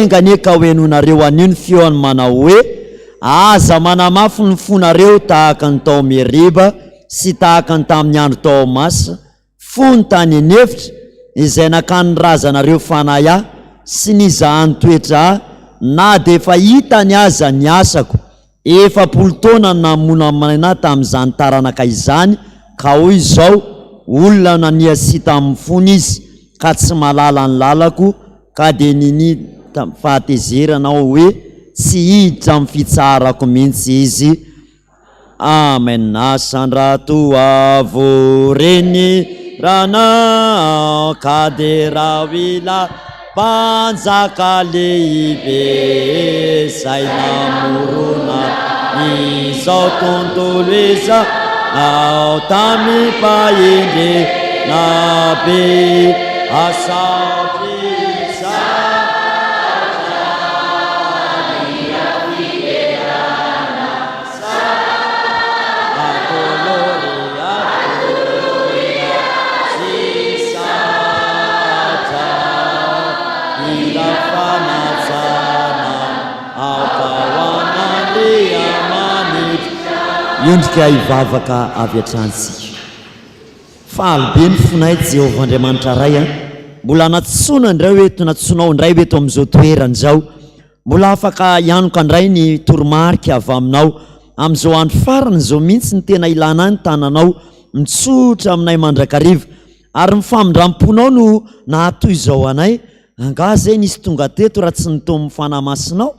Enga anie ka ho henoinareo anio ny feony manao hoe, Aza manamafy ny fonareo tahaka ny tao Meriba sy tahaka ny tamin'ny andro tao Masa, fony tany an'efitra, izay nakan'ny razanareo fanahy ahy sy nizahany toetra ahy, na dia efa hitany aza ny asako. 40 taona no namonamonaina ahy tamin'izany taranaka izany, ka hoy izao, Olona naniasia tamin'ny fony izy, ka tsy mahalala ny lalako, ka dia ninia tamin'ny fahatezerana aho hoe, Tsy hiditra amin'ny fitsaharako mihitsy izy. Amen Asandrato avo renirano ka derao ilay Mpanjaka lehibe izay namorona izao tontolo izao tamim-pahendrena be. Asandrato Miondrika hivavaka avy hatrany isika. Faly be ny fonay Jehovah Andriamanitra Ray a! Mbola nantsoina indray eto, nantsoinao indray eto amin'izao toerana izao. Mbola afaka hianoka indray ny toromarika avy aminao. Amin'izao andro farany izao mihitsy no tena ilana ny tananao mitsotra aminay mandrakariva. Ary ny famindram-ponao no nahatoy izao anay. Angaha izay nisy tonga teto raha tsy nitaomin'ny Fanahy Masinao?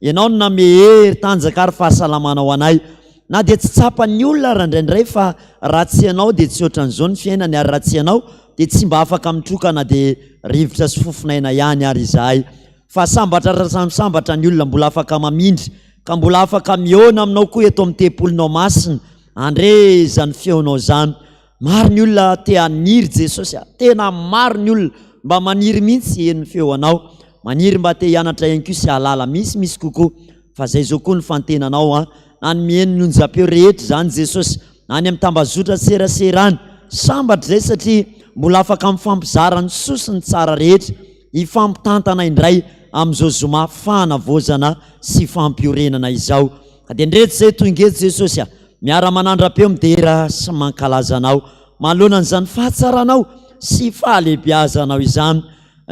Ianao no nanome hery, tanjaka ary fahasalamana ho anay. Na dia tsy tsapan'ny olona ara indraindray fa raha tsy ianao dia tsy ohatran'izao ny fiainany ary raha tsy ianao dia tsy mba afaka mitroka na dia rivotra sy fofon'aina ihany ary izahay. Fa sambatra raha samy sambatra ny olona mbola afaka mamindra ka mbola afaka mihaona aminao koa eto amin'ny tempolinao masina handre izany feonao izany. Maro ny olona te haniry Jesosy a! Tena maro ny olona mba maniry mihitsy hiheno ny feo anao, maniry mba te hianatra ihany koa sy hahalala misimisy kokoa. Fa zay zao koa ny fantenanao a! Na ny miheno ny onjam-peo rehetra izany Jesosy, na any amin'ny tambazotra serasera any. Sambatra izay satria mbola afaka mifampizara ny soa sy ny tsara rehetra. hifampitantana indray amin'izao zoma fanavaozana sy fampiorenana izao. Ka dia ndreto izay tonga eto Jesosy a, miara-manandra-peo midera sy mankalaza Anao manoloana an'izany fahatsaranao sy fahalehibiazanao izany.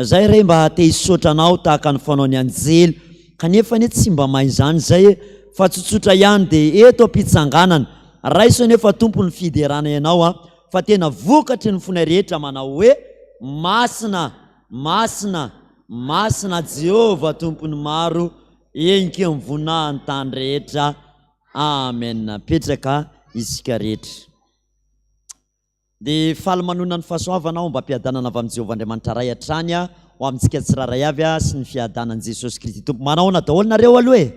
Izay re mba te hisaotra Anao tahaka ny fanaon'ny anjely, kanefa anie tsy mba mahay izany izay e, fa tsotsotra ihany dia eto am-pitsanganana. Raiso anefa Tompo ny fiderana Ianao a. fa tena vokatry ny fonay rehetra manao hoe, Masina, masina, masina Jehovah Tompon'ny maro, eny koa ny voninahin'ny tany rehetra. Amen. Mipetraka isika rehetra. Dia faly manonona ny fahasoavana aho mba hampiadanana avy amin'i Jehovah Andriamanitra Ray hatrany ho amintsika tsirairay avy sy ny fiadanan'i Jesosy Kristy Tompo. Manao ahoana daholo nareo aloha e?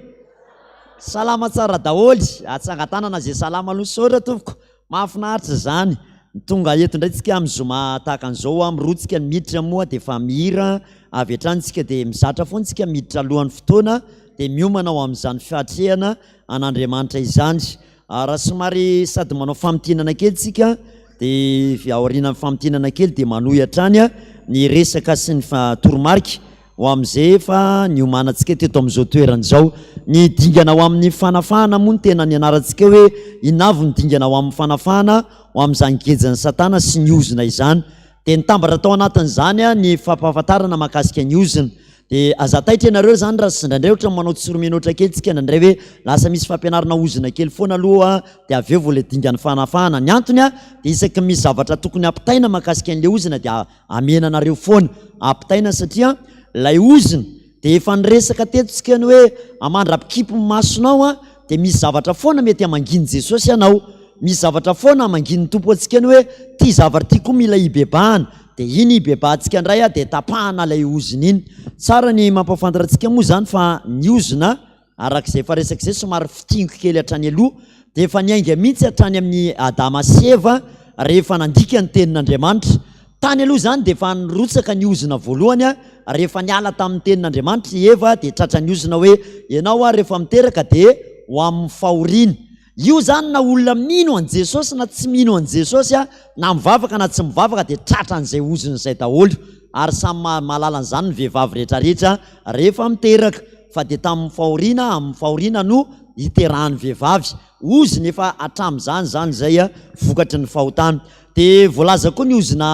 Salama tsara daholo. Atsangan-tanana izay salama aloha. Misaotra tompoko. Mahafinaritra izany. Tonga eto indray tsika amin'ny zoma tahaka an'izao a, mirotsika ny miditra moa dia efa mihira avy hatrany tsika dia mizatra foana tsika miditra alohan'ny fotoana dia miomana ho amin'izany fiatrehana an'Andriamanitra izany. Raha somary sady manao famintinana kely tsika dia aorianan'ny famintinana kely dia manohy hatrany ny resaka sy ny toromarika Ho amin'izay efa niomanantsika teto amin'izao toerana izao. Ny dingana ho amin'ny fanafahana moa no tena nianarantsika hoe inona avy ny dingana ho amin'ny fanafahana ho amin'izany gejan'i Satana sy ny ozona izany. Dia nitambatra tao anatin'izany ny fampahafantarana mahakasika ny ozona. Dia aza taitra ianareo izany raha indraindray ohatra manao tsiromianoatra kely tsika indraindray hoe lasa misy fampianarana ozona kely foana aloha dia avy eo vao ilay dingan'ny fanafahana. Ny antony dia isaky ny misy zavatra tokony hampitaina mahakasika an'ilay ozona dia Amena anareo foana ampitaina satria ilay ozona dia efa niresaka teto tsika ny hoe amandra-pikipy ny masonao a dia misy zavatra foana mety hamangian'i Jesosy ianao, misy zavatra foana hamangian'ny Tompo antsika ny hoe ty zavatra ty koa mila hibebahana dia iny hibebahantsika indray a dia tapahana ilay ozona iny. Tsara ny mampahafantatra antsika moa izany fa ny ozona Araka izay efa resaka izay, somary fitiniko kely hatrany aloha, dia efa niainga mihitsy hatrany amin'i Adama sy Eva rehefa nandika ny tenin'Andriamanitra. Tany aloha izany dia efa nirotsaka ny ozona voalohany, rehefa niala tamin'ny tenin'Andriamanitra i Eva dia tratran'ny ozona hoe ianao ary rehefa miteraka dia ho amin'ny fahoriana. Io izany na olona mino an'i Jesosy na tsy mino an'i Jesosy, na mivavaka na tsy mivavaka dia tratran'izay ozona izay daholo. Ary samy mahalala an'izany ny vehivavy rehetrarehetra rehefa miteraka, fa dia tamin'ny fahoriana amin'ny fahoriana no iterahan'ny vehivavy. Ozona efa hatramin'izany izany izay vokatry ny fahotana. Dia voalaza koa ny ozona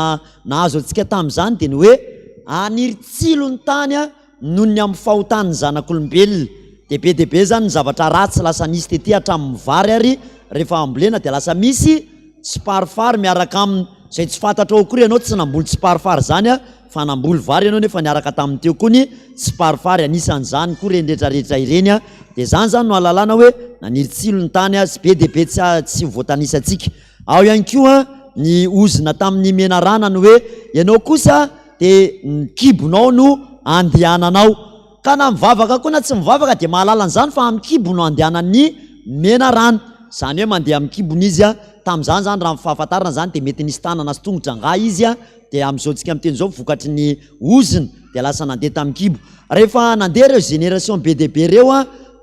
nahazo antsika tamin'izany dia ny hoe haniry tsilo ny tany noho ny amin'ny fahotan'ny zanak'olombelona. Dia be dia be izany ny zavatra ratsy lasa nisy tety hatramin'ny vary ary rehefa ambolena dia lasa misy tsiparifary miaraka aminy izay tsy fantatrao akory ianao tsy namboly tsiparifary izany fa namboly vary ianao nefa niaraka tamin'ny teo koa ny tsiparifary anisan'izany koa ireny rehetra rehetra ireny dia izany izany no ahalalana hoe naniry tsilo ny tany sy be dia be tsy tsy ho voatanisantsika. Ao ihany koa ny ozona tamin'ny menarana ny hoe ianao kosa dia ny kibonao no andehananao. Ka na mivavaka koa na tsy mivavaka dia mahalala an'izany fa amin'ny kibo no andehanan'ny menarana. Izany hoe mandeha amin'ny kibony izy. Tamin'izany izany raha ny fahafantarana izany dia mety nisy tanana sy tongotra angaha izy dia amin'izao tsika miteny izao vokatry ny ozona dia lasa nandeha tamin'ny kibo. Rehefa nandeha ireo génération be dia be ireo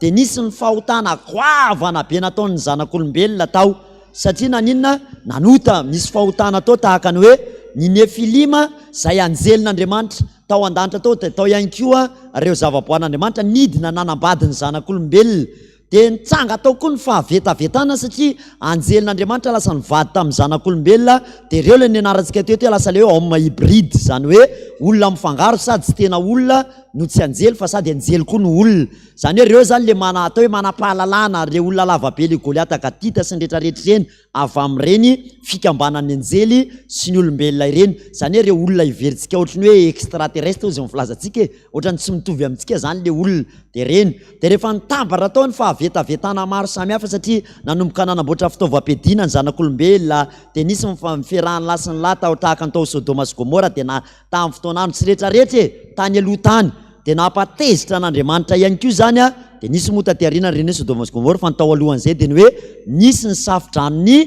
dia nisy ny fahotana goavana be nataon'ny zanak'olombelona tao. Satria naninona? Nanota, nisy fahotana tao tahaka ny hoe ny Nefilima izay anjelin'Andriamanitra tao an-danitra tao dia tao ihany koa ireo zavaboarin'Andriamanitra nidina nanambady ny zanak'olombelona. Dia nitsanga tao koa ny fahavetavetana satria anjelin'Andriamanitra lasa nivady tamin'ny zanak'olombelona dia ireo ilay nianarantsika teo hoe lasa ilay hoe homme hybride, izany hoe olona mifangaro sady tsy tena olona no tsy anjely fa sady anjely koa no olona. Izany hoe ireo izany le mana atao hoe manam-pahalalana, ireo olona lava be le Goliata Gatita sy ny rehetra rehetra ireny, avy amin'ireny fikambanan'ny anjely sy ny olombelona ireny. Izany hoe ireo olona heverintsika ohatry ny hoe extraterrestre hozy ny filazantsika e, ohatran'ny tsy mitovy amintsika izany le olona, dia ireny. Dia rehefa nitambatra tao ny fahavetavetana maro samihafa satria nanomboka nanamboatra fitaovam-piadiana ny zanak'olombelona, dia nisy ny fiarahan'ny lahy sy ny lahy tao tahaka ny tao Sodoma sy Gomora, dia na tamin'ny fotoan'andro tsy rehetra rehetra e, tany aloha tany. Dia nampatezitra an'Andriamanitra ihany koa izany, dia nisy moa taty aoriana ireny hoe Sodoma sy Gomora, fa ny tao alohan'izay dia ny hoe nisy ny safo-dranon'i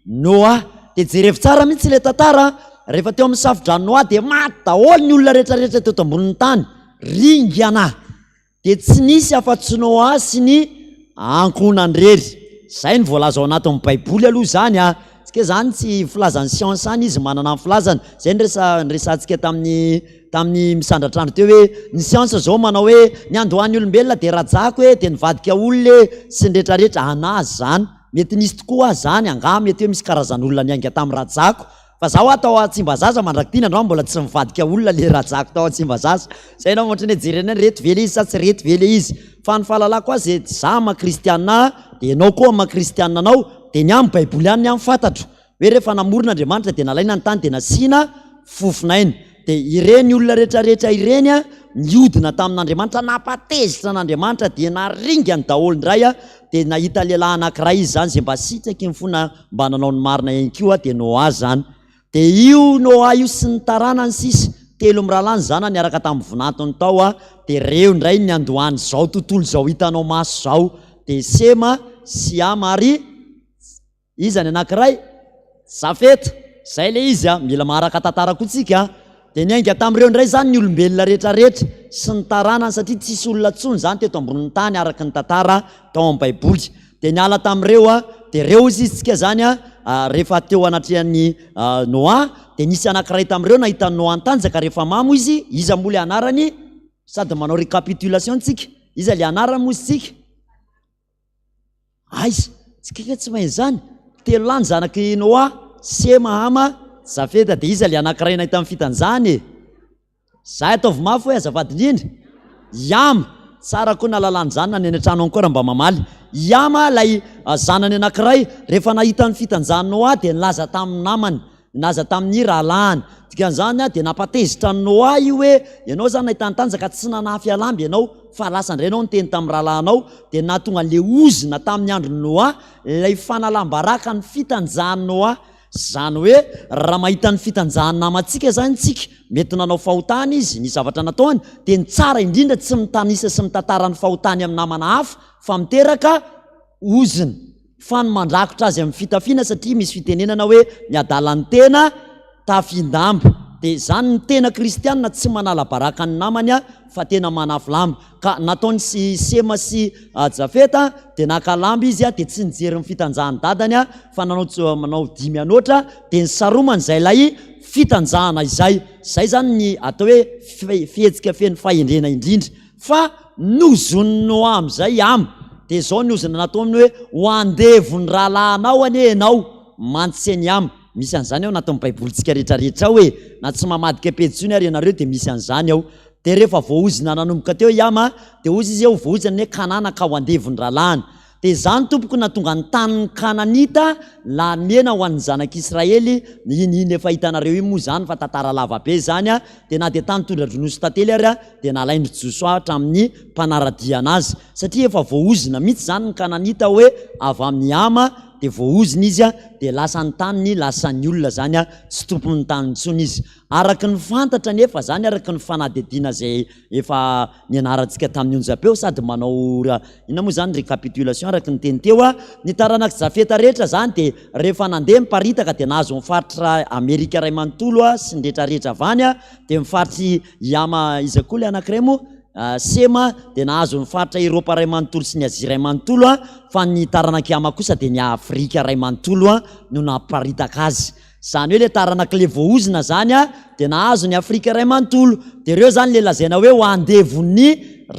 Noa. Dia jerevo tsara mihitsy ilay tantara, rehefa teo amin'ny safo-dranon'i Noa dia maty daholo ny olona rehetra rehetra teto ambonin'ny tany, ringana. Dia tsy nisy afa-tsy Noa sy ny ankohonany irery. Izay no voalaza ao anatin'ny Baiboly aloha izany a! Tsika izany tsy filazan'ny siansa any izy manana ny filazany. Izay no resa- niresahantsika tamin'ny tamin'ny misandratr'andro teo hoe ny siansa izao manao hoe ny andohan'ny olombelona dia rajako e, dia nivadika olona e, sy ny rehetrarehetra. An'azy izany. Mety nisy tokoa aza izany, angaha mety hoe misy karazan'olona niainga tamin'ny rajako. Fa za hoa tao Tsimbazaza mandrak'ity nandroany mbola tsy nivadika olona le rajako tao Tsimbazaza. Zay enao ohatran'ny hoe jerena hoe reto ve le izy sa tsy reto ve le izy. Fa ny fahalalako azy e, za maha kristianina ahy dia enao koa maha kristianina anao dia ny ahy ny baiboly ihany ny ahy no fantatro. Hoe rehefa namorona Andriamanitra dia nalaina ny tany dia nasiana fofon'aina. Dia ireny olona rehetra rehetra ireny a, niodina tamin'Andriamanitra, nampatezitra an'Andriamanitra dia naringany daholo indray a, dia nahita lehilahy anankiray izy izany izay mba sitraky ny fo na mba nanao ny marina ihany koa dia Noa izany. Dia io Noa io sy ny taranany sisa, telo mirahalahy ny zanany niaraka tamin'ny vinantony tao a, dia ireo indray ny niandohan'izao tontolo izao hitanao maso izao, dia Sema sy Hama ary Iza ny anankiray? Jafeta. Izay ilay izy a! Mila maharaka tantara koa tsika a! Dia niainga tamin'ireo indray izany ny olombelona rehetra rehetra sy ny taranany satria tsisy olona intsony izany teto ambonin'ny tany araka ny tantara tao amin'ny baiboly. Dia niala tamin'ireo a, dia ireo hozy izy tsika izany a, rehefa teo anatrehan'i Noa, dia nisy anankiray tamin'ireo nahita an'i Noa nitanjaka rehefa mamo izy, iza moa ilay anarany? Sady manao récapitulation tsika, iza ilay anarany moa izy tsika? Aiza? Tsika nga tsy mahay izany? Telo lahy ny zanak'i Noa, Sema, Hama, Jafeta. Dia iza ilay anankiray nahita ny fitanjahany e? Zay ataovy mafy hoe azafady indrindra. I Hama. Tsara koa nalalana izany na ny any an-trano any koa raha mba mamaly. I Hama ilay zanany anankiray, rehefa nahita ny fitanjahan'i Noa dia nilaza tamin'ny namany. Nilaza tamin'ny rahalahiny. Dikan'izany dia nampatezitra an'i Noa io hoe, ianao izany nahita ny tanjaka, tsy nanafy alamby ianao, fa lasa indray ianao niteny tamin'ny rahalahinao, dia nahatonga an'ilay ozona tamin'ny andron'i Noa, ilay fanalam-baraka ny fitanjahan'i Noa. Izany hoe, raha mahita ny fitanjahan'ny namantsika izany isika, mety nanao fahotana izy, nisy zavatra nataony, dia ny tsara indrindra tsy mitanisa sy mitantara ny fahotany amin'ny namana hafa, fa miteraka ozona. Fa ny mandrakotra azy amin'ny fitafiana satria misy fitenenana hoe ny adalan'ny tena tafin-damba. Dia izany ny tena kristiana tsy manala baraka ny namany fa tena manafy lamba. Ka nataon'i Sema sy Jafeta dia naka lamba izy dia tsy nijery ny fitanjahan'ny dadany fa nanao manao dimy anoatra dia nisaromany izay ilay fitanjahana izay. Izay izany ny atao hoe fihetsika feno fahendrena indrindra. Fa nozonin'i Noa amin'izay i Hama. Dia izao ny ozona nataony hoe, Ho andevon'ny rahalahinao anie ianao, mantsy an'i Hama. Misy an'izany ao anatin'ny Baibolintsika rehetrarehetra ao e! Na tsy mamadika pejy intsony ary ianareo dia misy an'izany ao. Dia rehefa voaozona nanomboka teo i Hama, dia hozy izy hoe ho voaozona anie Kanana ka ho andevon'ny rahalahiny. Dia izany, tompoko, nahatonga ny tanin'ny Kananita lamena ho an'ny zanak'Israely, iny iny efa hitanareo iny moa izany fa tantara lava be izany, dia na dia tany tondra-dronono sy tantely ary dia nalain-dry Josoa hatramin'ny mpanara-dia anazy, satria efa voaozona mihitsy izany ny Kananita hoe avy amin'i Hama, dia voaozona izy, dia lasa ny taniny, lasan'ny olona izany, tsy tompon'ny tany intsony izy. Araka ny fantatra anefa izany, araka ny fanadihadiana izay efa nianarantsika tamin'ny onjam-peo sady manao inona moa izany récapitulation araka ny teny teo, ny taranak'i Jafeta rehetra izany dia rehefa nandeha niparitaka dia nahazo ny faritra Amerika iray manontolo sy ny rehetra rehetra avy any, dia ny faritr'i Yama iza koa ilay anankiray moa? Sema dia nahazo ny faritra Eropa iray manontolo sy ny Azia iray manontolo, fa ny taranak'i Hama kosa dia ny Afrika iray manontolo no namparitaka azy. Izany hoe ilay taranak'ilay voaozona izany dia nahazo ny Afrika iray manontolo. Dia ireo izany ilay lazaina hoe ho andevon'ny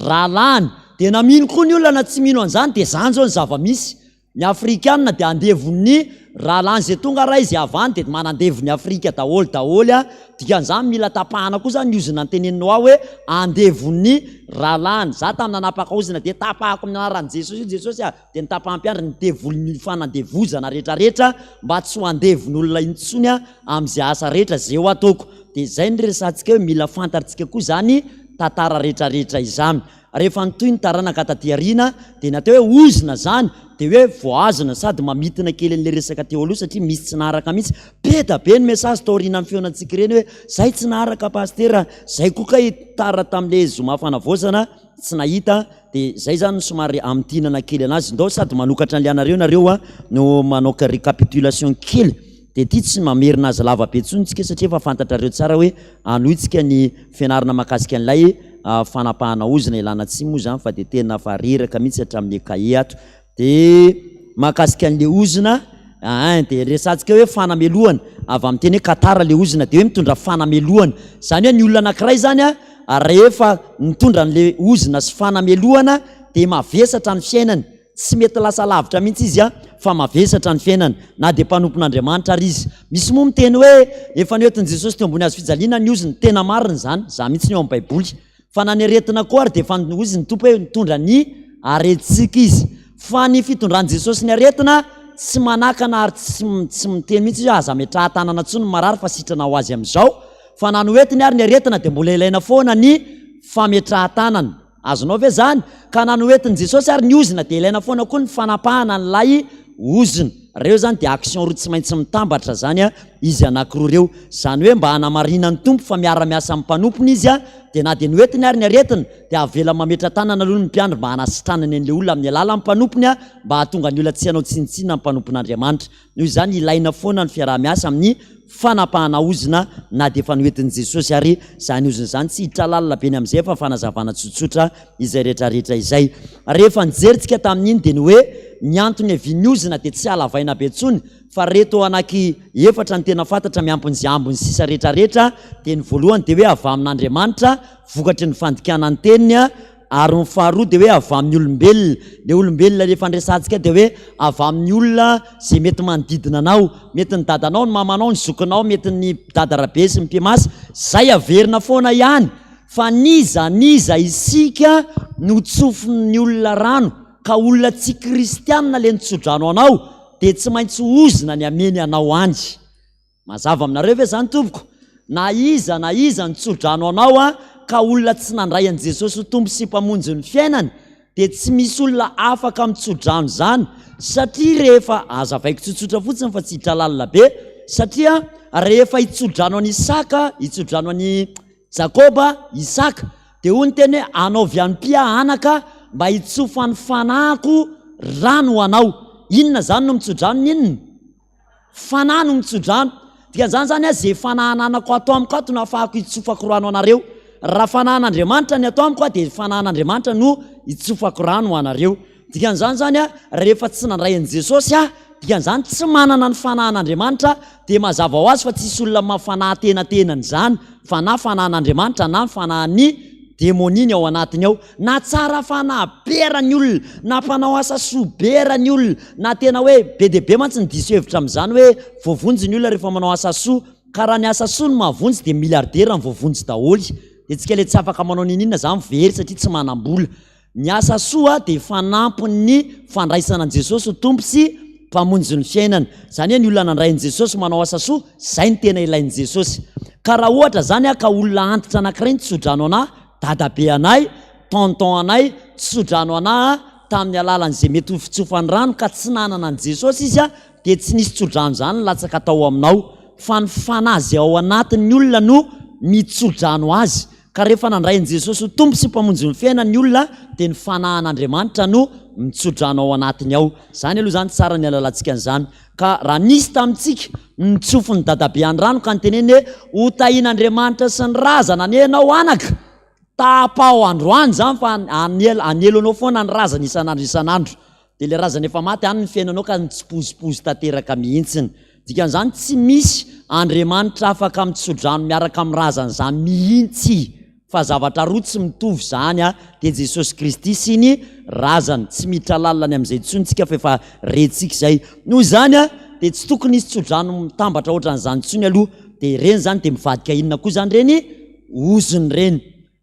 rahalahiny. Dia na mino koa ny olona na tsy mino an'izany dia izany izao ny zava-misy. Ny Afrikana dia andevon'ny rahalahiny izay tonga raha izy avy any dia manandevo ny Afrika daholo daholo. Dikan'izany mila tapahana koa izany ny ozona notenenin'i Noa hoe andevon'ny rahalahiny. Izaho tamin'ny nanapaka ozona dia tapahako amin'ny anaran'i Jesosy io Jesosy a! dia ny tapaham-piandry ny devolin'ny fanandevozana rehetrarehetra mba tsy ho andevon'olona intsony amin'izay asa rehetra izay ho ataoko. Dia izay no resahantsika hoe mila fantatrtsika koa izany tantara rehetrarehetra izany. Rehefa nitohy ny taranaka taty aoriana dia ny atao hoe ozona izany dia hoe voahazona sady mamintina kely an'ilay resaka teo aloha satria misy tsy naharaka mihitsy. Be da be ny message taorianan'ny fihaonantsika ireny hoe zay tsy naharaka pasitera, zay koa kay tara tamin'ilay zoma fanavaozana tsy nahita dia zay zany no somary amintinana kely anazy, ndao sady manokatra an'le anareo nareo a no manao récapitulation kely dia ity tsy mamerina azy lava be intsony tsika satria efa fantatrareo tsara hoe hanohitsika ny fianarana mahakasika an'ilay fanapahana ozona, ialana tsiny moa zany fa dia tena fa reraka mihitsy hatramin'ny cahier ato. Dia mahakasika an'ilay ozona, ein, dia resahantsika hoe fanamelohana, avy amin'ny teny hoe katara ilay ozona, dia hoe mitondra fanamelohana. Izany hoe ny olona anankiray izany an, rehefa mitondra an'ilay ozona sy fanamelohana dia mavesatra ny fiainany, tsy mety lasa lavitra mihitsy izy an, fa mavesatra ny fiainany, na dia mpanompon'Andriamanitra ary izy. Misy moa miteny hoe efa noentin'i Jesosy teo ambony hazo fijaliana ny ozona, tena marina izany, za mihitsy ny ao amin'ny Baiboly. Fa na ny aretina koa ary dia efa hozy ny Tompo hoe nitondra ny aretintsika Izy. Fa ny fitondran'i Jesosy ny aretina tsy manakana ary tsy tsy miteny mihitsy Izy hoe aza ametraha-tanana intsony ny marary fa sitrana ho azy amin'izao. Fa na noentiny ary ny aretina dia mbola ilaina foana ny fametraha-tanana. Azonao ve izany? Ka na noentin'i Jesosy ary ny ozona dia ilaina foana koa ny fanapahana an'ilay ozona. Ireo izany dia action roa tsy maintsy mitambatra izany izy anankiroa ireo. Izany hoe mba hanamarinan'ny Tompo fa miara-miasa amin'ny mpanompony Izy dia na dia noentiny ary ny aretina dia avela mametra-tanana aloha ny mpiandry mba hanasitranany an'ilay olona amin'ny alalan'ny mpanompony mba hahatonga ny olona tsy hanao tsinontsinona ny mpanompon'Andriamanitra. Noho izany ilaina foana ny fiaraha-miasa amin'ny fanapahana ozona na dia efa noentin'i Jesosy ary izany ozona izany. Tsy hiditra lalina be ny amin'izay fa fanazavana tsotsotra izay rehetrarehetra izay. Rehefa nijerintsika tamin'iny dia ny hoe ny antony niavian'ny ozona dia tsy halavaina be intsony fa reto anaky efatra ny tena fantatra miampy ny izay ambiny sisa rehetrarehetra dia ny voalohany dia hoe avy amin'Andriamanitra vokatry ny fandikana ny teniny ary ny faharoa dia hoe avy amin'ny olombelona le olombelona rehefa andresantsika dia hoe avy amin'ny olona izay mety manodidina anao mety ny dadanao ny mamanao ny zokinao mety ny dada rabe sy ny mpimasy zay averina foana ihany fa n'iza n'iza isika no tsofin'ny olona rano ka olona tsy kristianina le nitsodrano anao dia tsy maintsy ozona ny ameny anao any. Mazava aminareo ve zany tompoko? Na iza na iza nitsodrano anao a ka olona tsy nandray an'i Jesosy ho Tompo sy Mpamonjy ny fiainany dia tsy misy olona afaka mitsodrano izany satria rehefa, azavaiko tsotsotra fotsiny fa tsy hiditra lalina be, satria rehefa hitsodrano an'i Isaka, hitsodrano an'i Jakoba, Isaka, dia hoy ny teny hoe, Anaovy ihany-pia anaka mba hitsofan'ny fanahiko rano ho anao. Inona izany no mitsodrano ny inona? Fanahy no mitsodrano. Dikan'izany izany a, izay fanahy ananako ato amiko ato no ahafahako hitsofako rano anareo. Raha fanahin'Andriamanitra ny ato amiko a, dia fanahin'Andriamanitra no hitsofako rano ho anareo. Dikan'izany izany a, rehefa tsy nandray an'i Jesosy aho, dikan'izany tsy manana ny fanahin'Andriamanitra, dia mazava ho azy fa tsisy olona maha fanahy tenatenany izany, fa na fanahin'Andriamanitra na fanahin'ny demonia ny ao anatiny ao. Na tsara fanahy be ara ny olona, na mpanao asa soa be ara ny olona, na tena hoe be dia be mantsy ny diso hevitra amin'izany hoe voavonjy ny olona rehefa manao asa soa, ka raha ny asa soa no mahavonjy dia milliardaire ny voavonjy daholo, dia tsika le tsy afaka manao n'inon'inona zany very satria tsy manam-bola. Ny asa soa dia fanampin'ny fandraisana an'i Jesosy ho Tompo sy Mpamonjy ny fiainana. Izany hoe ny olona nandray an'i Jesosy manao asa soa, izay no tena ilain'i Jesosy. Ka raha ohatra izany ka olona antitra anankiray nitsodrano anà, dadabe anay, tonton anay, nitsodrano anà tamin'ny alalan'izay mety ho fitsofany rano ka tsy nanana an'i Jesosy izy dia tsy nisy tsodrano izany nilatsaka tao aminao fa ny fanahy izay ao anatin'ny olona no mitsodrano azy. Ka rehefa nandray an'i Jesosy ho Tompo sy Mpamonjy ny fiainany ny olona dia ny fanahin'Andriamanitra no mitsodrano ao anatiny ao. Izany aloha izany tsara ny halalantsika an'izany. Ka raha nisy tamintsika nitsofin'ny dadabe an-drano ka niteneniny hoe ho tahian'Andriamanitra sy ny razana anie ianao anaka, tapaho androany izany fa hanelo anao foana ny razana isan'andro isan'andro. Dia ilay razana efa maty any ny fiainanao ka nitsipozipozy tanteraka mihitsiny. Dikan'izany tsy misy Andriamanitra afaka mitsodrano miaraka amin'ny razana izany mihitsy fa zavatra roa tsy mitovy izany dia Jesosy Kristy sy ny razana. Tsy miditra lalina any amin'izay intsony tsika fa efa rentsika izay. Noho izany dia tsy tokony hisy tsodrano mitambatra ohatran'izany intsony aloha. Dia ireny izany dia mivadika inona koa izany ireny ozona ireny.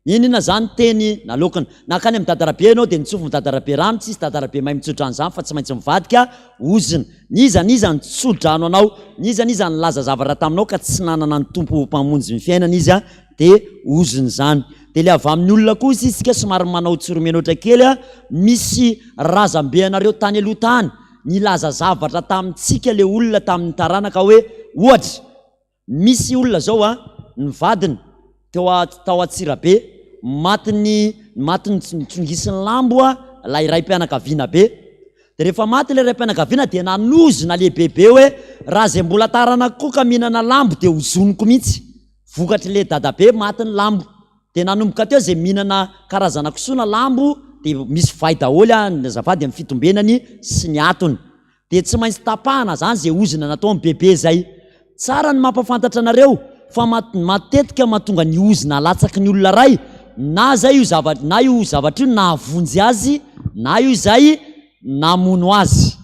Inona izany teny naloakiny? Nankany amin'i Dadarabe ianao dia nitsofin'i Dadarabe rano, tsisy Dadarabe mahay mitsodrano izany fa tsy maintsy mivadika ozona. N'iza n'iza nitsodrano anao, n'iza n'iza nilaza zavatra taminao ka tsy nanana ny Tompo ho Mpamonjy ny fiainana izy dia ozona izany. Dia ilay avy amin'ny olona koa isika somary manao tsiromianoatra kely, misy razambe anareo tany aloha tany nilaza zavatra tamintsika ilay olona tamin'ny taranaka hoe ohatra, Misy olona zao a, ny vadiny teo a tao Antsirabe, matin'ny matin'ny nitsongisin'ny lambo a ilay raim-pianakaviana be. Dia rehefa maty ilay raim-pianakaviana dia nanozona lehibebe hoe raha izay mbola taranako koa ka mihinana lambo dia hozoniko mihitsy. Vokatr'ilay dadabe matin'ny lambo. Dia nanomboka teo izay mihinana karazana kisoa na lambo dia misy vay daholo a, azafady amin'ny fitombenany sy ny atony. Dia tsy maintsy tapahana zany zay ozona nataon'i bebe zay. Tsara ny mampafantatra anareo fa matetika mahatonga ny ozona alatsaky ny olona ray na zay io zava na io zavatra io nahavonjy azy na io izay namono azy.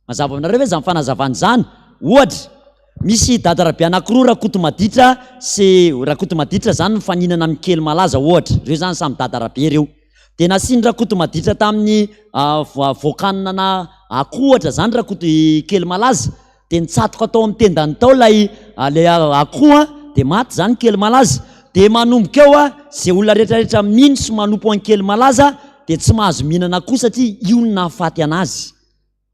Mazava aminareo ve zany fanazavana izany? Ohatra, misy dadarabe anankiroa Rakotomaditra sy Rakotomaditra zany mifaninana amin'i Kelimalaza ohatra, ireo zany samy dadarabe ireo. Dia nasian'i Rakotomaditra tamin'ny voakanina na akoho ohatra izany Rakoto i Kelimalaza, dia nitsatoka tao amin'ny tendany tao ilay ilay akoho dia maty izany Kelimalaza. Dia manomboka eo izay olona rehetrarehetra mino sy manompo an'i Kelimalaza dia tsy mahazo mihinana akoho satria io no nahafaty anazy.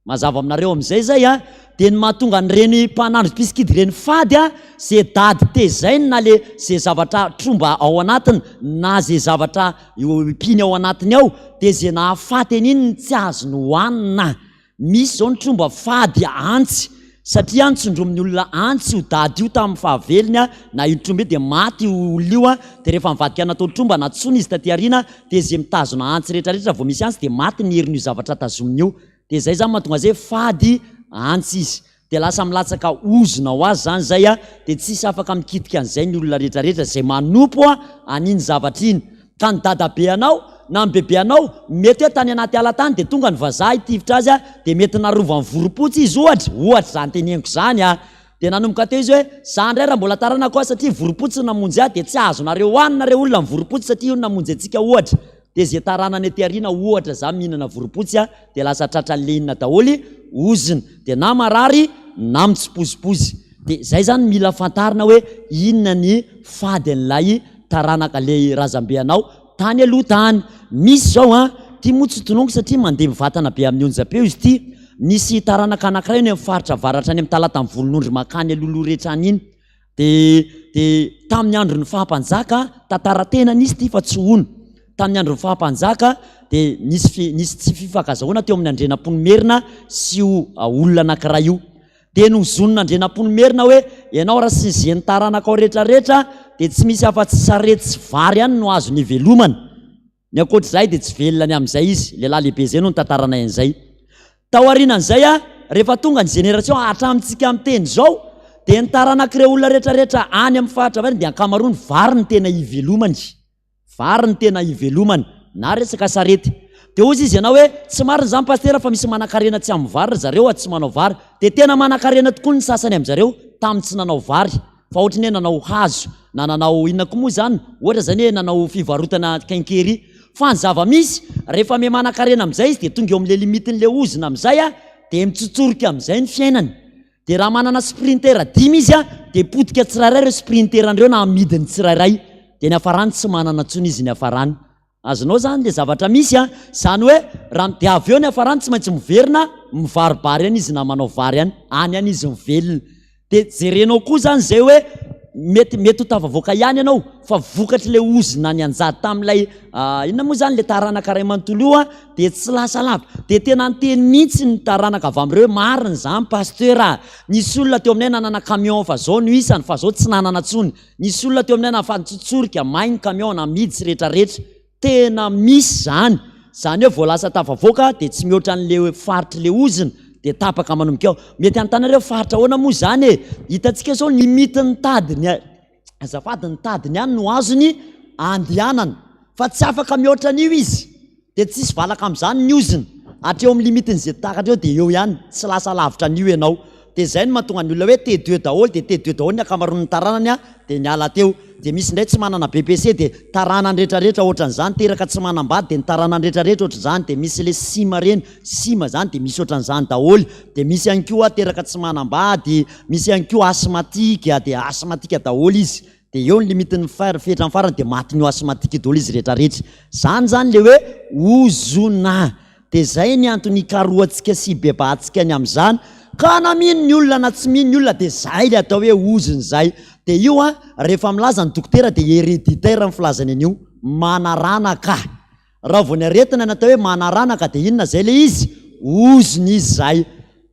Mazava aminareo amin'izay izay a, dia ny mahatonga an'ireny mpanandro mpisikidy ireny fady a, ze dady tezainy na le ze zavatra tromba ao anatiny na ze zavatra mpiny ao anatiny ao dia ze nahafaty an'iny no tsy azony hohanina. Misy izao ny tromba fady antsy satria ntsondromin'ny olona antsy io dady io tamin'ny fahavelony a, na io tromba io dia maty io olona io a, dia rehefa nivadika natao tromba nantsoina izy taty aoriana dia ze mitazona antsy rehetra rehetra vao misy antsy dia maty ny herin'io zavatra tazominy io. Dia zay zany mahatonga azy hoe fady antsy izy. Dia lasa milatsaka ozona ho azy zany zay a, dia tsisy afaka mikitika an'izay ny olona rehetra rehetra zay manompo a an'iny zavatra iny. Ka ny dadabe anao na ny bebe anao mety hoe tany anaty ala tany dia tonga ny vazaha hitifitra azy a, dia mety narovan'ny vorompotsy izy ohatra, ohatra izany teneniko izany a. Dia nanomboka teo izy hoe, za indray raha mbola taranako aho satria vorompotsy no namonjy ahy dia tsy azonareo hohanina re olona ny vorompotsy satria io no namonjy antsika ohatra. Dia ze taranany aty aoriana ohatra za mihinana vorompotsy a dia lasa tratra lenina daholo ozona dia na marary na mitsipozipozy. Dia zay zany mila fantarina hoe inona ny fady an'ilay taranaka le razambe anao tany aloha tany. Misy zao an, ty moa tsy tononiko satria mandeha mivatana be amin'ny onjam-peo izy ity, nisy taranaka anankiray any amin'ny faritra avaratra any amin'ny Talatan'ny Volonondry mankany alohaloha rehetra any iny. Dia dia tamin'ny andron'ny faha-mpanjaka, tantara tena nisy ity fa tsy hono. Tamin'ny andron'ny faha-mpanjaka dia nisy fi- nisy tsy fifankazahoana teo amin'ny Andrianampoinimerina sy io olona anankiray io. Dia nozonin'Andrianampoinimerina hoe, ianao raha sy izay ny taranakao rehetrarehetra dia tsy misy afa-tsy sarety sy vary ihany no azony ivelomana. Ny ankoatr'izay dia tsy velona ny amin'izay izy, lehilahy lehibe izay no nitantaranay an'izay. Tao aorianan'izay, rehefa tonga ny génération hatramintsika miteny izao, dia ny taranak'ireo olona rehetrarehetra any amin'ny faritra avy any dia ankamaroany vary no tena ivelomany. Vary no tena ivelomany, na resaka sarety. Dia hozy izy ianao hoe, tsy marina izany Pasitera fa misy manankarena tsy amin'ny vary ry zareo a, tsy manao vary. Dia tena manankarena tokoa ny sasany amin-dry zareo tamin'ny tsy nanao vary. Fa ohatry ny hoe nanao hazo, na nanao inona koa moa izany, ohatra izany hoe nanao fivarotana quincaillerie. Fa ny zava-misy, rehefa miha manankarena amin'izay izy dia tonga eo amin'ilay limite-n'ilay ozona amin'izay a, dia mitsotsorika amin'izay ny fiainany. Dia raha manana sprinter dimy izy dia potika tsirairay ireo sprinter-ny ireo na amidiny tsirairay. Dia ny hafarany tsy manana intsony izy ny hafarany. Azonao izany ilay zavatra misy an! Izany hoe raha dia avy eo ny hafarany tsy maintsy miverina mivaribary any izy na manao vary any. Any ihany izy mivelona. Dia jerenao koa izany izay hoe mety mety ho tafavoaka ihany ianao fa vokatr'ilay ozona nianjady tamin'ilay inona moa izany ilay taranaka iray manontolo io an, dia tsy lasa lavitra. Dia tena niteny mihitsy ny taranaka avy amin'ireo hoe marina izany Pasteur a! Nisy olona teo aminay nanana camion fa zao no isany fa zao tsy nanana intsony. Nisy olona teo aminay nahafaty nitsotsorika, may ny camion, namidy sy rehetrarehetra. Tena misy izany. Izany hoe vao lasa tafavoaka dia tsy mihoatra an'ilay faritr'ilay ozona dia tapaka manomboka eo. Mety hanontany nareo faritra ahoana moa izany e? Hitantsika izao ny limite-n'ny tadiny, azafady, ny tadiny ihany no azony andehanana fa tsy afaka mihoatra an'io izy. Dia tsisy valaka amin'izany ny ozona. Hatreo amin'ny limite-n'izay takatra eo dia eo ihany, tsy lasa lavitra an'io ianao. Dia izay no mahatonga ny olona hoe T2 daholo dia T2 daholo ny ankamaroan'ny taranany an, dia niala teo. Dia misy indray tsy manana BPC dia taranany rehetrarehetra ohatran'izany, teraka tsy manambady dia ny taranany rehetrarehetra ohatr'izany, dia misy ilay sima ireny, sima izany dia misy ohatran'izany daholo. Dia misy ihany koa teraka tsy manambady, misy ihany koa asthmatique dia asthmatique daholo izy. Dia eo ny limite-n'ny fer, fetrany farany dia matin'io asthmatique io daholo izy rehetrarehetra. Izany izany ilay hoe ozona. Dia izay ny antony ikarohantsika sy ibebahantsika ny amin'izany. Ka na mino ny olona na tsy mino ny olona dia izay ilay atao hoe ozona izay. Dia io an, rehefa milaza ny dokotera dia héréditaire ny filazany an'io, manaranaka. Raha vao ny aretina no atao hoe manaranaka dia inona izay ilay izy? Ozona izy izay.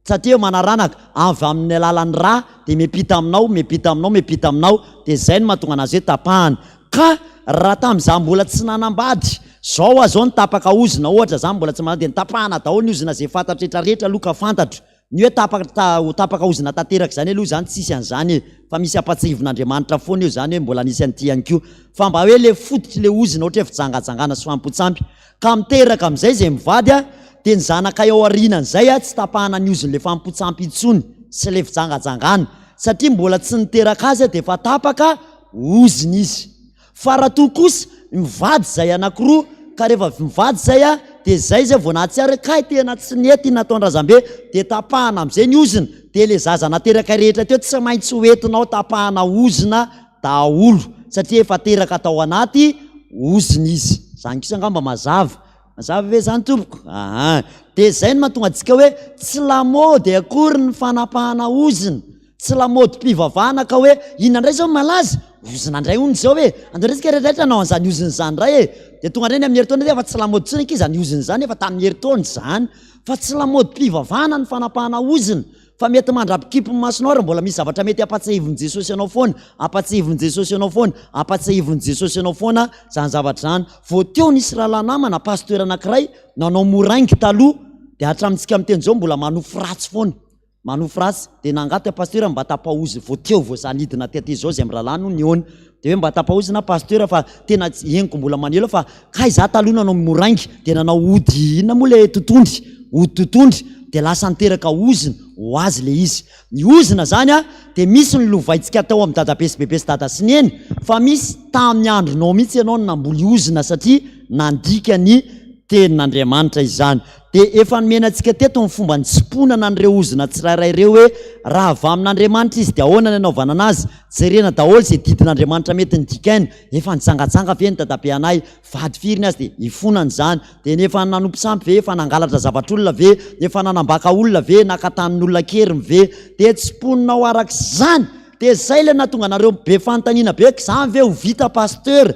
Satria manaranaka, avy amin'ny alalan'ny ra dia miampita aminao, miampita aminao, miampita aminao, dia izay no mahatonga anazy hoe tapahana. Ka raha tamin'izaho mbola tsy nanambady, izao aho izao nitapaka ozona, ohatra izaho mbola tsy manambady dia nitapahana daholo ny ozona izay fantatro rehetra rehetra aloha ka fantatro. Ny hoe tapaka ho tapaka ozona tanteraka izany aloha izany tsisy an'izany e! Fa misy ampatsiahivin'Andriamanitra foana eo izany hoe mbola nisy an'ity ihany koa. Fa mba hoe le fototry le ozona ohatra hoe fijangajangana sy fanompoan-tsampy. Ka miteraka amin'izay izay mivady a, dia ny zanakay ao aorianan'izay a tsy tapahana ny ozon'le fanompoan-tsampy intsony sy le fijangajangana. Satria mbola tsy niteraka azy a dia efa tapaka ozona izy. Fa raha toa kosa mivady izay anakiroa ka rehefa avy mivady izay a dia izay izay vao nahatsiaro hoe kay tena tsy nety iny nataon-drazambe dia tapahana amin'izay ny ozona dia ilay zaza nateraka rehetra teo tsy maintsy ho entinao tapahana ozona daholo satria efa teraka tao anaty ozona izy. Izany kosa angamba mazava. Mazava ve izany tompoko? Aa. Dia izay no mahatonga antsika hoe tsy lamaody akory ny fanapahana ozona. Tsy lamaodim-pivavahana ka hoe inona indray izao no malaza? Ozona indray hono izao e! Andao indray isika rehetrarehetra hanao an'izany ozona izany indray e! Dia tonga indray ny amin'ny herintaona dia efa tsy lamaody intsony ankizy izany ozona izany, efa tamin'ny herintaona izany. Fa tsy lamaodim-pivavahana ny fanapahana ozona. Fa mety mandra-pikipy ny masonao ary mbola misy zavatra mety hampatsiahivin'i Jesosy anao foana, hampatsiahivin'i Jesosy anao foana, hampatsiahivin'i Jesosy anao foana izany zavatra izany. Vao teo nisy rahalahy namana, pasteur anankiray, nanao moraingy taloha, dia hatramintsika miteny izao mbola manofy ratsy foana. Manofy ratsy, dia nangaty aho pasteur mba tapahozy vao teo vao za nidina taty izao zay mirahalahy no nihaona, dia hoe mba tapahozy na pasteur fa tena tsy henoko mbola manelo fa kay za taloha nanao moraingy dia nanao ody inona moa le totondry, ody totondry dia lasa niteraka ozona ho azy le izy. Ny ozona zany a dia misy ny lovaintsika tao amin'ny dadabe sy bebe sy dada sy neny fa misy tamin'ny andronao mihitsy ianao no namboly ozona satria nandika ny tenin'Andriamanitra izany. Dia efa nomena antsika teto ny fomba nitsimponana an'ireo ozona tsirairay ireo hoe raha avy amin'Andriamanitra izy dia ahoana ny anaovana anazy? Jerena daholo izay didin'Andriamanitra mety nodikaina, efa nijangajanga ve ny dadabe anay? Vady firy ny azy? Dia ifonana izany. Dia ny efa nanompo sampy ve? Efa nangalatra zavatr'olona ve? Efa nanambaka olona ve? Naka tanin'olona an-keriny ve? Dia tsimponinao araka izany. Dia izay ilay nahatonga anareo be fanontaniana be, k'izany ve ho vita Pasteur?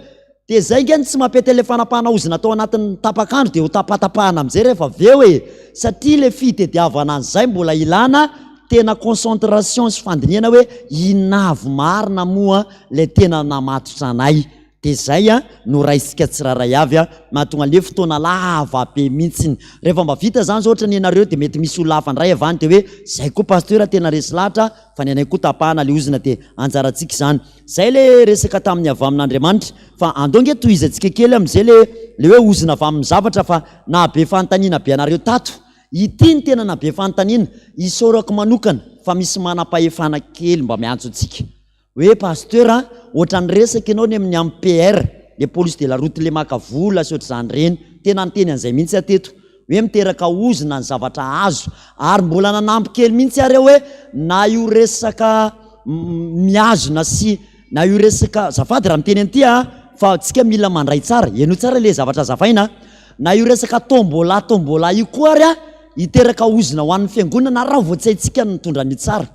Dia zay nge no tsy mampety an'ilay fanapahana ozona tao anatin'ny tapak'andro dia ho tapatapahana amin'izay rehefa avy eo e! Satria ilay fitediavana an'izay mbola ilana tena concentration sy fandinihana hoe inona avy marina moa ilay tena namatotra anay. Dia izay no raisintsika tsirairay avy mahatonga an'ilay fotoana lava be mihitsiny. Rehefa mba vita izany izao ohatra ny anareo dia mety misy olona hafa indray avy any dia hoe izay koa pasteur tena resy lahatra fa ny anay koa tapahana ilay ozona dia anjarantsika izany. Izay ilay resaka tamin'ny avy amin'Andriamanitra. Fa andao ange tohizantsika kely amin'izay ilay ilay hoe ozona avy amin'ny zavatra fa nahabe fanontaniana be anareo tato. Ity no tena nahabe fanontaniana, isaorako manokana fa misy manam-pahefana kely mba miantso antsika. Hoe pasteur a, ohatran'ny resaka ianao ny amin'ny AMPR, le police de la route le maka vola sy ohatr'izany ireny, tena niteny an'izay mihitsy aho teto, hoe miteraka ozona ny zavatra azo, ary mbola nanampy kely mihitsy ary aho hoe na io resaka mihazona sy na io resaka, azafady raha miteny an'ity aho fa tsika mila mandray tsara, henoy tsara le zavatra azavaina a, na io resaka tombola tombola io koa ary a, hiteraka ozona ho an'ny fiangonana raha vao tsy haintsika ny mitondra an'io tsara.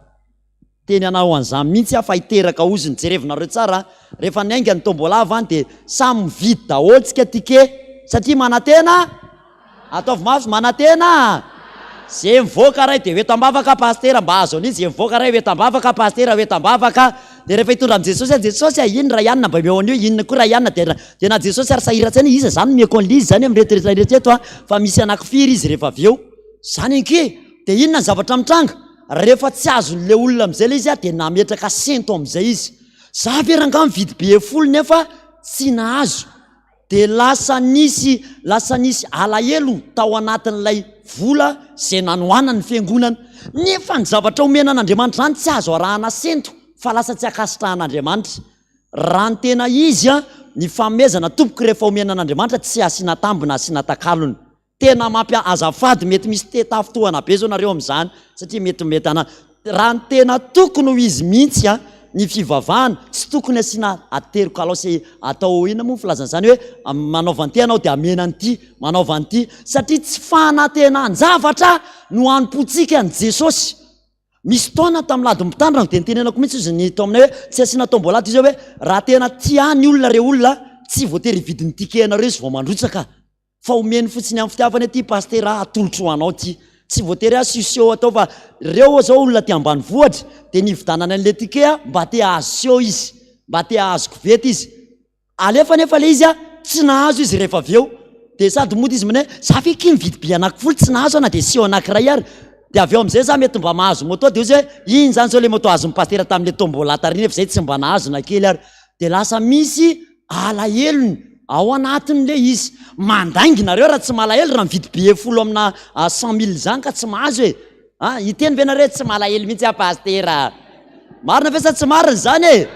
Teny hanao an'izany mihitsy aho fa hiteraka ozona, jerevinareo tsara a, rehefa niainga ny tombola any dia samy mividy daholo tsika ticket satria manantena, ataovy mafy, manantena, ze mivoaka ray dia ho eto am-bavaka pasitera mba hahazo an'io, ze mivoaka ray ho eto am-bavaka pasitera ho eto am-bavaka, dia rehefa hitondra an'i Jesosy aho, Jesosy a, iny ray anona mba omeo an'io, inona koa ray anona, dia dia na Jesosy ary sahiran-tsaina, iza izany omeko an'ilay izy izany amin'ireto rehetra rehetra eto a, fa misy anankifiry izy rehefa avy eo, izany ange, dia inona ny zavatra mitranga? Rehefa tsy azon'ilay olona amin'izay ilay izy dia nametraka sento amin'izay izy. Za ve rangahy mividy billet folo nefa tsy nahazo. Dia lasa nisy lasa nisy alahelo tao anatin'ilay vola izay nanohanany ny fiangonana. Nefa ny zavatra omena an'Andriamanitra izany tsy azo arahana sento fa lasa tsy ankasitrahan'Andriamanitra. Raha ny tena izy, ny fanomezana tompoko rehefa omena an'Andriamanitra tsy asiana tambina asiana takalony. Tena mampia azafady mety misy te tafintohana be zao nareo amizany satria mety mety ana raha ny tena tokony ho izy mihitsy a ny fivavahana tsy tokony asiana ateriko alao sy atao inona moa ny filazana izany hoe manaova an'ity ianao dia amena an'ity manaova an'ity satria tsy fanantenan-javatra no hanompoantsika an'i Jesosy. Misy taona tamin'ny ladin'ny mpitandrina dia nitenenako mihitsy izy ny tao aminay hoe tsy asiana tombola izy hoe raha tena tia ny olona re olona tsy voatery hividy ny ticket anareo izy vao mandrotsaka. Fa omeny fotsiny amin'ny fitiavana ity Pasitera a, atolotro ho anao ity. Tsy voatery asio seho atao fa reo zao olona aty ambanivohitra dia nividanany an'le ticket a, mba te hahazo seho izy, mba te hahazo koveta izy. Alefa nefa le izy a, tsy nahazo izy rehefa avy eo. Dia sady mody izy manao hoe za ve akia nividy billet anakifolo tsy nahazo aho na dia seho anakiray ary. Dia avy eo amin'izay za mety mba mahazo moto dia hoy izy hoe iny zany zao le moto azon'ny Pasitera tamin'le tombola tary nefa zay tsy mba nahazo na kely ary. Dia lasa misy alahelony ao anatin'le izy. Mandainga nareo raha tsy malahelo raha mividy billet folo amina 100 mille zany ka tsy mahazo e. Ah, hiteny ve nareo tsy malahelo mihitsy aho pasitera? Marina ve sa tsy marina izany e?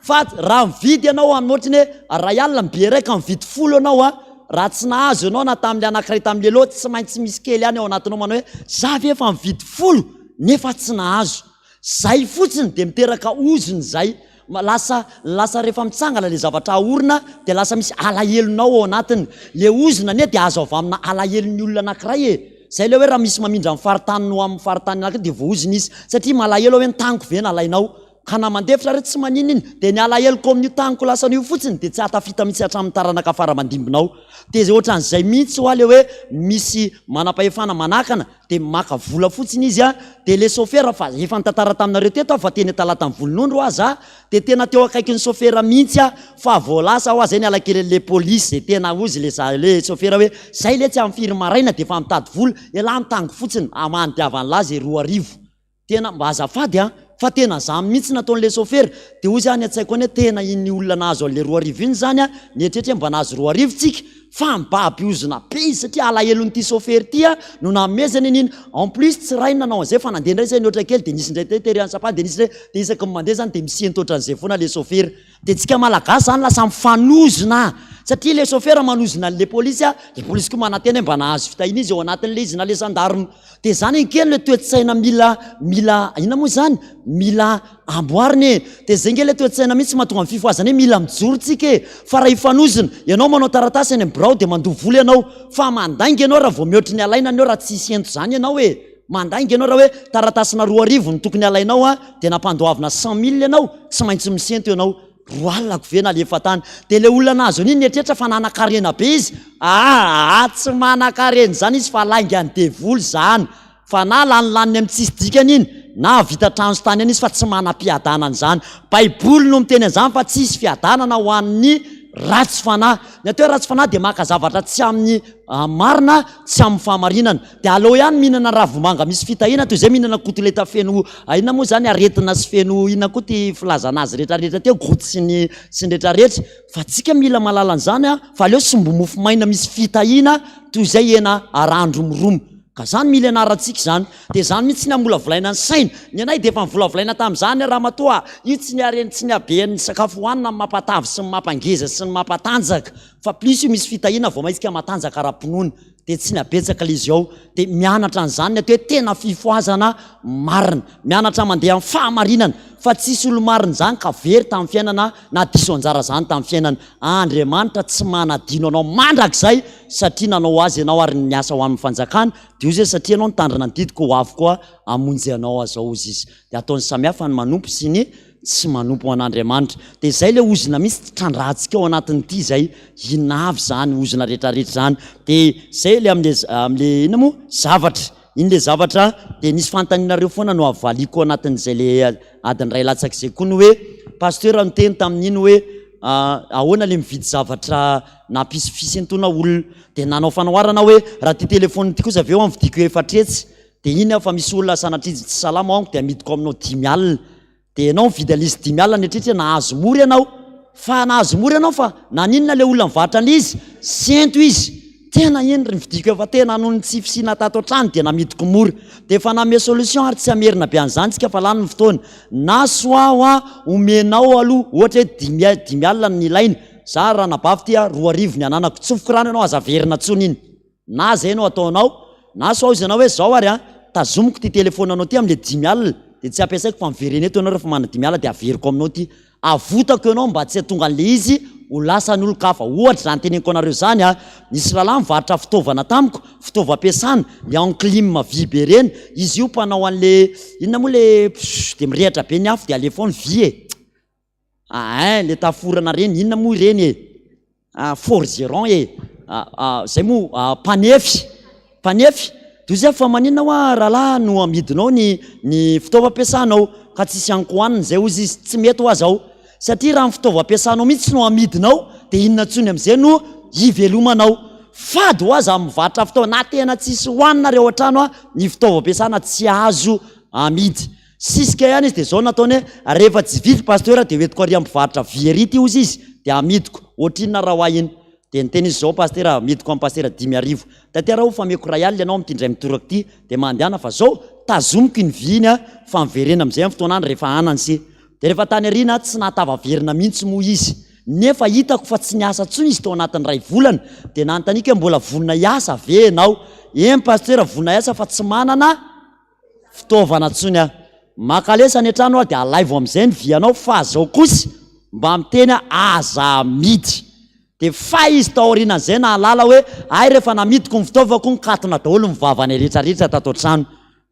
Fa raha mividy ianao amin'ny ohatrany hoe ray alina ny billet iray ka mividy folo ianao a, raha tsy nahazo ianao na tamin'le anankiray tamin'le lot, tsy maintsy misy kely ihany ao anatinao manao hoe za ve efa mividy folo nefa tsy nahazo. Zay fotsiny dia miteraka ozona izay, lasa lasa rehefa mitsangana le zavatra aorina dia lasa misy alahelonao ao anatiny, le ozona anie dia azo avy amina alahelon'ny olona anakiray e, zay le hoe raha misy mamindra ny faritaniny ho amin'ny faritany anakiray dia voaozona izy satria malahelo aho hoe ny taniko ve nalainao, ka na mandefitra ary tsy maninona iny, dia ny alaheloko amin'io taniko lasana io fotsiny dia tsy hahatafita mihitsy hatramin'ny taranaka fara aman-dimbinao, dia ohatran'izay mihitsy hoa le hoe misy manam-pahefana manakana dia maka vola fotsiny izy a, dia le sôfera fa efa nitantara taminareo teto aho fa teny Talatan'ny Volonondry hoa za dia tena teo akaikin'ny sôfera mihitsy aho fa vao lasa hoa zay niala kely an'le polisy zay tena hozy le za le sôfera hoe zay letsy amin'ny firy maraina dia efa mitady vola, elah mitango fotsiny amandiavan'lah zay 2000. Tena mba azafady an! Fa tena zany mihitsy nataon'le sôfera, de hozy aho ny an-tsaiko any hoe tena iny olona nahazo an'le 2000 iny zany an, nieritreritra hoe mba nahazo 2000 tsika, fa mibaby ozona be izy satria alahelon'ity sôfera ity an no nanomezany an'iny, en plus tsy rainy nanao an'izay fa nandeha indray zay nihoatra kely de nisy indray teo tery an'Sampana de nisy indray, de isaky ny mandeha zany de misento ohatran'izay foana le sôfera. De tsika malagasy zany lasa mifanozona satria le sôfera manozona an'le polisy a, le polisy koa manantena hoe mba nahazo fitahiana izy ao anatin'le izy na le gendarme. De zany ange le toe-tsaina mila mila inona moa zany? Mila amboarina e. De zay nge le toe-tsaina mihitsy mahatonga ny fifohazana hoe mila mijoro tsika e. Fa raha hifanozona, ianao manao taratasy any amin'ny birao de mandoa vola ianao, fa mandainga ianao raha vao mihoatry ny alaina anao raha tsisy ento zany ianao e. Mandainga ianao raha hoe taratasinà 2000 no tokony halainao an, dia nampandoavina 100 000 ianao, tsy maintsy misento ianao. Roa alina ko ve nalefa tany? Dia ilay olona nahazo an'iny nieritreritra fa nanan-karena be izy. Aa, tsy manan-karena izany izy fa laingan'ny devoly izany. Fa na lanilaniny amin'ny tsisy dikany iny, na hahavita trano sy tany ihany izy fa tsy manam-piadanana izany. Baiboly no miteny an'izany fa tsisy fiadanana ho an'ny ratsy fanahy. Ny atao hoe ratsy fanahy dia maka zavatra tsy amin'ny marina, tsy amin'ny fahamarinana. Dia aleo ihany mihinana ravimanga misy fitahiana toy izay mihinana kotoleta feno inona moa izany aretina sy feno inona koa ity filazana azy rehetrarehetra teo, goty sy ny sy ny rehetrarehetra. Fa tsika mila mahalala an'izany fa aleo sombi-mofo maina misy fitahiana toy izay hena arahan-dromoromo. Ka zany mila ianarantsika izany. Dia zany mihitsy ny hamolavolaina ny saina. Ny anay dia efa novolavolaina tamin'izany ramatoa a! Io tsy ny harena, tsy ny haben'ny sakafo hohanina no mampatavy sy ny mampangeza sy ny mampatanjaka. Fa plus io misy fitahiana vao maintsika matanjaka ara-pinoana. Dia tsy ny habetsaka ilay izy ao. Dia mianatra an'izany ny atao hoe tena fifohazana marina. Mianatra mandeha amin'ny fahamarinana. Fa tsisy olo-marina izany ka very tamin'ny fiainana na diso anjara izany tamin'ny fiainana. Andriamanitra tsy manadino anao mandrakizay satria nanao azy ianao ary niasa ho amin'ny fanjakany, dia hozy izy satria ianao nitandrina ny didiko ho avy koa hamonjy anao aho zao hozy izy. Dia ataony samihafa ny manompo sy ny tsy manompo an'Andriamanitra. Dia izay ilay ozona mihitsy trandrahantsika ao anatin'ity izay, inona avy izany ozona rehetrarehetra izany. Dia izay ilay amin'ilay amin'ilay inona moa? Zavatra. Iny ilay zavatra dia nisy fanontanianareo foana no avaliako ao anatin'izay ilay adiny iray latsaka izay koa ny hoe pasteur niteny tamin'iny hoe ahoana ilay mividy zavatra nampisy fisintoana olona dia nanao fanoharana aho hoe raha ity téléphone ity kosa avy eo aho vidiko 400 dia iny aho fa misy olona sanatria tsy salama ao amiko dia amidiko aminao 50 000 Dia ianao mividy an'izy 50 000 nieritreritra hoe nahazo mora ianao. Fa nahazo mora ianao fa naninona ilay olona nivarotra an'izy? Sento izy. Tena iny ry nividiako efa tena noho ny tsy fisiana tato an-trano dia namidiko mora. Dia efa nanome solution ary tsy hamerina be an'izany tsika fa lany ny fotoana. Na soit hoa omenao aloha ohatra hoe dimy 50 000 no ilaina. Za ranabavy ty a 2000 ny ananako. Tsofiko rano ianao aza averina intsony iny. Na zay no ataonao, na sao izy anao hoe zao ary an, tazomiko ty telephone anao ty amle 50 000 de tsy ampiasaiko fa miverena eto ianao rehefa manana 50 000 de averiko aminao ty, avotako ianao mba tsy hatonga anle izy ho lasan'ny olon-kafa, ohatra zany teneniko anareo zany an, nisy rahalahy nivarotra fitaovana tamiko, fitaovam-piasana, le enclim vy be reny, izy io mpanao anle inona moa le pssss de mirehatra be ny afo de alefa ao ny vy e! Ain le taforana reny inona moa ireny e? Ah forgeron e! Ah zay moa mpanefy, mpanefy, de hoy zay fa maninona hoa rahalahy no amidinao ny ny fitaovam-piasanao ka tsisy ankohanina zay hozy izy, tsy mety hoa zao satria raha ny fitaovam-piasanao mihitsy no amidinao de inona intsony am'zay no hivelomanao, fady hoa za mivarotra fitaovana na tena tsisy hohanina ary ao an-trano a, ny fitaovam-piasana tsy azo amidy. Sisika ihany izy dia zao nataony hoe rehefa tsy vy ry pasteur dia hoentiko ary am-pivarotra vy ery ity hozy izy dia amidiko, ohatrinona raha ho ahy iny? Dia niteny izy zao pasteur amidiko amin'i pasteur 5000. Taty ary aho fa ameko 1000 ianao amin'ity indray mitoraka ity dia mandehana fa zao tazomiko iny vy iny fa miverena amin'izay amin'ny fotoan'andro rehefa hanana se. Dia rehefa tany aoriana tsy nahatavaverina mihitsy moa izy nefa hitako fa tsy niasa intsony izy tao anatin'ny iray volana dia nanontaniako hoe mbola vonona hiasa ve ianao? Eny pasteur vonona hiasa fa tsy manana fitaovana tsony aho. Makalesa any an-trano aho dia alaivo amin'izay ny vy anao fa zao kosa mba miteny aho aza amidy. Dia fay izy tao aorianan'izay nahalala hoe hay rehefa namidiko ny fitaovako nikatona daholo ny vavanay rehetrarehetra tato an-trano.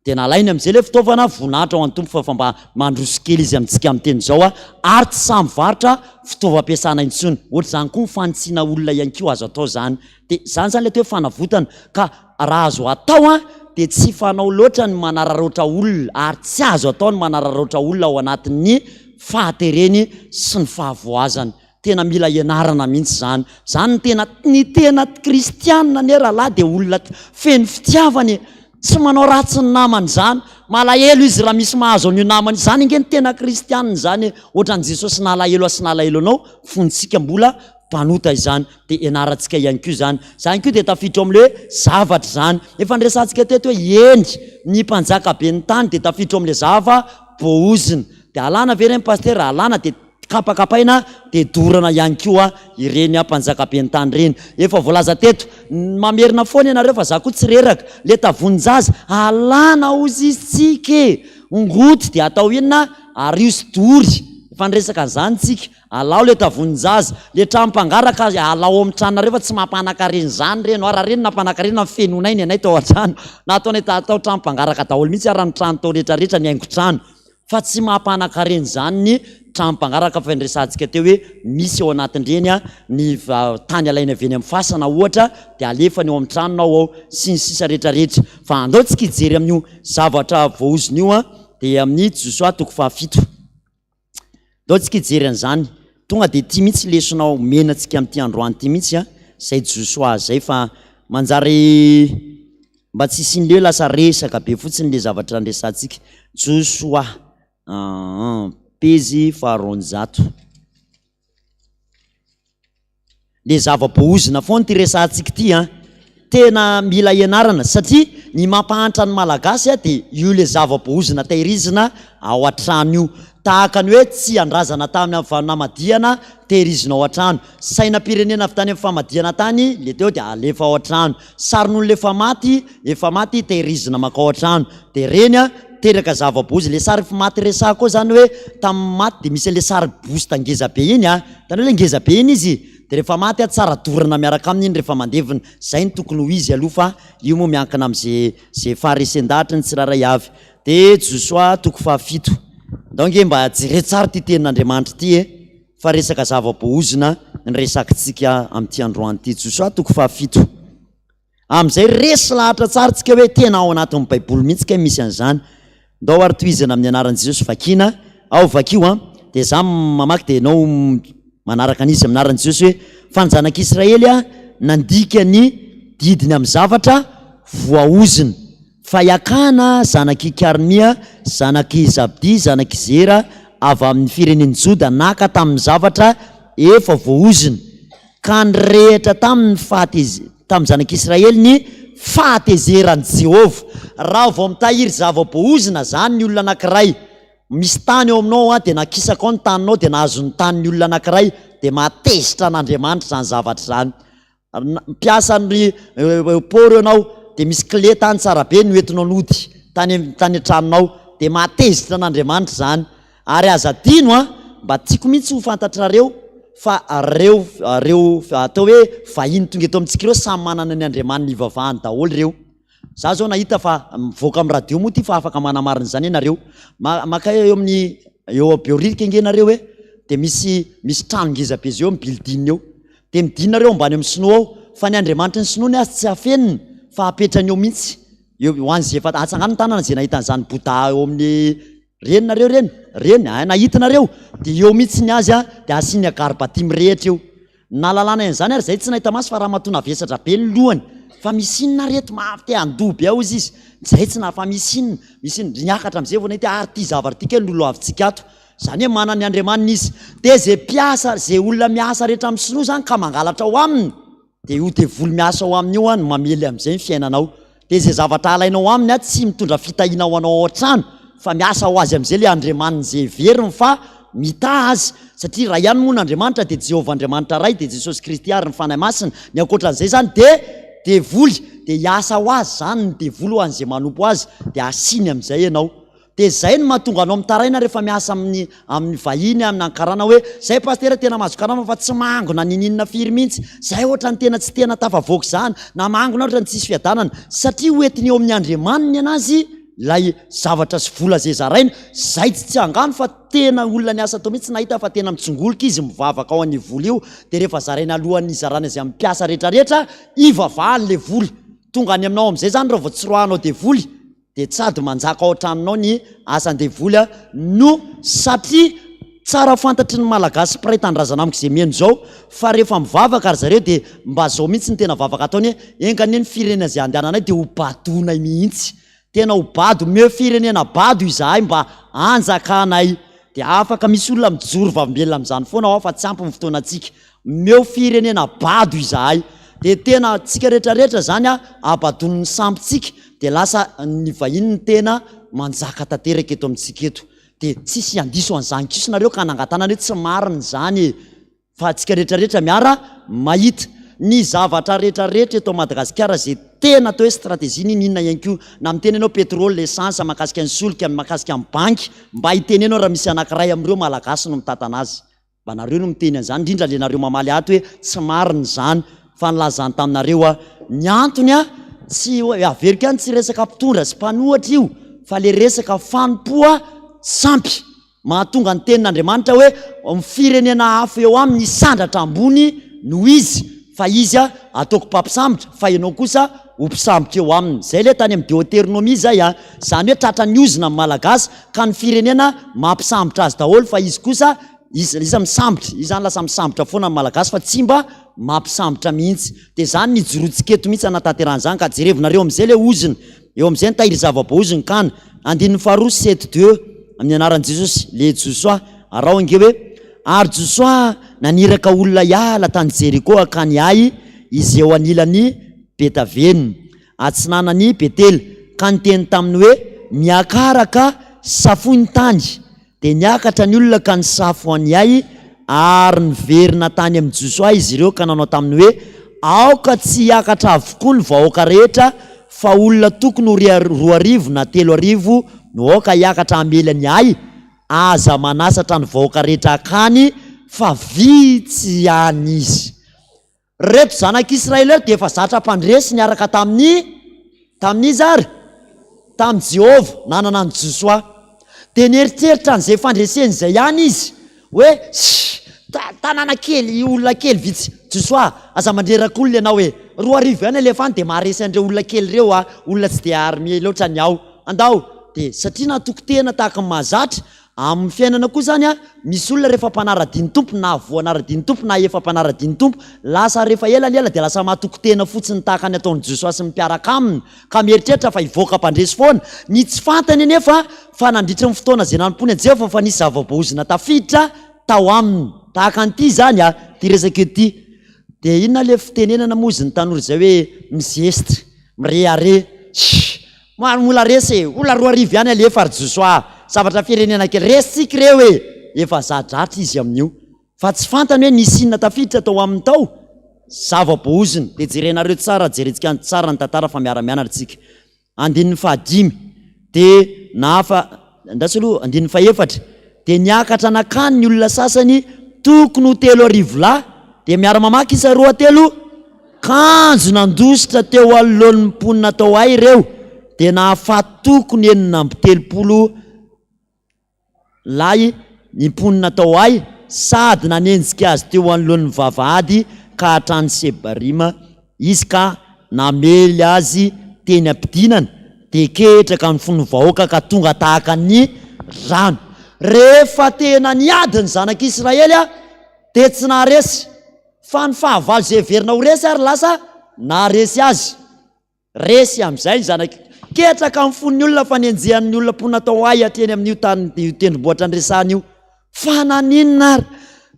Dia nalainy amin'izay ilay fitaovana, voninahitra ho an'ny Tompo fa efa mba mandroso kely izy amintsika miteny izao ary tsy sahy mivarotra fitaovam-piasana intsony. Ohatr'izany koa ny fanitsiana olona ihany koa azo atao izany. Dia izany izany ilay atao hoe fanavotana ka raha azo atao an dia tsy fanao loatra ny manararaotra olona ary tsy azo atao ny manararaotra olona ao anatin'ny fahatereny sy ny fahavoazany. Tena mila ianarana mihitsy izany. Izany ny tena ny tena kristianina anie rahalahy dia olona feno fitiavana e. Tsy manao ratsy ny namany izany. Malahelo izy raha misy mahazo an'io namany io. Izany ange ny tena kristianina izany e. Ohatran'i Jesosy nalahelo ahy sy nalahelo anao fony tsika mbola mpanota izany. Dia ianarantsika ihany koa izany. Izany koa dia tafiditra ao amin'ilay hoe zavatra izany. Efa niresahantsika teto hoe eny, ny mpanjaka ben'ny tany dia tafiditra ao amin'ilay zava-boaozona. Dia alana ve ireny Pasitera? Alana dia kapakapaina dia dorana ihany koa ireny mpanjaka ben'ny tany ireny. Efa voalaza teto, mamerina foana ianareo fa za koa tsy reraka. Ilay tavonin-jaza, alana hozy izy tsika e! Ongoty dia atao inona? Ario sy dory. Efa niresaka an'izany tsika. Alao le tavonin-jaza, le trano mpangaraka aza alao amin'ny tranonareo fa tsy mampanakarena izany ireny, raha ireny nampanakarena ny fenonay ny anay tao an-trano, na ataonay tao trano mpangaraka daholo mihitsy ara ny trano tao rehetra rehetra ny haingon-trano, fa tsy mampanakarena izany ny trano. Trano mpangaraka fa niresahantsika teo hoe misy ao anatin'ireny ny tany alaina avy eny amin'ny fasana ohatra dia alefany ao amin'ny tranonao ao sy ny sisa rehetra rehetra. Fa andao tsika hijery amin'io zavatra voaozona io dia amin'ny Josoa toko fahafito. Ndao tsika hijery an'izany. Tonga dia ity mihitsy lesona omena antsika amin'ity androany ity mihitsy a, izay Josoa izay fa manjary mba tsy hisian'le hoe lasa resaka be fotsiny le zavatra niresahantsika. Josoa, aa, pejy faharoanjato. Le zava-boahozona foana ity resahantsika ity an! Tena mila ianarana satria ny mampahantra ny Malagasy dia io le zava-boahozona tehirizina ao an-trano io. Tahaka ny hoe tsy andrazana tany amin'ny namadihana tehirizina ao an-trano. Sainam-pirenena avy tany amin'ny famadihana tany le teo dia alefa ao an-trano. Sarin'olona efa maty, efa maty tehirizina mankao an-trano. Dia ireny an, teraka zava-boahozona. Le sary maty resahako eo zany hoe tamin'ny maty dia misy an'le sary buste ngeza be iny an! Hitanao ilay ngeza be iny izy? Dia rehefa maty an, tsara dorana miaraka aminy iny rehefa mandevina. Izay no tokony ho izy aloha fa io moa miankina amin'izay izay faharesen-dahatry ny tsirairay avy. Dia Josoa toko fahafito. Ndao ange mba jereo tsara ity tenin'Andriamanitra ity e! Fa resaka zava-boahozona ny resakitsika amin'ity androany ity. Josoa toko fahafito. Amin'izay resy lahatra tsara tsika hoe tena ao anatin'ny baiboly mihitsy kay misy an'izany. Ndao ary tohizana amin'ny anaran'i Jesosy vakiana. Ao vakio an. Dia za mamaky dia ianao manaraka an'izy amin'ny anaran'i Jesosy hoe fa ny zanak'Israely an nandika ny didiny amin'ny zavatra voaozona. Fa i Akana zanak'i Karmia, zanak'i Zabdi, zanak'i Zera, avy amin'ny firenen'i Joda naka tamin'ny zavatra efa voaozona. Ka nirehitra taminy ny fahateze-, tamin'ny zanak'Israely ny fahatezeran'i Jehovah. Raha vao mitahiry zava-boaozona izany ny olona anankiray, misy tany eo aminao an, dia nakisaka ao ny taninao, dia nahazo ny tanin'ny olona anankiray, dia mahatezitra an'Andriamanitra izany zavatra izany. Mpiasan'ny port ianao, dia misy clé tany tsara be noentinao nody tany, tany an-tranonao, dia mahatezitra an'Andriamanitra izany. Ary aza adino an, mba tiako mihitsy ho fantatrareo fa reo reo atao hoe vahiny tonga eto amintsika ireo samy manana ny andriamaniny hivavahany daholo ireo. Za zao nahita fa mivoaka amin'ny radio moa ity fa afaka manamarina izany ianareo. Maka eo amin'ny eo Behoririka ange nareo e, dia misy misy trano ngeza be zay eo amin'ny building eo. Dia midina nareo ambany amin'ny sinoa ao, fa ny andriamanitry ny sinoa ny azy tsy afeniny fa apetrany eo mihitsy. Eo ho an'izay efa atsangano ny tanana izay nahita an'izany Bouddha eo amin'ny Reny nareo reny? Reny, hay nahita nareo? Dia eo mihitsy ny azy dia asiany agarbati mirehitra eo. Nahalalana an'izany ary zay tsy nahita maso fa ramatoa navesatra be ny lohany. Fa misy inona ary eto? Mafy te handoa be ao izy izy. Zay tsy naha fa misy inona? Misy inona? Niakatra am'zay vao nahita hoe ary ity zavatra ity kay no loloavintsika ato. Zany hoe manana ny Andriamaniny izy. Dia zay mpiasa, zay olona miasa rehetra amin'ny sinoa zany ka mangalatra ao aminy, Dia io devoly miasa ao aminy io no mamely amin'izay ny fiainanao. Dia izay zavatra alainao aminy tsy mitondra fitahiana ho anao ao an-trano fa miasa ho azy amin'izay ilay Andriamaniny izay heveriny fa mitaha azy. Satria iray ihany moa n'Andriamanitra dia Jehovah Andriamanitra Ray dia Jesosy Kristy ary ny Fanahy Masina. Ny ankoatran'izay izany dia devoly. Dia hiasa ho azy izany ny devoly ho an'izay manompo azy. Dia asiany amin'izay ianao. Dia zay no mahatonga anao mitaraina rehefa miasa amin'ny amin'ny vahiny amina ankarana hoe zay pasitera tena mahazo karama fa tsy mangona niniana firy mihitsy, zay ohatrany tena tsy tena tafavoaka izany, na mangona ohatrany tsisy fiadanana, satria ho entiny eo amin'ny Andriamaniny anazy ilay zavatra sy vola zay zaraina, zay tsy tsy angano fa tena olona niasa tao mihitsy nahita fa tena mitsongolika izy mivavaka ao an'io vola io, dia rehefa zaraina alohan'ny hizarana izay amin'ny mpiasa rehetrarehetra ivavahany le vola, tonga any aminao amin'izay zany raha vao tsy roahanao devoly, dia tsady manjaka ao an-tranonao ny asan-devoly a, no satria tsara fantatry ny Malagasy mpiray tanindrazana amiko izay mihaino izao fa rehefa mivavaka ry zareo dia mba zao mihitsy ny tena vavaka ataony hoe enga anie ny firenena izay andehananay dia ho badonay mihitsy, tena ho bado, omeo firenena bado izahay mba hanjakanay, dia afaka misy olona mijoro vavolombelona amin'izany foana aho fa tsy ampy ny fotoanantsika. Omeo firenena bado izahay. Dia tena tsika rehetra rehetra zany a abadonin'ny sampintsika dia lasa ny vahiny no tena manjaka tanteraka eto amintsika eto. Dia tsisy handiso an'izany kosa nareo ka hanangan-tanana hoe tsy marina izany e. Fa tsika rehetra rehetra miara mahita. Ny zavatra rehetra rehetra eto Madagasikara izay tena atao hoe stratégie n'inona ihany koa na miteny ianao pétrole, essence, mahakasika ny solika, mahakasika ny banky, mba hiteneno raha misy anankiray amin'ireo Malagasy no mitantana azy. Mba nareo no miteny an'izany, indrindra le nareo mamaly ato hoe tsy marina izany fa nilazany taminareo aho. Ny antony a, tsy hoe, averiko ihany tsy resaka mpitondra sy mpanohatra io fa le resaka fanompoa sampy. Mahatonga ny tenin'Andriamanitra hoe ny firenena hafa eo aminy hisandratra ambony noho izy, fa izy ataoko mpampisambotra, fa ianao kosa ho mpisambotra eo aminy. Izay ilay tany amin'ny Deoteronomia izay a! Izany hoe tratran'ny ozona ny Malagasy ka ny firenena mampisambotra azy daholo fa izy kosa izy izy misambotra, izy izany lasa misambotra foana ny Malagasy fa tsy mba mampisambotra mihitsy. Dia izany ny ijoroantsika eto mihitsy hanatanterahana izany ka jerevonareo amin'izay ilay ozona. Eo amin'izay ny tahiry zava-boaozon'i Kana. Andininy faharoa, sept deux, Amin'ny anaran'i Jesosy, le Josoa. Araho ange hoe, Ary Josoa naniraka olona hiala tany Jeriko hankany Ay, izay eo anilan'i Betavena, atsinanan'i Betela, ka niteny taminy hoe, Miakara ka safoy ny tany. Dia niakatra ny olona ka nisafo an'i Ay, ary niverina tany amin'i Josoa izy ireo ka nanao taminy hoe, Aoka tsy hiakatra avokoa ny vahoaka rehetra, fa olona tokony ho 2000 na 3000 no aoka hiakatra hamely an'i Ay, aza manasatra ny vahoaka rehetra hankany, fa vitsy ihany izy. Reto zanak'Israely ireto dia efa zatra mpandresy niaraka tamin'i, tamin'iza ary? Tamin'i Jehovah, nanana an'i Josoa. Dia nieritreritra an'izay fandreseny izay ihany izy, hoe, Shh! Tanàna kely, olona kely vitsy. Josoa, aza mandreraka olona ianao e! 2000 ihany alefa any dia maharesy an'ireo olona kely ireo a! Olona tsy dia armé loatra ny ao. Andao! Dia satria natoky tena tahaka ny mahazatra, Amin'ny fiainana koa izany an, misy olona rehefa mpanaradia ny Tompo na voanaradia ny Tompo na efa mpanaradia ny Tompo, lasa rehefa ela ny ela dia lasa matoky tena fotsiny tahaka ny ataon'i Josoa sy ny mpiaraka aminy ka mieritreritra fa hivoaka mpandresy foana. Ny tsy fantany anefa fa nandritry ny fotoana izay nanompoany an'i Jehovah fa nisy zava-boaozona tafiditra tao aminy. Tahaka an'ity izany an, ity resaka ity. Dia inona ilay fitenenana moa izy ny tanora izay hoe mizestre, mirehareha, shh. Maro mbola resy e! Olona 2000 ihany alefa ry Josoa a! Zavatra firenena kely. Resintsika ireo e! Efa za-dratsy izy amin'io. Fa tsy fantany hoe nisy inona tafiditra tao aminy tao. Zava-boahozona. Dia jerenareo tsara, jerentsika tsara ny tantara fa miara-mianatra isika. Andininy fahadimy. Dia nahafa, andraso aloha, andininy fahefatra. Dia niakatra nankany ny olona sasany tokony ho 3000 lahy. Dia miara-mamaky isa roa telo. Kanjo nandositra teo anoloan'ny mponina tao Ay ireo, dia nahafaty tokony 36 lahy ny mponina tao Ay, sady nanenjika azy teo anoloan'ny vavahady ka hatrany Sebarima izy ka namely azy teny am-pidinana, dia ketraka ny fon'ny vahoaka ka tonga tahaka ny rano. Rehefa tena niady ny zanak'Israely, dia tsy naharesy. Fa ny fahavalo izay heverina ho resy ary lasa naharesy azy. Resy amin'izay ny zanak'i. Ketraka amin'ny fon'ny olona fa nenjehan'ny olona mponina tao Ay hatreny amin'io tany io tendrombohitra niresahana io. Fa naninona ary?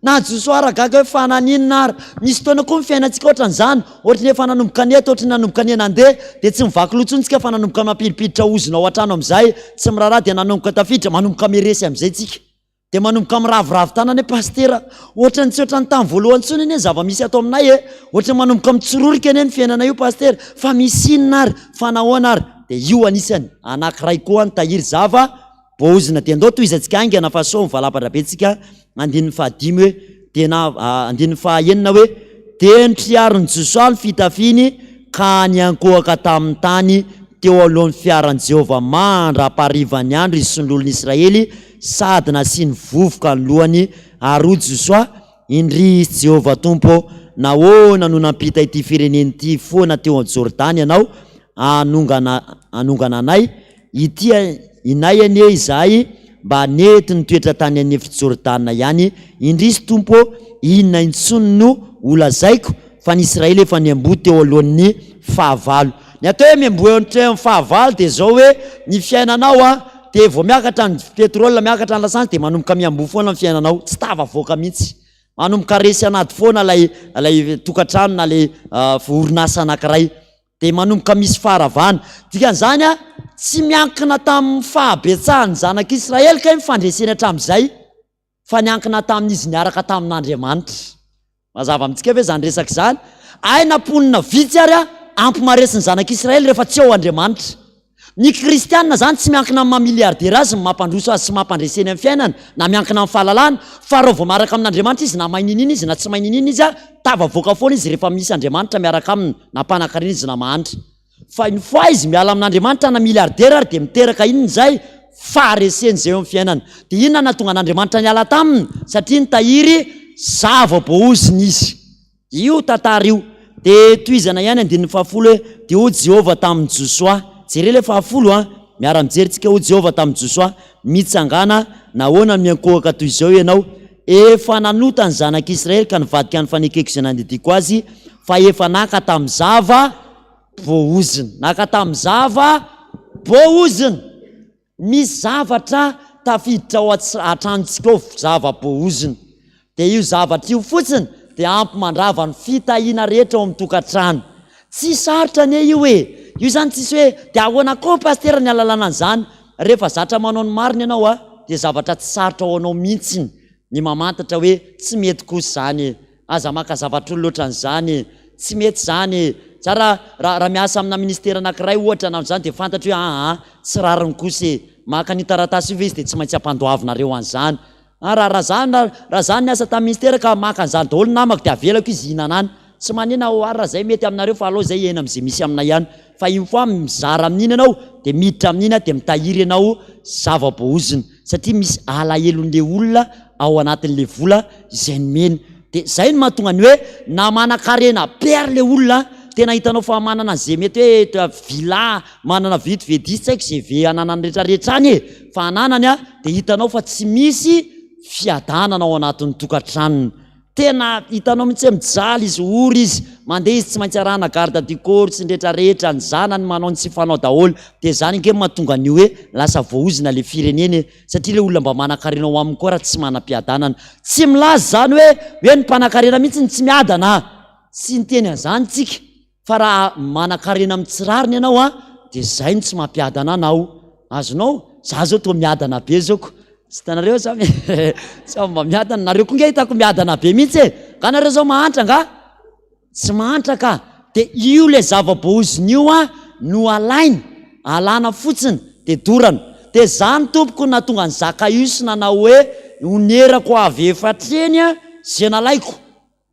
Na Josoa ara gaga hoe fa naninona ary? Misy fotoana koa ny fiainantsika ohatran'izany, ohatry ny efa nanomboka nety, ohatry ny nanomboka niha nandeha, dia tsy mivaky loha intsony tsika fa nanomboka mampilipilitra ozona ao an-trano amin'izay, tsy miraharaha dia nanomboka tafiditra, manomboka miresy amin'izay tsika. Dia manomboka miraviravy tanana hoe pasitera, ohatran'ny tsy ohatran'ny tamin'ny voalohany intsony anie ny zava-misy ato aminay e! Ohatran'ny manomboka mitsororika anie ny fiainana io pasitera, fa misy inona ary? Fa nahoana ary? Dia io anisany anankiray koa ny tahiry zava boozina. Dia andao tohizantsika haingana fa sao mivalapatra be tsika andininy fahadimy hoe dia na andininy fahaenina hoe dia notriarin'i Josoa ny fitafiany ka niankohoka tamin'ny tany teo alohan'ny fiaran'i Jehovah mandra-paharivan'ny andro izy sy ny loholon'Israely sady nasiany vovoka ny lohany, ary hoy Josoa, Indrisy, Jehovah Tompo ô, nahoana no nampita ity firenena ity foana teo Jordany Ianao hanongana hanongana anay? Ity inay anie izahay mba nety nitoetra tany an'efitr'i Jordana ihany. Indrisy, Tompo ô, inona intsony no holazaiko? Fa ny Israely efa niamboho teo alohan'ny fahavalo. Ny atao hoe miamboho eo anatrehan'ny fahavalo dia izao hoe ny fiainanao a, dia vao miakatra ny pétrole, miakatra ny lasantsy dia manomboka miamboho foana ny fiainanao, tsy tafavoaka mihitsy. Manomboka resy an'ady foana ilay ilay tokantrano na ilay orinasa anankiray. Dia manomboka misy faharavana. Dikan'izany a, tsy miankina tamin'ny fahabetsahan'ny zanak'Israely kay ny fandreseny hatramin'izay. fa niankina tamin'izy niaraka tamin'Andriamanitra. Mazava amintsika ve izany resaka izany? Hay na mponina vitsy ary ampy maharesy ny zanak'Israely rehefa tsy eo Andriamanitra. Ny kristiana izany tsy miankina amin'ny maha milliardaire azy ny mampandroso azy sy mampandreseny amin'ny fiainana, na miankina amin'ny fahalalana, fa raha vao miaraka amin'Andriamanitra izy na mahay niniana izy na tsy mahay niniana izy, tafavoaka foana izy rehefa misy Andriamanitra miaraka aminy, na mpanankarena izy na mahantra. Fa une fois izy miala amin'Andriamanitra na milliardaire ary dia miteraka inona izay? Faharesena izay eo amin'ny fiainana. Dia inona no nahatonga an'Andriamanitra niala taminy? Satria nitahiry zava-boaozona izy. Io tantara io. Dia tohizana ihany andininy fahafolo hoe, Dia hoy Jehovah tamin'i Josoa, jereo ilay fahafolo an, miara-mijery tsika, hoy Jehovah tamin'i Josoa, Mitsangàna, nahoana no miankohoka toy izao ianao? Efa nanota ny zanak'Israely ka nivadika ny fanekeko izay nandidiako azy, fa efa naka tamin'ny zava-boaozona. Naka tamin'ny zava-boaozona. Misy zavatra tafiditra ao an-tranontsika ao, zava-boaozona. Dia io zavatra io fotsiny dia ampy mandrava ny fitahiana rehetra ao amin'ny tokantrano. Tsy sarotra anie io e! Io izany tsisy hoe dia ahoana koa pasitera ny ahalalana an'izany? Rehefa zatra manao ny marina ianao a, dia zavatra tsy sarotra ho anao mihitsy ny mamantatra hoe tsy mety kosa izany e! Aza maka zavatr'olona ohatran'izany e! Tsy mety izany e! Za raha raha raha miasa amina ministera anankiray ohatra na ohatr'izany dia fantatro hoe aa tsy rariny kosa e! Maka an'io taratasy io ve izy dia tsy maintsy ampandoavinareo an'izany? Ah raha raha za raha za niasa tamin'ny ministera ka maka an'izany daholo ny namako dia avelako izy hihinana any. Tsy manina aho ary raha zay mety aminareo fa aleo zay hiaina amin'izay misy aminay ihany. Fa une fois mizara amin'iny ianao dia miditra amin'iny dia mitahiry ianao zava-boaozona satria misy alahelon'le olona ao anatin'le vola izay nomeny. Dia zay no mahatonga ny hoe na manankarena be ary le olona tena hitanao fa manana an'izay mety hoe villa, manana vito V10 tsy haiko izay V ananany retraretra any e! Fa ananany a dia hitanao fa tsy misy fiadanana ao anatin'ny tokantranony. Tena hitanao mihitsy hoe mijaly izy, ory izy, mandeha izy tsy maintsy arahana garde du corps sy ny retraretra, ny zanany manao ny tsy fanao daholo. Dia izany ange no mahatonga an'io hoe lasa voaozona ilay firenena e, satria ilay olona mba manankarena ao aminy koa raha tsy manam-piadanana. Tsy milaza izany hoe hoe ny mpanankarena mihitsy no tsy miadana a! Tsy niteny an'izany tsika. Fa raha manankarena amin'ny tsy rariny ianao an, dia zay no tsy mampiadana anao. Azonao? Za zao toa miadana be zao ko. Tsy hitanareo za tsy mba miadana. Nareo koa nge hitako miadana be mihitsy e. Nga nareo zao mahantra nga? Tsy mahantra ka. Dia io le zava-boahozona io an no alaina, alana fotsiny dia dorana. Dia zany tompoko no nahatonga an'i Zakaiosy nanao hoe, onerako avy efatra eny an, ze nalaiko.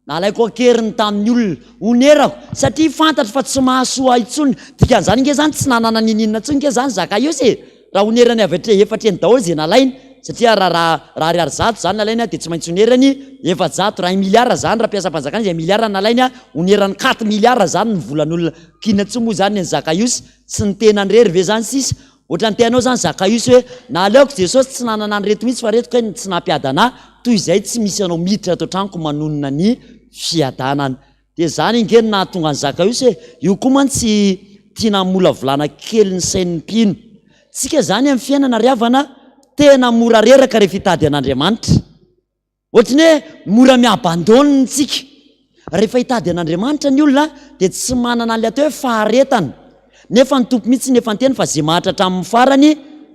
Nalaiko an-keriny tamin'ny olona. Onerako, satria fantatro fa tsy mahasoa ahy intsony. Dikan'izany ange izany tsy nanana n'inon'inona intsony ange izany Zakaiosy e! Raha onerany avy hatreo efatra eny daholo izay nalainy, satria raha raha raha ariary zato izany nalainy dia tsy maintsy onerany 400, raha un milliard izany raha mpiasam-panjakana izy un milliard no nalainy, onerany quatre milliards izany ny volan'olona. K'inona intsony moa izany ny an'i Zakaiosy? Tsy ny tenany irery ve izany sisa? Ohatran'ny te hanao zany Zakaiosy hoe, naleoko Jesosy tsy nanana an'ireto mihitsy fa reto kay no tsy nampiadana ahy, toy izay tsy misy anao miditra ato an-tranoko manonona ny fiadanana. Dia zany ange no nahatonga an'i Zakaiosy e! Io koa mantsy tiana hamolavolana kely ny sain'ny mpino. Tsika zany amin'ny fiainana ry havana, tena mora reraka rehefa hitady an'Andriamanitra. Ohatry ny hoe mora mi-abandonne tsika. Rehefa hitady an'Andriamanitra ny olona dia tsy manana an'ilay atao hoe faharetana. Nefa ny Tompo mihitsy no efa niteny fa izay mahantra hatramin'ny farany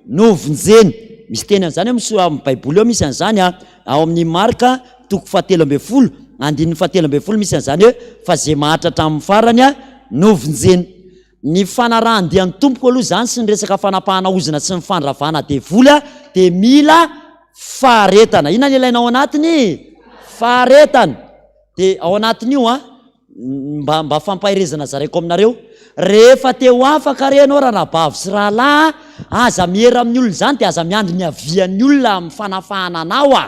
no vonjeny. Misy teny an'izany ao amin'ny amin'ny Baiboly ao misy an'izany a. Ao amin'ny Marka toko fahatelo ambin'ny folo, andininy fahatelo ambin'ny folo misy an'izany hoe fa izay mahantra hatramin'ny farany no vonjeny. Ny fanarahan-dia ny Tompoko aloha izany sy ny resaka fanapahana ozona sy ny fandravana devoly dia mila faharetana. Inona ny ilaina ao anatiny? Faharetana. Dia ao anatin'io an, mba mba fampaherezana zaraiko aminareo, rehefa te ho afaka re ianao ranabavy sy rahalahy, aza miera amin'ny olona izany dia aza miandry ny havian'ny olona amin'ny fanafahana anao a.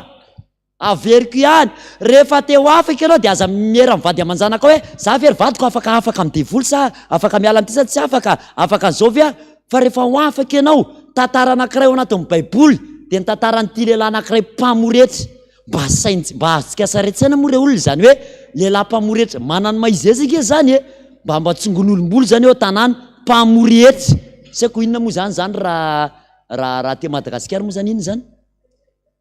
Averiko ihany, rehefa te ho afaka ianao dia aza miera amin'ny vady aman-janakao hoe, za ve ry vadiko afaka afaka amin'ny devoly sa afaka miala amin'ity sa tsy afaka, afaka an'izao ve aho? Fa rehefa ho afaka ianao, tantara anankiray ao anatin'ny baiboly dia ny tantaran'ity lehilahy anankiray mpamory hetra, mba sain-, mba azontsika sary an-tsaina moa re olona izany hoe lehilahy mpamory hetra, manana ny maha izy azy ange izany e, mba mba tsongon'olom-bolo izany eo an-tanàna, mpamory hetra, tsy haiko inona moa izany izany raha raha raha aty Madagasikara moa izany inona izany?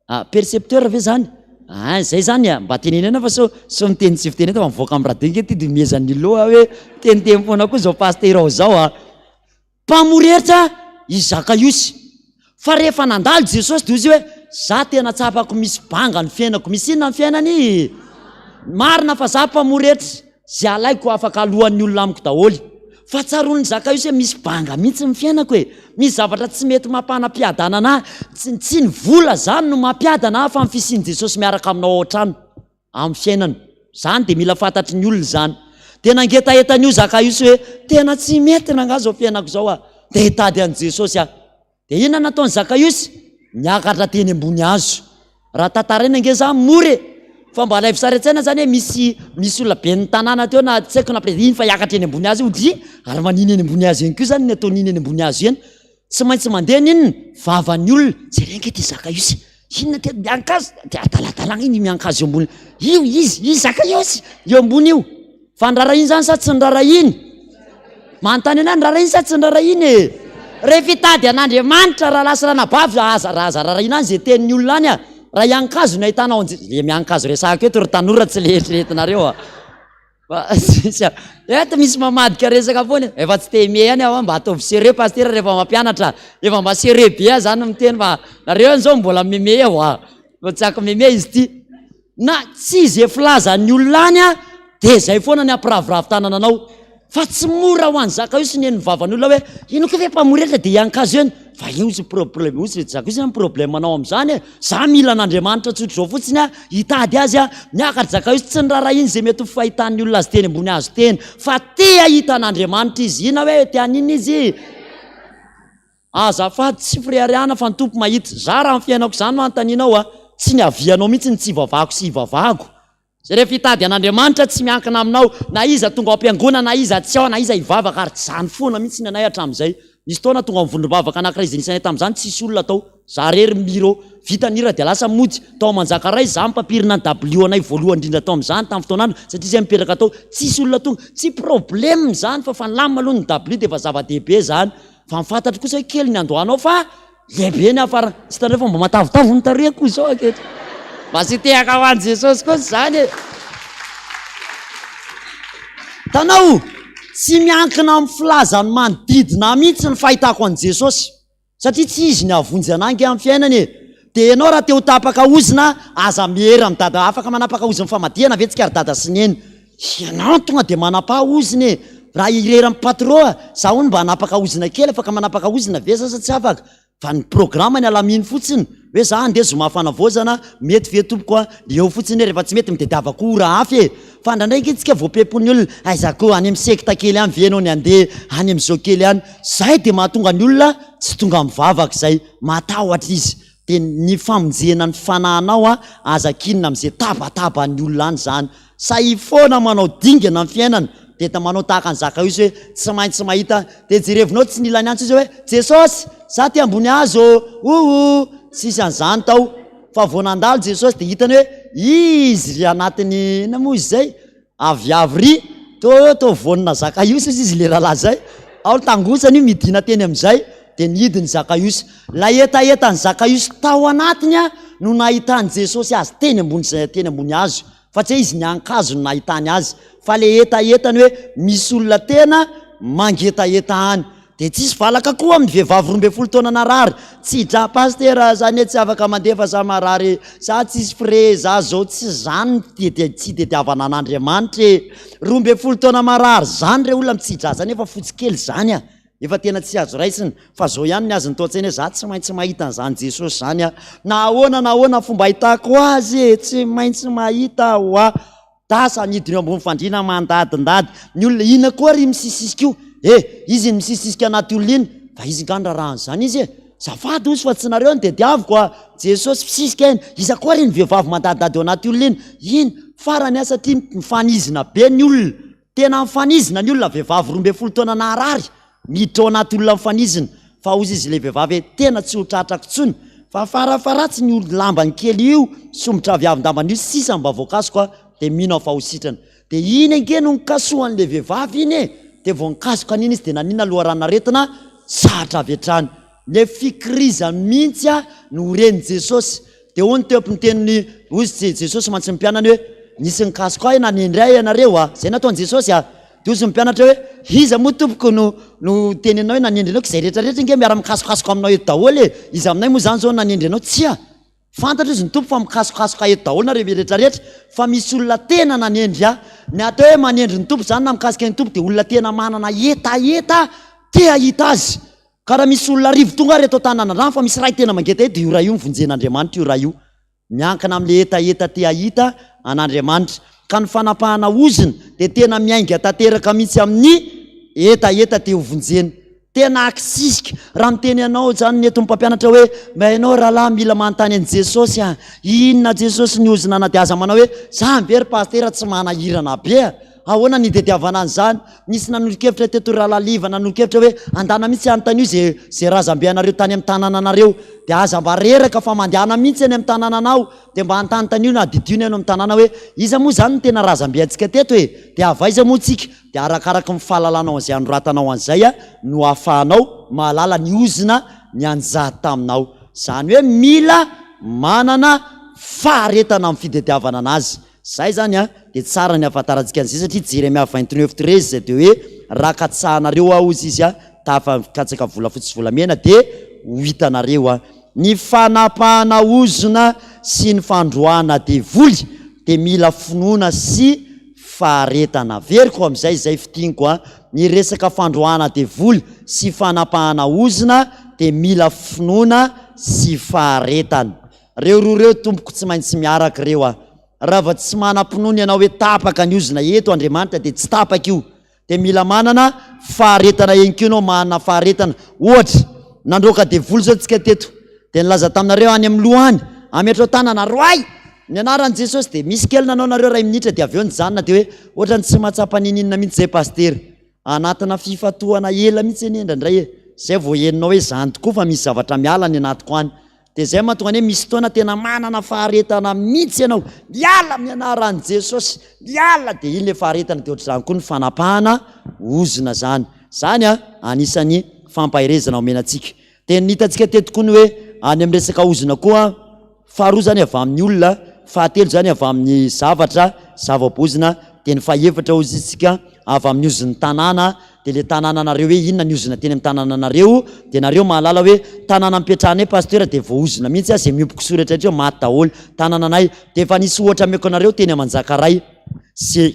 Ah, percepteur ve zany? Ah, zay zany a, mba teneno ihany fa sao sao miteny tsy fiteny eto fa mivoaka amin'ny radio nge ty de mihezan'ny loha hoe miteniteny foana koa zao pasitera ao zao a. Mpamory hetra i Zakaiosy. Fa rehefa nandalo Jesosy de hoy izy hoe, za tena tsapako misy banga ny fiainako, misy inona ny fiainany? Marina fa za mpamory hetra, Ze alaiko afaka alohan'ny olona amiko daholo. Fa tsaroan'i Zakaiosy hoe misy banga mihitsy ny fiainako e! Misy zavatra tsy mety mampanam-piadanana ahy. Tsy, tsy ny vola zany no mampiadana ahy fa ny fisian'i Jesosy miaraka aminao ao an-trano, amin'ny fiainana. Zany dia mila fantatry ny olona izany. Dia nangetaheta an'io Zakaiosy hoe, tena tsy mety rangaha zao fiainako zao a! Dia hitady an'i Jesosy aho. Dia inona nataon'i Zakaiosy? Niakatra teny ambony hazo. Raha tantaraina ange zany mora e! Fa mba alaivo sary an-tsaina zany hoe misy misy olona ben'ny tanàna teo na tsy haiko na président iny fa hiakatra eny ambony hazo io dry ary manina eny ambony hazo eny koa zany ny ataon'iny eny ambony hazo eny. Tsy maintsy mandeha ny inona? Vavan'ny olona. Jereo ange ity Zakaiosy, inona ty miankazo, dia adaladalana iny miankazo eo ambony io izy, i Zakaiosy eo ambony io. Fa niraharahiany izany sa tsy niraharahiany? Manontany anah, niraharahiany sa tsy niraharahiany e? Rehefa hitady an'Andriamanitra rahalahy sy ranabavy, aza aza rarahina any izay tenin'ny olona any a! Raha hiankazo no ahitanao an'i Jesosy, le miankazo resahako eto ry tanora tsy le eritreretinareo a! Fa tsisy a! Eto misy mamadika resaka foana e! Efa tsy te himehy ihany aho, mba ataovy sérieux pasitera rehefa mampianatra, efa mba sérieux be aho zany miteny fa nareo ihany zao mbola mimehy eo a! Fa tsy ako mimehy izy ity. Na tsy ze filazan'ny olona any a de zay foana ny hampiraviravy tanana anao. Fa tsy mora ho an'i Zakaiosy ny henon'ny vavan'olona hoe ino koa ve mpamory hetra de hiankazo eny. Fa io tsy problème io tsy Zakaiosy zany problème anao amin'izany e. Za mila an'Andriamanitra tsotr'izao fotsiny a, hitady azy a. Niakatra Zakaiosy tsy niraharahiany ze mety ho fahitan'ny olona azy teny ambony hazo teny fa te hahita an'Andriamanitra izy. Inona hoe te haninona izy? Azafady tsy fireharehana fa ny Tompo mahita. Za raha ny fiainako izany no anontanianao a, tsy ny havianao mihitsy ny tsy hivavahako sy hivavahako. Zay rehefa hitady an'Andriamanitra tsy miankina aminao na iza tonga ao am-piangonana na iza tsy ao na iza hivavaka ary tsy izany foana mihitsy ny anay hatramin'izay. Nisy fotoana tonga ao amin'ny vondrom-bavaka anankiray izay nisy anay tamin'izany tsisy olona tao. Za rery ny bureau. Vita ny hira dia lasa mody. Tao Manjakaray za mpampirina ny dabilio anay voalohany indrindra tao amin'izany tamin'ny fotoan'andro satria zay mipetraka tao. Tsisy olona tonga. Tsy problème izany fa fa nilamina aloha ny dabilio dia efa zava-dehibe izany. Fa ny fantatro kosa hoe kely ny andohanao fa lehibe ny hafarana. Tsy hitanareo fa mba matavitavy ny tarehiko izao ankehitriny. Mba tsy tehaka ho an'i Jesosy kosa izany e. Hitanao, tsy miankina amin'ny filazan'ny manodidina ahy mihitsy ny fahitako an'i Jesosy. Satria tsy izy ny hahavonjy anah ange amin'ny fiainana e. Dia ianao raha te ho tapaka ozona, aza miera amin'i dada. Afaka manapaka ozon'ny famadihana ve tsika ry dada sy neny? Ianao no tonga dia manapaha ozona e! Raha irery amin'ny patro a! Za hono mba hanapaka ozona kely, afaka manapaka ozona ve za sa tsy afaka? Fa ny programme ny alamino fotsiny, hoe za handeha zoma fanavaozana, mety ve tompoko a? Eo fotsiny hoe rehefa tsy mety mitadiava koa ora hafa e! Fa indraindray ange tsika voapepon'ny olona, aiza koa, any amin'ny sekta kely any ve ianao ny handeha, any amin'izao kely any. Zay dia mahatonga ny olona tsy tonga mivavaka izay, matahotra izy. Dia ny famonjena ny fanahinao a, aza kinina amin'izay tabataban'ny olona any izany. Sahia foana manao dingana amin'ny fiainana, dia ta manao tahaka an'i Zakaiosy hoe tsy maintsy mahita, dia jerevinao tsy nila niantso izy hoe Jesosy, za aty ambony hazo ô, ouh, tsisy an'izany tao, fa vao nandalo Jesosy dia hitany hoe izy ry anatin'ny, inona moa izy izay? Aviavy ry, toa toa voanina Zakaiosy ozy izy le rahalahy zay, ao tangosany io midina teny amizay, de nidiny Zakaiosy. Ilay hetahetan'i Zakaiosy tao anatiny no nahitan'i Jesosy azy teny ambony teny ambony hazo, fa tsy hoe izy niankazo no nahitany azy, fa le hetahetany hoe misy olona tena mangetaheta any. Dia tsisy valaka koa amin'ny vehivavy 12 taona narary, tsy dra pasitera za anie tsy afaka mandeha fa za marary e, za tsisy frais, za zao, tsy zany ny tsy tediavana an'Andriamanitra e, 12 taona marary zany re olona mitsidra zany efa fotsy kely zany a, efa tena tsy azo raisina, fa zao ihany ny azy ny tao an-tsainy hoe za tsy maintsy mahita an'izany Jesosy zany aho, na ahoana na ahoana fomba ahitako azy e, tsy maintsy mahita aho a. Tasa anidina eo ambony fandriana mandadindady. Ny olona inona koa ry misisisika io? Eh! Izy iny misisisika anaty olona iny. Fa izy nga nirarahan'izany izy e! Zafady ozy fa tsy nareo no tediaviko a! Jesosy misisika iny. Iza koa ry iny vehivavy mandadindady eo anaty olona iny? Iny! Farany a satria mifanizina be ny olona. Tena mifanizina ny olona, vehivavy 12 taona naharary. Miditra ao anaty olona mifanizina. Fa hozy izy ilay vehivavy hoe tena tsy ho tratrako intsony fa farafaharatsiny io lambany kely io somotra aviavin-dambany io sisa mba voakasiko a dia mino aho fa ho sitrana. Dia iny ange no nikasohan'ilay vehivavy iny e! Dia vao nikasoka an'iny izy dia naninona loharanon'aretina sahatra avy hatrany. Ilay fikirizany mihitsy a no ren'i Jesosy. Dia hoy ny teo niteny hoy Jesosy mantsy ny mpianany hoe nisy nikasoka ahy nanendry ahy ianareo a! Izay nataon'i Jesosy a! Dia hozy ny mpianatra hoe, Iza moa tompoko no no teneninao hoe nanendry anao? Ka izay rehetra rehetra ange miara-mikasokasoka aminao eto daholo e! Iza aminay moa izany izao no nanendry anao? Tsia! Fantatro hozy ny Tompo fa mikasokasoka eto daholo nareo rehetra rehetra, fa misy olona tena nanendry ahy. Ny atao hoe manendry ny Tompo izany na mikasika ny Tompo dia olona tena manana hetaheta te hahita Azy. Ka raha misy olona arivo tonga ary eto an-tanàna fa misy iray tena mangetaheta dia io iray io no vonjen'Andriamanitra io iray io. Miankina amin'ilay hetaheta te hahita an'Andriamanitra. Ka ny fanapahana ozona dia tena miainga tanteraka mihitsy amin'ny hetaheta te hovonjena. Tena akisisika raha miteny anao izany ny eto ny mpampianatra hoe mba ianao rahalahy mila manontany an'i Jesosy a! Inona Jesosy ny ozona na dia aza manao hoe zany ve ry pasitera tsy manahirana be a! Ahoana ny hitadiavana an'izany? Nisy nanolo-kevitra teto ry rahalahy Liva nanolo-kevitra hoe andana mihitsy anontanio ze ze razambe anareo tany amin'ny tanànanareo dia aza mba reraka fa mandehana mihitsy any amin'ny tanànanao dia mba antanontanio na didio ny any amin'ny tanàna hoe iza moa izany no tena razambe antsika teto e? Dia avy aiza moa tsika? Dia arakaraky ny fahalalanao an'izay anoratanao an'izay no ahafahanao mahalala ny ozona nianjady taminao. Izany hoe mila manana faharetana amin'ny fitadiavana anazy. Izay izany dia tsara ny ahafantarantsika an'izay satria Jeremia 29 13 dia hoe raha katsahanareo aho hozy izy tafakatsaka volafotsy sy volamena dia ho hitanareo. Ny fanapahana ozona sy ny fandroahana devoly dia mila finoana sy faharetana. Averiko amin'izay izay fintiniko a, ny resaka fandroahana devoly sy fanapahana ozona dia mila finoana sy faharetana. Reo roa reo tompoko tsy maintsy miaraka reo a. Raha vao tsy manam-pinoana ianao hoe tapaka ny ozona eto Andriamanitra dia tsy tapaka io. Dia mila manana faharetana ihany koa ianao, manana faharetana. Ohatra, nandroaka devoly izao tsika teto, dia nilaza taminareo any amin'ny loha any, ametrao tanana, roahy! Ny anaran'i Jesosy, dia misy kely nanao nareo iray minitra dia avy eo nijanona dia hoe ohatran'ny tsy mahatsapa niniana mihitsy izay pasitera. Anatina fifantohana ela mihitsy anie indraindray e. Izay vao henonao hoe izany tokoa fa misy zavatra miala any anatiko any. Dia izay mahatonga ny hoe misy fotoana tena manana faharetana mihitsy ianao, miala amin'ny anaran'i Jesosy, miala, dia iny ilay faharetana, dia ohatr'izany koa ny fanapahana ozona izany. Izany an, anisan'ny fampaherezana omena antsika. Dia ny hitantsika teto koa ny hoe any amin'ny resaka ozona koa, faharoa izany avy amin'ny olona, fahatelo izany avy amin'ny zavatra, zava-bozona, dia ny fahefatra hozy isika avy amin'ny ozon'ny tanàna, Dia le tanànanareo hoe inona ny ozona teny amin'ny tanànanareo dia nareo mahalala hoe tanàna nipetrahanay pasteur dia voaozona mihitsy aho ze miompy kisoa rehetra rehetra eo maty daholo tanànanay dia efa nisy ohatra ameko anareo teny Manjakaray ze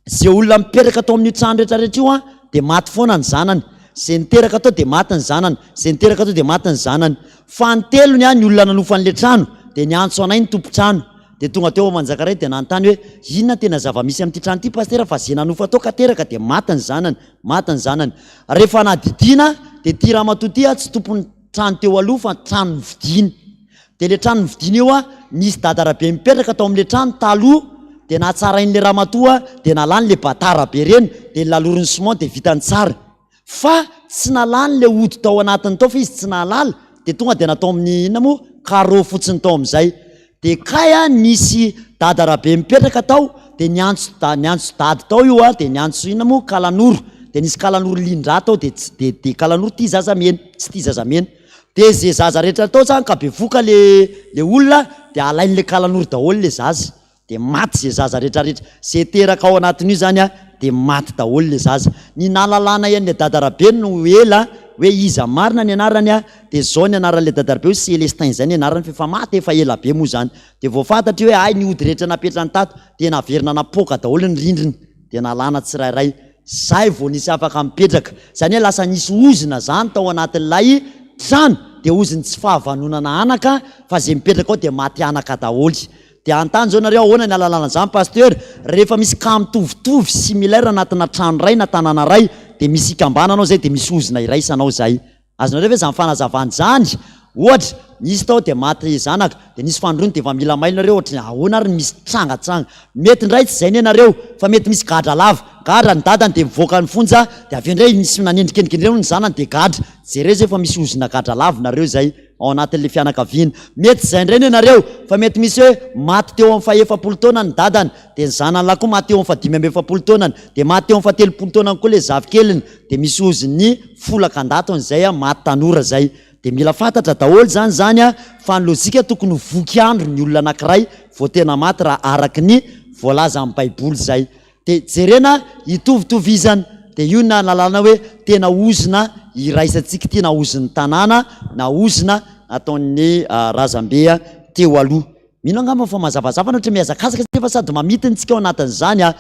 ze olona mipetraka tao amin'io trano rehetra rehetra io an dia maty foana ny zanany ze niteraka tao dia maty ny zanany ze niteraka tao dia maty ny zanany fanintelony an ny olona nanofa an'le trano dia niantso anay ny tompon-trano Dia tonga teo Manjakaray dia nanontany hoe, inona tena zava-misy amin'ity trano ity Pasitera fa ze nanofa tao ka teraka dia maty ny zanany, maty ny zanany. Rehefa nadidiana dia ity ramatoa ity tsy tompon'ny trano teo aloha fa trano novidiany. Dia ilay trano novidiany io nisy dadarabe mipetraka tao amin'ilay trano taloha dia nahatsarain'ilay ramatoa dia nalany ilay batara be ireny dia nolaloriny ciment dia vitany tsara. Fa tsy nalany le ody tao anatiny tao fa izy tsy nahalala de tonga de natao amin'ny inona moa carreau fotsiny tao amin'izay de kay a nisy dada rabe mipetraka tao de niantso da niantso dady tao io a de niantso inona moa kalanoro de nisy kalanoro lindra tao de tsy de de kalanoro tia zaza mena tsy tia zaza mena de ze zaza rehetra tao zany ka bevoka le le olona de alain'le kalanoro daholo le zaza Dia maty ze zaza retraretra, ze teraka ao anatin'io zany a dia maty daholo le zaza. Ny nahalalanay an'le dadarabe no ela hoe iza marina ny anarany a, dia zao ny anaran'le dadarabe hoe Celestin zay ny anarany fa efa maty efa ela be moa zany. Dia vao fantatra hoe hay ny ody rehetra napetrany tato dia naverina napoaka daholo ny rindrina dia nalana tsirairay. Zay vao nisy afaka mipetraka. Zany hoe lasa nisy ozona zany tao anatin'ilay trano dia ozon'ny tsy fahavanonana anaka fa ze mipetraka ao dia maty anaka daholo. Dia hanontany zao nareo ahoana ny ahalalana an'izany Pasteur? Rehefa misy cas mitovitovy, similaire anatina trano iray na tanàna iray dia misy ikambanana ao zay dia misy ozona iraisana ao zay. Azonareo ve zany fanazavana izany? Ohatra, nisy tao dia maty zanaka, dia nisy fanindroany dia efa mila mailo nareo ohatry ny ahoana ary ny misy trangatranga. Mety indray tsy izay anie nareo fa mety misy gadra lava, gadra ny dadany dia mivoaka ny fonja dia avy eo indray misy nanendrikendrika indray hono ny zanany dia gadra. Jereo zay fa misy ozona gadra lava nareo zay. ao anatin'ilay fianakaviana. Mety izay indray ny anareo, fa mety misy hoe maty teo amin'ny fahefapolo taonany ny dadany, dia ny zanany lahy koa maty teo amin'ny fahadimy amby efapolo taonany, dia maty teo amin'ny fahatelopolo taonany koa ilay zafikeliny, dia misy ozin'ny folaka an-datony izay maty tanora izay. Dia mila fantatra daholo izany izany fa ny lojika tokony ho voky andro ny olona anankiray vao tena maty raha araka ny voalazan'ny baiboly izay. Dia jerena hitovitovizana. Dia io no nahalalana hoe tena ozona iraisantsika ity na ozon'ny tanàna na ozona nataon'ny razambe teo aloha. Mino angamba fa mazavazava ny ohatra mihazakazaka nefa sady mamintina tsika ao anatin'izany a.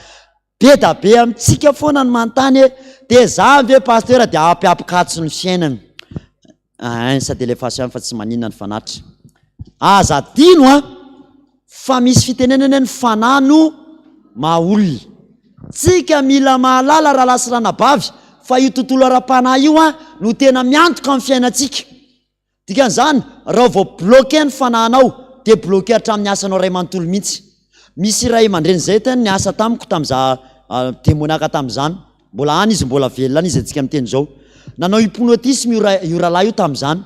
Be da be amintsika foana ny manontany hoe dia zany ve pasteur dia ampiampikatso ny fiainana. Ein sady alefaso ihany fa tsy maninona ny fanatitra. Aza adino an! Fa misy fitenenana hoe ny fanahy no maha olona. Tsika mila mahalala rahalahy sy ranabavy. Fa io tontolo ara-panahy io an no tena miantoka ny fiainantsika. Dikan'izany, raha vao bloqué ny fanahinao dia bloqué hatramin'ny asanao iray manontolo mihitsy. Misy ray aman-dreny izay tena niasa tamiko tamin'izaho demoniaka tamin'izany. Mbola any izy, mbola velona any izy antsika miteny izao. Nanao hypnotisme io ray, io rahalahy io tamin'izany.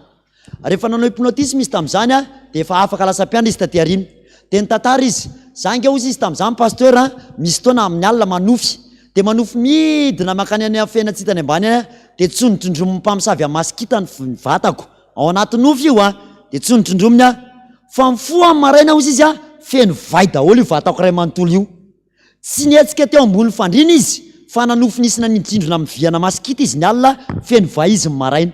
Rehefa nanao hypnotisme izy tamin'izany dia efa afaka lasa mpiandry izy taty aoriana. Dia nitantara izy, za ange hozy izy tamin'izany pasteur a, misy fotoana amin'ny alina manofy. Dia manofy midina mankany any amin'ny fiainana tsy hita any ambany any aho, dia tsongotrondromin'ny mpamosavy amin'ny masikita ny ny vatako. Ao anaty nofy io a, dia tsongotrondrominy aho. Fa mifoha amin'ny maraina hozy izy a, feno vay daholo io vatako iray manontolo io. Tsy nihetsika teo ambony fandriana izy fa nanofy nisy nanindrindrona amin'ny vihana masikita izy ny alina, feno vay izy ny maraina.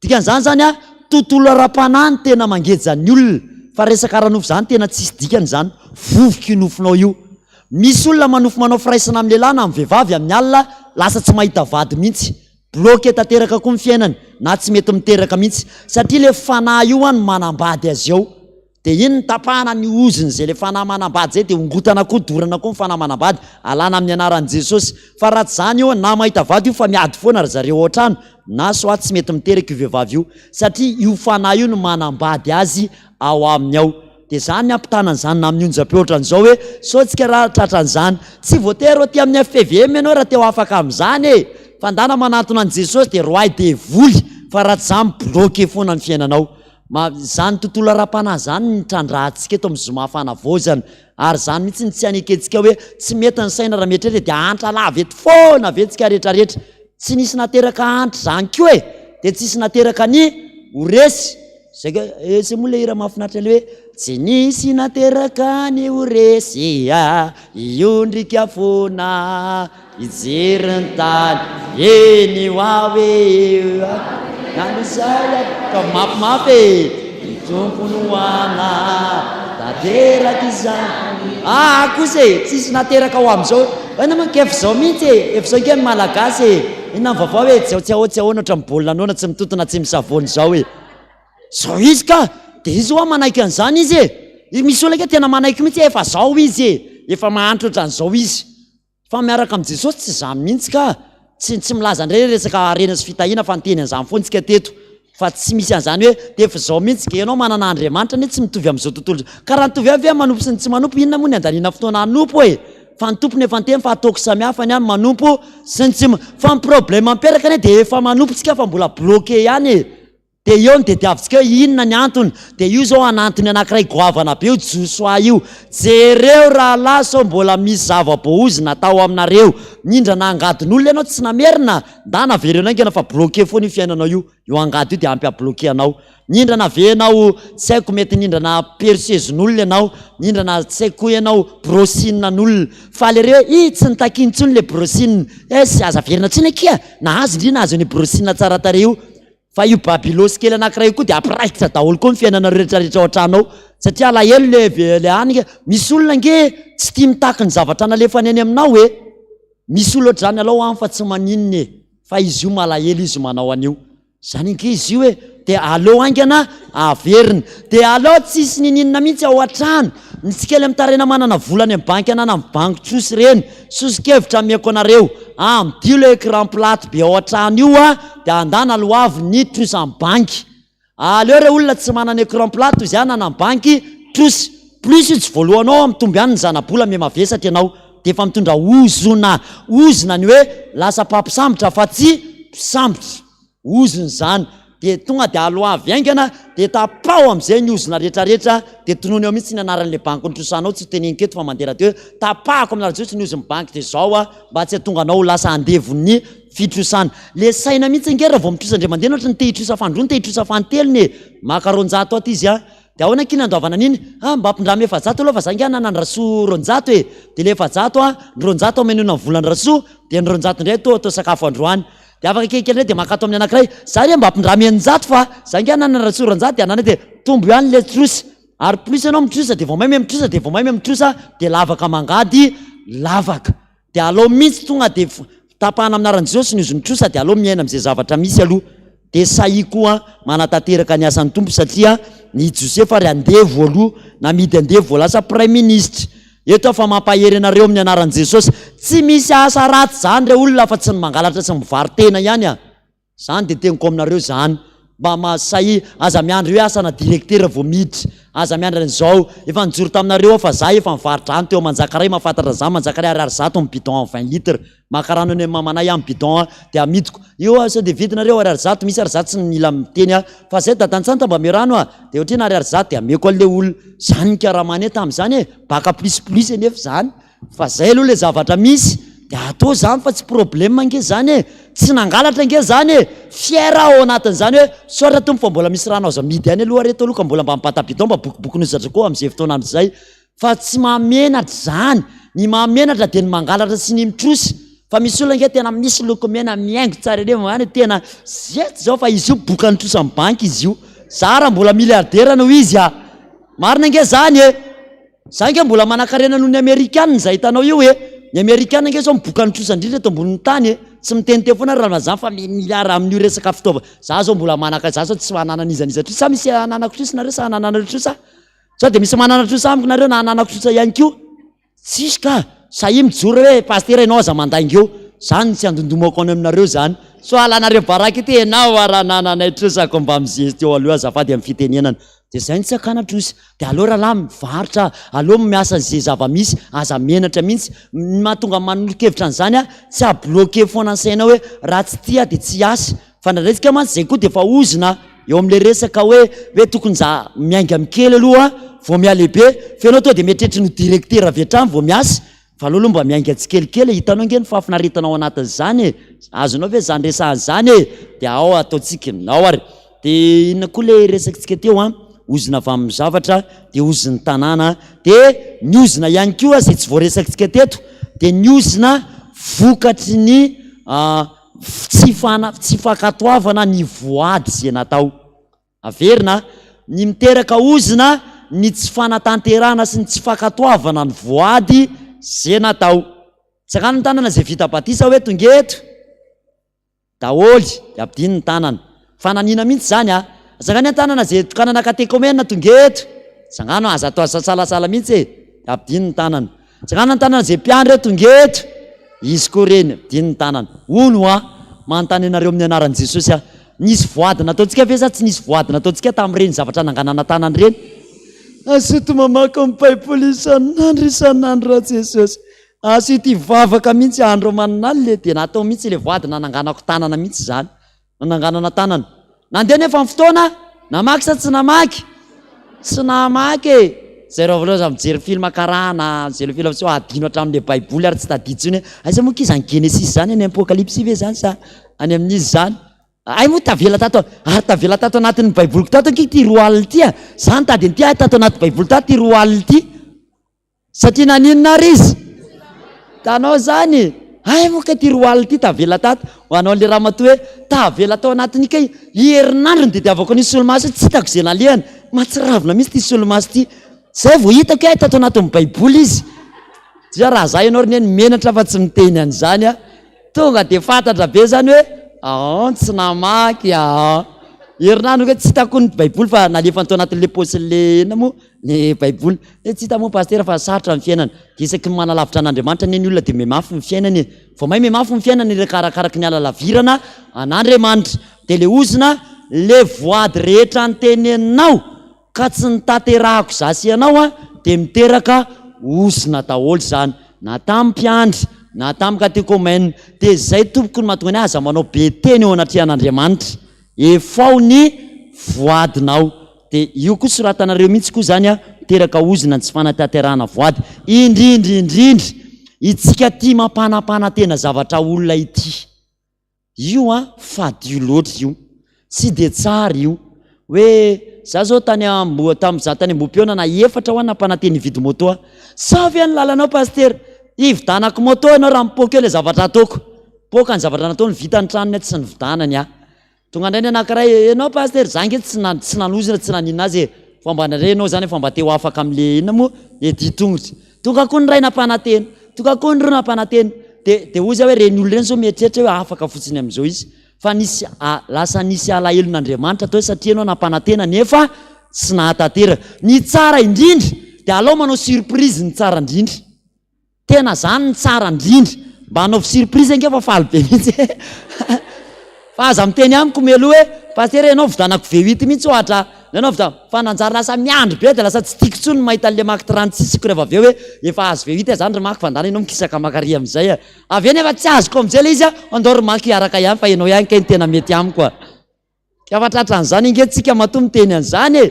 Dikan'izany izany a, tontolo ara-panahy no tena mangeja ny olona fa resaka ara-nofo izany tena tsisy dikany izany, vovoka io nofinao io. Misy olona manofy manao firaisana amin'ny lehilahy na amin'ny vehivavy amin'ny alina, lasa tsy mahita vady mihitsy. Bloqué tanteraka koa ny fiainany na tsy mety miteraka mihitsy satria ilay fanahy io no manambady azy ao. Dia iny no tapahana ny ozona izay ilay fanahy manambady izay dia ongotana koa, dorana koa ny fanahy manambady, alana amin'ny anaran'i Jesosy. Fa raha tsy izany io na mahita vady io fa miady foana ry zareo ao an-trano na soit tsy mety miteraka io vehivavy io satria io fanahy io no manambady azy ao aminy ao. Dia izany ny ampitana an'izany na amin'ny onjam-peo ohatran'izao hoe sao tsika raha tratran'izany. Tsy voatery ho aty amin'ny FPVM ianao raha te ho afaka amin'izany e! Fa ndana manantona an'i Jesosy dia roahy devoly fa raha tsy izany bloqué foana ny fiainanao. Ma, izany tontolo ara-panahy izany no trandrahantsika eto amin'ny zoma fanavaozana. Ary izany mihitsy no tsy anekentsika hoe tsy mety ny saina raha mieritreritra dia hahantra lava eto foana ve tsika rehetrarehetra. Tsy nisy nateraka hahantra izany koa e! Dia tsisy nateraka ny ho resy. Zay ka, eh, zay moa ilay hira mahafinaritra ilay hoe Tsy nisy nateraka ny ho resy a, hiondrika foana. Hijery ny tany, eny ho aho e, Nanozay ka mafimafy e, ny Tompo no ana, tanteraka izany. Ah kosa e, tsisy nateraka ho amin'izao, inona moa efa izao mihitsy e, efa izao ange ny Malagasy e, inona ny vaovao e, tsy ao tsy ahoana tsy ahoana ohatran'ny baolina noana tsy mitontona tsy misavoana izao e. Zao izy ka, dia izy hoa manaiky an'izany izy e, misy olona ange tena manaiky mihitsy e, efa zao izy e, efa mahantra ohatran'izao izy. Fa miaraka amin'i Jesosy tsy izany mihitsy ka! Tsy tsy milaza indray hoe resaka harena sy fitahiana fa niteny an'izany foana isika teto fa tsy misy an'izany hoe dia efa izao mihitsy ka ianao manana Andriamanitra anie tsy mitovy amin'izao tontolo izao ka raha nitovy ihany ve manompo sy ny tsy manompo inona moa ny andaniana fotoana hanompo e! Fa ny tompony efa niteny fa ataoko samihafa ny ahy ny manompo sy ny tsy fa ny problème miperaka anie dia efa manompo tsika fa mbola bloqué ihany e! Dia eo no tediavintsika hoe inona ny antony. Dia io izao anantony anankiray goavana be io Josoa io. Jereo rahalahy sao mbola misy zava-boaozona atao aminareo. Nindrana angadin'olona ianao tsy namerina, ndana avereno haingana fa bloqué foana io fiainanao io. Io angady io dia ampy ha-bloqué anao. Nindrana ve ianao tsy haiko mety nindrana perceuse-n'olona ianao, nindrana tsy haiko koa ianao brosine-n'olona. Faly ery hoe ih tsy nitakiany intsony ilay brosine. Es, aza averina intsony akia, nahazo ndry nahazo an'io brosine tsara tarehy io. Fa io babylos kely anankiray io koa dia ampiraikitra daholo koa ny fiainanareo rehetra rehetra ao an-trano ao satria alahelo le le any nge misy olona nge tsy tia mitaky ny zavatra nalefany any aminao e! Misy olona ohatr'izany alao any fa tsy maninona e! Fa izy io malahelo izy manao an'io zany ange izy io e! Dia aleo haingana averina dia aleo tsisy niniana mihitsy ao an-trano ny tsy kely mitaraina manana vola any amin'ny banky ananan'ny banky trosa ireny Soso-kevitra ameko anareo, amidio ilay écran plat be ao an-trano io a, dia andana aloavy ny trosa amin'ny banky. Aleo ireo olona tsy manana écran plat toy izay hanana ny banky trosa. Plus io tsy voalohanao ao mitombo ihany ny zana-bola miha-mavesatra ianao. Dia efa mitondra ozona. Ozona ny hoe lasa mpampisambotra fa tsy mpisambotra. Ozona izany. Dia tonga dia aloavy haingana, dia tapaho amin'izay ny ozona rehetrarehetra, dia tonony ao mihitsy ny anaran'ilay banky nitrosanao, tsy ho teneniko eto fa mandeha radio hoe tapahako amin'ny anaran'i Jesosy ny ozon'ny banky dia izao aho mba tsy hahatonga anao ho lasa andevon'ny fitrosana. Ilay saina mihitsy ange raha vao mitrosa indray mandeha ohatra ny te hitrosa fanindroany, te hitrosa fanintelony e! Maka 200 ato izy an! Dia ahoana akia ny andoavana an'iny? Ah, mba ampindramo 400 aloha fa za ange hanana an-dRasoa 200 e! Dia ilay 400 an, ny 200 amenoina ny volan-dRasoa, dia ny 200 indray atao atao sakafo androany. Dia afaka kelikely indray dia mankato amin'ny anankiray, za re mba ampindramo 600 fa za ange hanana Rasoa 200 dia hanana dia tombo ihany ilay trosa. Ary plus ianao mitrosa dia vao may miha-mitrosa dia vao may miha-mitrosa dia lavaka mangady lavaka. Dia aleo mihitsy tonga dia tapahana amin'ny anaran'i Jesosy ny ozon'ny trosa dia aleo miaina amin'izay zavatra misy aloha. Dia sahia koa manatanteraka ny asan'ny Tompo satria ny Josefa ary andevo aloha, namidy andevo vao lasa praiminisitra. Eto aho fa mampahery anareo amin'ny anaran'i Jesosy. Tsy misy asa ratsy izany re olona afa tsy ny mangalatra sy mivaro-tena ihany a! Zany dia teniko aminareo zany. Mba mahasahy, aza miandry hoe asana directeur vao miditra. Aza miandry an'izao. Efa nijoro taminareo aho fa za efa nivaro-drano teo Manjakaray, mahafantatra an'izany Manjakaray ariary zato ny bidon en 20 litres. Maka rano any amin'ny mamanay aho ny bidon dia amidiko. Io sao dia vidinareo ariary zato, misy ary za tsy mila miteny aho fa zay dadantsanta mba ameo rano a! Dia ohatrina ariary zato dia ameko an'ilay olona. Zany ny karamany tamin'izany e! Baka plus plus anefa izany. Fa zay aloha le zavatra misy de atao zany fa tsy problème ange zany e! Tsy nangalatra ange zany e! Fier aho ao anatin'izany hoe misaotra Tompo fa mbola misy rano azo amidy ihany aloha reto aloha ka mbola mba mibata bidon mba bokobokony zatra koa am'zay fotoana andro zay fa tsy mahamenatra zany! Ny mahamenatra de ny mangalatra sy ny mitrosa fa misy olona ange tena misy lokomena mihaingo tsara ery any tena zety zao fa izy io bokan'ny trosan'ny banky izy io! Za raha mbola milliardaire noho izy a! Marina ange zany e! Za ange mbola manankarena noho ny amerikana izay hitanao io e! Ny amerikana ange zao miboka ny trosa indrindra eto ambonin'ny tany e! Tsy miteniteny foana ary raha zany fa milliard amin'io resaka fitaovana. Za zao mbola manaka za zao tsy manana n'iza n'iza trosa. Sa misy ananako trosa nareo sa anananareo trosa? Sao dia misy manana trosa amiko nareo na ananako trosa ihany koa? Tsisy ka! Sahia mijoro hoe pasitera ianao aza mandainga eo. Zany tsy andondomako any aminareo zany. Sao alanareo baraka ity ianao ary anananay trosa ko mba mizesty eo aloha azafady amin'ny fitenenana. Dia zay no tsy hakana trosa. Dia aleo rahalahy mivarotra, aleo miasa ze zava-misy, aza menatra mihitsy. Ny mahatonga manolo-kevitra an'izany aho, tsy ha-bloquer foana ny sainao hoe raha tsy tia aho dia tsy hiasa. Fa indraindray tsika mantsy zay koa dia efa ozona eo amin'ilay resaka hoe hoe tokony za miainga amin'ny kely aloha vao mihalehibe, fa ianao tonga dia mieritreritra ny ho directeur avy hatrany vao miasa. Fa aleo aloha mba miainga tsikelikely e, hitanao ange ny fahafinaretana ao anatin'izany e, azonao ve izany resahana izany e, dia ao ataontsika, ao ary. Dia inona koa ilay resakitsika teo an, ozona avy amin'ny zavatra, dia ozon'ny tanàna, dia ny ozona ihany koa izay tsy voaresakitsika teto, dia ny ozona vokatry ny tsy fana- tsy fankatoavana ny voady izay natao. Averina, ny miteraka ozona ny tsy fanatanterahana sy ny tsy fankatoavana ny voady ze natao. Tsangano ny tanana ze vita batisa hoe tonga eto daholo de ampidino ny tanana. Fananiana mihitsy zany a! Tsangano ny tanana ze tokanana katekomena tonga eto. Tsangano aza atao salasala mihitsy e! De ampidino ny tanana. Tsangano ny tanana ze mpiandry hoe tonga eto. Izy koa reny, dino ny tanana. Hono hoa, manontany anareo amin'ny anaran'i Jesosy aho, nisy voady nataontsika ve sa tsy nisy voady nataontsika tamin'ireny zavatra nanganana tanana ireny? Azoto mamaky ny Baiboly isan'andro isan'andro raha Jesosy. Azoto hivavaka mihitsy andro aman'alina e, dia natao mihitsy ilay voady nananganako tanana mihitsy izany. Nananganana tanana. Nandeha nefa ny fotoana, namaky sa tsy namaky? Tsy namaky e! Zay raha voalohany za mijery film karana, mijery film sao hadino hatramin'ilay baiboly ary tsy tadidy intsony hoe aiza moa akia zany Genesisy zany, any Apokalypsy ve zany sa any amin'iza zany? Hay moa tavela tato, ary tavela tato anatin'ny baiboliko tato ankia ity roa alina ity a! Za nitady an'ity hay tato anaty baiboly tato ity roa alina ity. Satria naninona ary izy? Hitanao izany? Hay moa kay ity roa alina ity tavela tato. Ho anao ilay ramatoa hoe tavela tao anatin'ny kay herinandro nitadiavako an'io solomaso io, tsy hitako izay nalehany. Mahatsiravina mihitsy ity solomaso ity. Izay vao hitako hoe hay tato anatin'ny baiboly izy. Dia raha za ianao ry neny menatra fa tsy miteny an'izany aho. Tonga dia fantatra be izany hoe aon tsy namaky aon. Herinandro kay tsy hitako ny baiboly fa nalefany tao anatin'ilay paosin'ilay inona moa? Ny baiboly. Dia tsy hita moa pasitera fa sarotra ny fiainana. Dia isaky ny manalavitra an'Andriamanitra anie ny olona dia mihamafy ny fiainany e. Vao may mihamafy ny fiainany iraka arakaraky ny halalavirana an'Andriamanitra. Dia le ozona, le voady rehetra noteneninao ka tsy notanterahako za sy ianao an, dia miteraka ozona daholo izany. Na tamin'ny mpiandry, na tamin'ny katekomena. Dia izay tompoko no mahatonga ny hoe aza manao be teny eo anatrehan'Andriamanitra. Efao ny voadinao. Dia io koa soratanareo mihitsy koa izany an, miteraka ozona ny tsy fanatanterahana voady. Indrindra indrindra itsika tia mampanampanantena zavatra olona ity. Io an, fadio loatra io. Tsy dia tsara io. Hoe za zao tany Ambo, tamin'izaho tany Ambohipihaonana efatra hoa nampanantena hividy moto aho. Sao ve ny lalanao Pasitera? Hividanako moto ianao raha mipoaka eo ilay zavatra ataoko. Poaka ny zavatra nataony, vita ny tranony tsy nividanany aho. Tonga indray ny anankiray, ianao Pasitera, za ange tsy na- tsy nanozona, tsy naninona azy e, fa mba nandre ianao zany efa mba te ho afaka amin'le inona moa, le dian-tongotra. Tonga koa ny iray nampanantena, tonga koa ny roa nampanantena. De de hoy za hoe ireny olona ireny zao mieritreritra hoe afaka fotsiny amin'izao izy. Fa nisy a- lasa nisy alahelon'Andriamanitra tao satria ianao nampanantena nefa tsy nahatanteraka. Ny tsara indrindra. Dia alao manao surprise ny tsara indrindra. Tena zany ny tsara indrindra. Mba anaovy surprise ange fa faly be mihitsy e. Fa aza miteny amiko mialoha hoe Pasitera ianao vidanako V8 mihitsy ohatra, ianao vida, fa nanjary lasa miandry be dia lasa tsy tiako intsony ny mahita an'ilay Mac 36-ko rehefa avy eo hoe efa azo V8 zany ry Mac fa ndana ianao mikisaka maka ary amin'izay e. Avy eo nefa tsy azoko amin'izay ilay izy a, andao ry Mac hiaraka ihany fa ianao ihany kay no tena mety amiko a. Efa tratran'izany ange tsika matoa miteny an'izany e!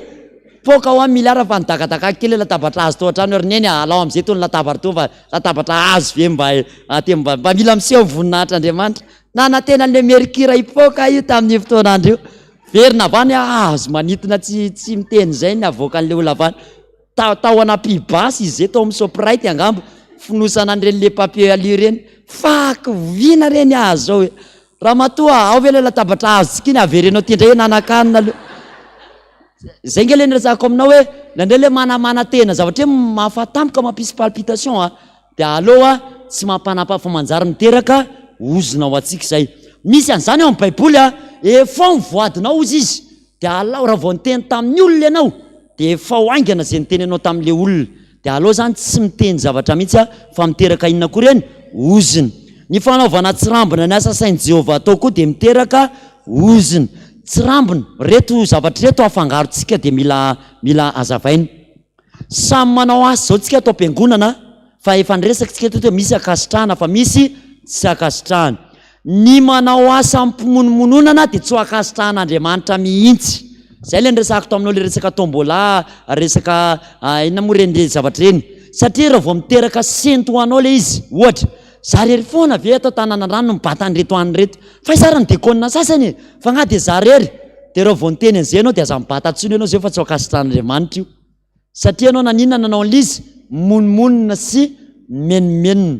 Poaka hoa milliard fa nidakadaka kely ilay latabatra hazo tao an-trano ry neny a! Alao amin'izay itony latabatra itony fa latabatra hazo ve mba aty mba mba mila miseho ny voninahitr'Andriamanitra. Nanantena an'ilay mercure hipoaka io tamin'io fotoan'andro io. Verina avy any hazo manintona tsy tsy miteny izay ny avoakan'ilay olona avy any. Ta tao anampy basy izy izay tao amin'ny Shoprite angamba, fonosana an'ireny le papier alu ireny. Fahakiviana re ny azy izao e! Ramatoa a, ao ve ilay latabatra azontsika iny avereno aty indray hihinanankanina aloha. Zay nge le niresahako aminao hoe indraindray le manamanantena zavatra hoe mahafatampoka mampisy palpitation a, dia aleo a tsy mampanapa fa manjary miteraka ozona ho antsika izay. Misy an'izany ao amin'ny baiboly a, efao ny voadinao hozy izy Dia alao raha vao niteny tamin'ny olona ianao dia efao haingana izay nitenenao tamin'ilay olona. Dia alao izany tsy miteny zavatra mihitsy fa miteraka inona koa ireny? Ozona. Ny fanaovana tsirambina ny asa asain'i Jehovah atao koa dia miteraka ozona. Tsirambina, ireto zavatra ireto afangarontsika dia mila mila hazavaina. Samy manao asa izao tsika ato am-piangonana fa efa niresaka tsika teto hoe misy ankasitrahana fa misy tsy ankasitrahana. Ny manao asa amim-pimonomononana dia tsy ho ankasitrahan'Andriamanitra mihitsy. Izay ilay niresahako taminao ilay resaka tombola, resaka inona moa ireny zavatra ireny. Satria raha vao miteraka sento ho anao ilay izy, ohatra, za irery foana ve ato an-tanàna no mibata an'ireto hanina ireto? Fa aiza ary ny dekôna sasany e? Fa angaha dia za irery? Dia raha vao niteny an'izay ianao dia aza mibata intsony ianao izay fa tsy ho ankasitrahan'Andriamanitra io. Satria ianao naninona nanao an'ilay izy? Mimonomonona sy mimenomenona.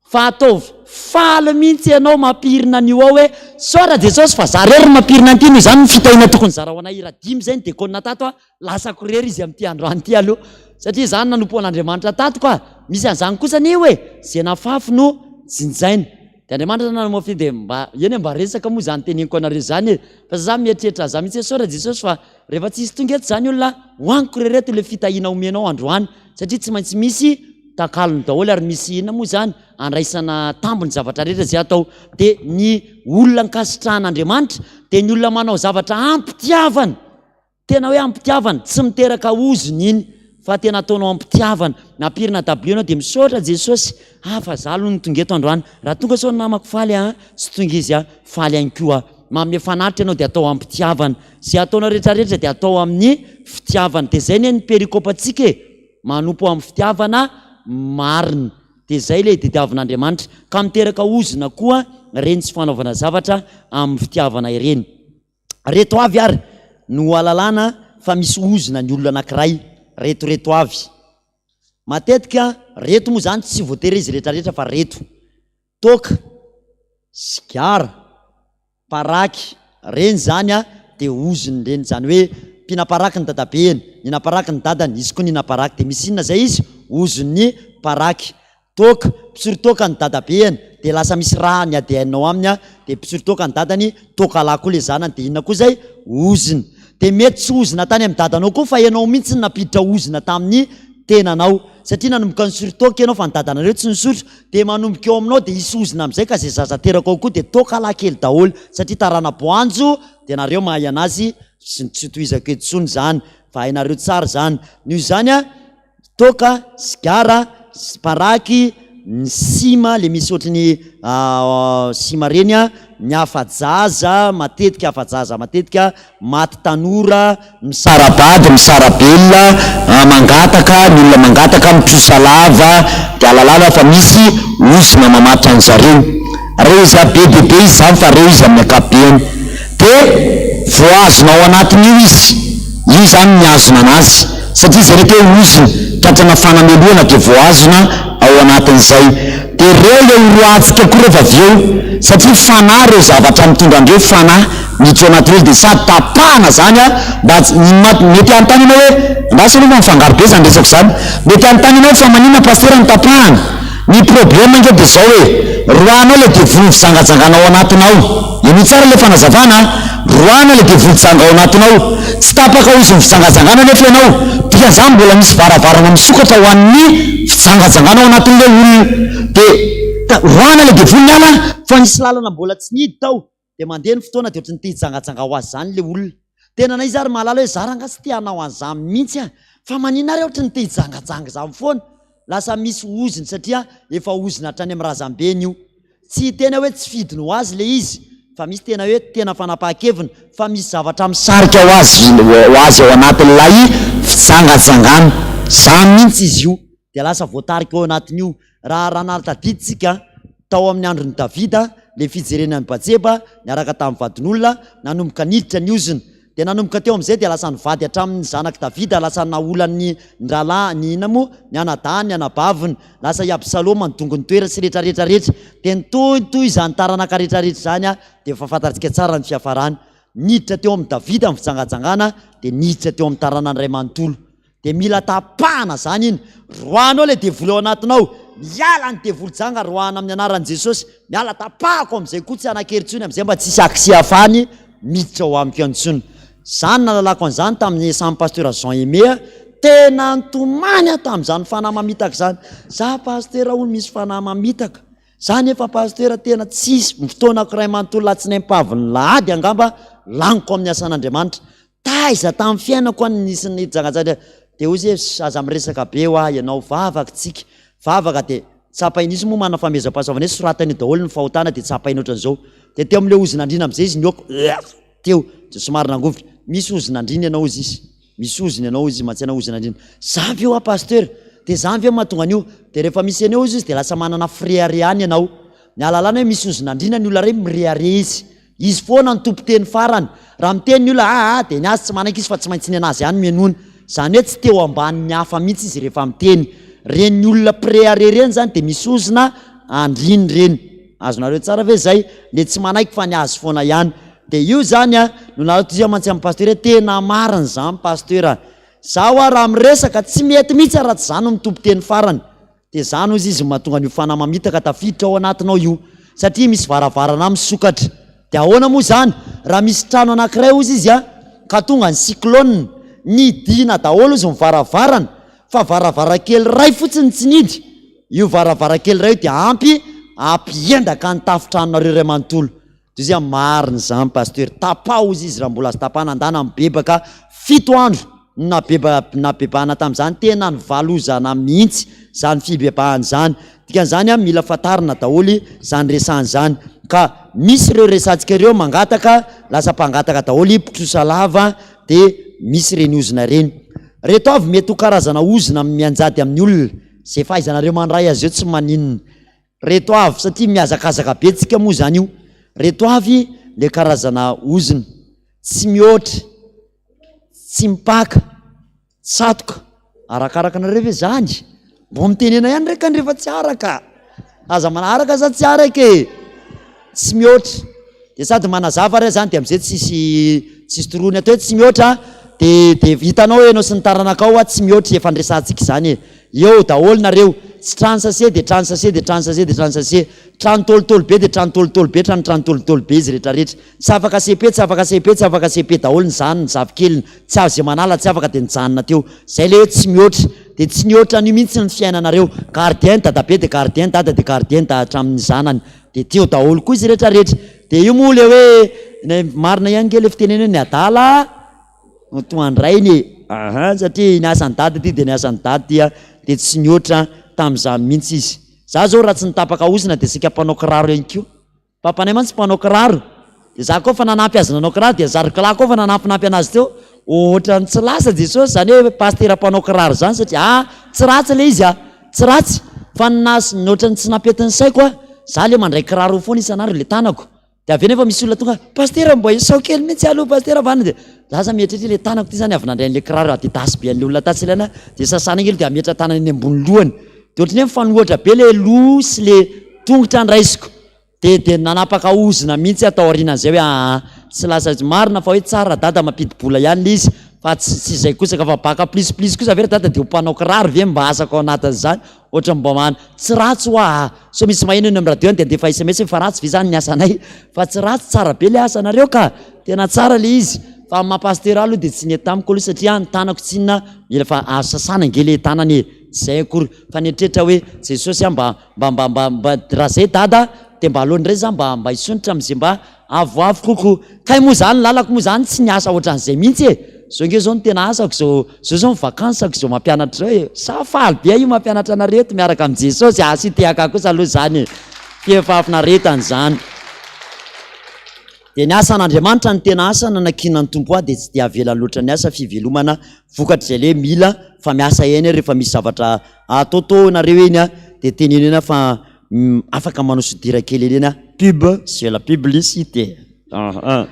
Fa ataovy faly mihitsy ianao mampirina an'io ao hoe, Soa Jesosy fa za irery no mampirina an'ity noho izany ny fitahiana tokony zara ho anay hira dimy izay ny dekôna tato a, lasako irery izy amin'ity androany ity aloha satria za nanompo an'Andriamanitra tato ka, misy an'izany kosa anie io e, ze nafafy no jinjaina. Dia Andriamanitra zany nanao fy dia mba, eny e mba resaka moa izany teneniko anareo izany e, fa za mieritreritra an'izany mihitsy hoe soa Jesosy fa rehefa tsisy tonga eto izany olona, hohaniko re reto ilay fitahiana omenao androany satria tsy maintsy misy takalony daholo ary misy inona moa izany andraisana tambiny zavatra rehetra izay atao. Dia ny olona ankasitrahan'Andriamanitra dia ny olona manao zavatra am-pitiavana. Tena hoe am-pitiavana, tsy miteraka ozona iny fa tena ataonao am-pitiavana. Nampirina dabilio ianao dia misaotra Jesosy, ah fa za aloha no tonga eto androany. Raha tonga sao ny namako faly ah, tsy tonga izy ah, faly ihany koa aho. Manome fanatitra ianao dia atao am-pitiavana. Izay ataonao rehetra rehetra dia atao amin'ny fitiavana. Dia izay anie ny perikopantsika e, manompo amin'ny fitiavana marina. Dia izay ilay didiavin'Andriamanitra. Ka miteraka ozona koa ireny tsy fanaovana zavatra amin'ny fitiavana ireny. Reto avy ary no ahalalana fa misy ozona ny olona anankiray, reto reto avy. Matetika reto moa zany tsy voatery izy rehetra rehetra fa reto, toaka, sigara, paraky, reny zany a de ozona ireny, zany hoe mpihina-paraky ny dadabeny, nihina-paraky ny dadany, izy koa nihina-paraky, de misy inona zay izy? Ozon'ny paraky. Toaka, mpisoro toaka ny dadabeany, dia lasa misy rà ny ADN ao aminy an, dia mpisoro toaka ny dadany, toaka lahy koa le zanany, dia inona koa izay? Ozona. Dia mety tsy ozona tany amin'ny dadanao koa fa ianao mihitsy no nampiditra ozona tamin'ny tenanao. Satria nanomboka nisoro toaka ianao fa ny dadanareo tsy nisotro, dia manomboka eo aminao dia hisy ozona amin'izay ka izay zaza teraka ao koa dia toaka lahy kely daholo, satria tarana-boanjo dia nareo mahay anazy, tsy tohizako eto intsony izany fa hainareo tsara izany. Noho izany an, Toaka, sigara, paraky, ny sima le misy ohatry ny sima reny a, ny afa-jaza matetika afa-jaza matetika, maty tanora, misara-bady, misara-belona, mangataka, ny olona mangataka, mitrosa lava, dia ahalalana fa misy ozona mamatotra an'zareo. Reo izy be dia be izy zany fa reo izy amin'ny ankapobeny. Dia voahazona ao anatin'io izy. Io izany mihazona anazy. Satria izay rehetra hoe ozona, tratrana fanamelohana dia voahazona ao anatin'izay. Dia ireo ilay horoahantsika koa rehefa avy eo. Satria fanahy ireo zavatra mitondra an'ireo, fanahy miditra ao anatin'ireo. Dia sady tapahana izany an, mba tsy, mety hanontany ianao hoe, andraso aloha fa mifangaro be izany resako izany. Mety hanontany ianao fa maninona Pasitera no tapahana? Ny problème ange dia zao e, roahanao le devoly fijangajangana ao anatinao, henoy tsara le fanazavana a, roahana le devoly janga ao anatinao, tsy tapaka ho izy ny fijangajangana nefa ianao, dikan'izany mbola misy varavarana misokatra ho an'ny fijangajangana ao anatin'le olona, dia roahana le devoly miala fa nisy lalana mbola tsy nihidy tao, dia mandeha ny fotoana dia ohatran'ny te hijangajanga ho azy izany le olona. Tena na iza ary mahalala hoe za rangahy tsy te hanao an'izany mihitsy an! Fa maninona ary aho ohatran'ny te hijangajanga izany foana? Lasa misy ozona satria efa ozona hatrany amin'ny razambeny io. Tsy hiteny aho hoe tsy fidiny ho azy le izy fa misy tena hoe tena fanapahan-keviny fa misy zavatra misarika ho azy ho azy ao anatin'ilay fijangajangana. Izany mihitsy izy io dia lasa voatarika ao anatin'io. Raha raha nahatadidy tsika, tao amin'ny andron'i Davida, le fijerena an'i Batseba niaraka tamin'ny vadin'olona, nanomboka niditra ny ozona. Dia nanomboka teo amin'izay dia lasa nivady hatramin'ny zanak'i Davida, lasa naolan'ny ny rahalahy, ny inona moa, ny anadahiny, ny anabaviny, lasa i Absaloma nidongy ny toerany sy rehetra rehetra rehetra. Dia nitohitohy izany taranaka rehetra rehetra izany dia efa fantatsika tsara ny fiafarany. Niditra teo amin'i Davida ny fijangajangana, dia niditra teo amin'ny taranany iray manontolo. Dia mila tapahana zany iny. Roahanao ilay devoly ao anatinao. Miala ny devoly janga roahana amin'ny anaran'i Jesosy. Miala tapahako amin'izay koa tsy hanan-kery intsony amin'izay mba tsisy accès afahany miditra ao amiko intsony. Zany nalalako an'izany tamin'ny samy pasteur Jean Aimé a. Tena nitomany aho tamin'izany fanahy mamitaka izany. Za pasteur hono misy fanahy mamitaka. Za nefa pasteur tena tsisy ny fotoanako iray manontolo latsinainy pavin'ny lahady angamba laniko amin'ny asan'Andriamanitra. Taiza tamin'ny fiainako aho no nisy nijangajanga dia hoy izy hoe aza miresaka be hoa ianao, vavaka tsika, vavaka dia tsapain'izy moa manana fanomezam-pahasoavana hoe soratany eo daholo ny fahotana dia tsapainy ohatran'izao dia teo amin'ilay ozon'andriana amin'izay izy nihoaka teo dia somary nangovitra, misy ozon'andriana ianao hozy izy, misy ozona ianao hozy izy, mantsy ianao ozon'andriana, za ve hoa pasteur, dia zany ve mahatonga an'io, dia rehefa misy an'io hozy izy dia lasa manana fireharehana ianao, ny ahalalana hoe misy ozon'andriana ny olona iray mirehareha izy. Izy foana no tompon-teny farany. Raha miteny ny olona aa dia ny azy tsy manaiky izy fa tsy maintsy ny anazy ihany no henoina. Izany hoe tsy teo ambanin'ny hafa mihitsy izy rehefa miteny. Ireny olona mpirehareha ireny izany dia misy ozona andriny ireny. Azonareo tsara ve izay? Le tsy manaiky fa ny azy foana ihany. Dia io izany a, no nahatohizana mantsy amin'ny pasteur hoe tena marina izany pasteur a. Za hoa raha miresaka tsy mety mihitsy raha tsy za no mitompon-teny farany. Dia izany hozy izy no mahatonga an'io fanahy mamitaka tafiditra ao anatinao io. Satria misy varavarana misokatra. Dia ahoana moa izany? Raha misy trano anankiray hozy izy an, ka tonga ny cyclone, nidina daholo hozy ny varavarana, fa varavarankely iray fotsiny tsy nidy, io varavarankely iray io dia ampy hampiendaka ny tafon-tranonareo iray manontolo. Dia hozy aho, marina izany Pasteur, tapaho hozy izy raha mbola azo tapahana, andana mibebaka fito andro no nabeba, nabebahana tamin'izany, tena nivalozana mihitsy izany fibebahana izany, dikan'izany an, mila fantarina daholo izany resahana izany, ka misy ireo resahantsika ireo mangataka, lasa mpangataka daholo, mpitrosa lava, dia misy ireny ozona ireny. Reto avy mety ho karazana ozona mianjady amin'ny olona, izay fahaizanareo mandray azy eo tsy maninona. Reto avy, satria mihazakazaka be tsika moa zany io, reto avy le karazana ozona, tsy mihoatra, tsy mipaka, tsatoka, arakaraka anareo ve zany? Mbô mitenena ihany re kany rehefa tsy araka, aza manaraka sa tsy araka e! Tsy mihoatra, de sady manazava re zany de amizay tsisy tsisy torohony atao hoe tsy mihoatra de de hitanao enao sy ny taranakao hoa tsy mihoatra efa niresahantsika izany e! Eo daholo nareo, tsy trano sase de trano sase de trano sase de trano sase, trano tôlitôly be de trano tôlitôly be trano trano tôlitôly be izy retraretra, tsy afaka cepe tsy afaka cepe tsy afaka cepe daholo ny zanany ny zafikeliny, tsy azo ze manala tsy afaka de nijanona teo, zay le hoe tsy mihoatra, de tsy nihoatra an'io mihitsy ny fiainanareo, gardien dadabe de gardien dada de gardien da hatramin'ny zanany de teo daholo koa izy retraretra, de io moa le hoe marina ihany nge le fitenena hoe ny adala no toa an-drainy e! Aha, satria ny asan'i dada ity dia ny asan'i dada ity a, dia tsy nihoatra tamin'izany mihitsy izy. Za zao raha tsy nitapaka hozona dia saika mpanao kiraro ihany koa. Papanay mantsy mpanao kiraro, dia za koa efa nanampy azy nanao kiraro, dia zariko lahy koa efa nanampinampy anazy teo, ohatran'ny tsy lasa Jesosy izany hoe pasitera mpanao kiraro izany satria ah, tsy ratsy ilay izy ah, tsy ratsy, fa ny nas- ny ohatran'ny tsy nampety ny saiko ah, za le mandray kiraro foana isan'andro le tanako, Dia avy eo nefa misy olona tonga, Pasitera mba isao kely mihitsy aloha Pasitera fa any dia za zany mieritreritra ilay tanako ity zany avy nandray an'ilay kiraro adidas be an'ilay olona tatsy ilana dia sasana kely dia hametra tanana eny ambony lohany. Dia ohatran'ny hoe mifanohitra be ilay loha sy ilay tongotra andraisiko. Dia dia nanapaka ozona mihitsy aho tao aorianan'izay hoe aa tsy lasa marina fa hoe tsara dada mampidi-bola ihany ilay izy. Fa tsy tsy izay kosa ka fa baka plus plus kosa ve ry dada dia ho mpanao kiraro ve mba asako ao anatin'izany? Ohatran'ny mba man tsy ratsy hoa a! Sao misy maheno eny amin'ny radio any dia andefa sms hoe fa ratsy ve izany ny asanay? Fa tsy ratsy, tsara be ilay asanareo ka! Tena tsara ilay izy. Fa amin'ny maha pasitera ahy aloha dia tsy nety tamiko aloha satria ny tanako tsinona mila fa azo sasana ange ilay tanana e! Tsy izay akory fa nieritreritra hoe Jesosy a mba mba mba mba mba raha izay dada dia mba aleo indray za mba mba hisondrotra amin'izay mba Avoavo koko. Kay moa zany lalako moa zany tsy niasa ohatran'izay mihitsy e! Zao nge zao no tena asako zao, zao zao ny vakansako zao mampianatra zao e! Sa faly be aho io mampianatra anareo eto miaraka amin'i Jesosy a! Asio tehaka kosa aloha zany e! Feno fahafinaretana izany. Dia ny asan'Andriamanitra no tena asa nanakinan'ny Tompo ahy dia tsy dia avelany loatra ny asa fivelomana vokatr'izay le mila fa miasa eny aho rehefa misy zavatra ataotao nareo eny a dia teneno eny aho fa Afaka manao soudure kely eny aho, pub, c'est la publicité, aha,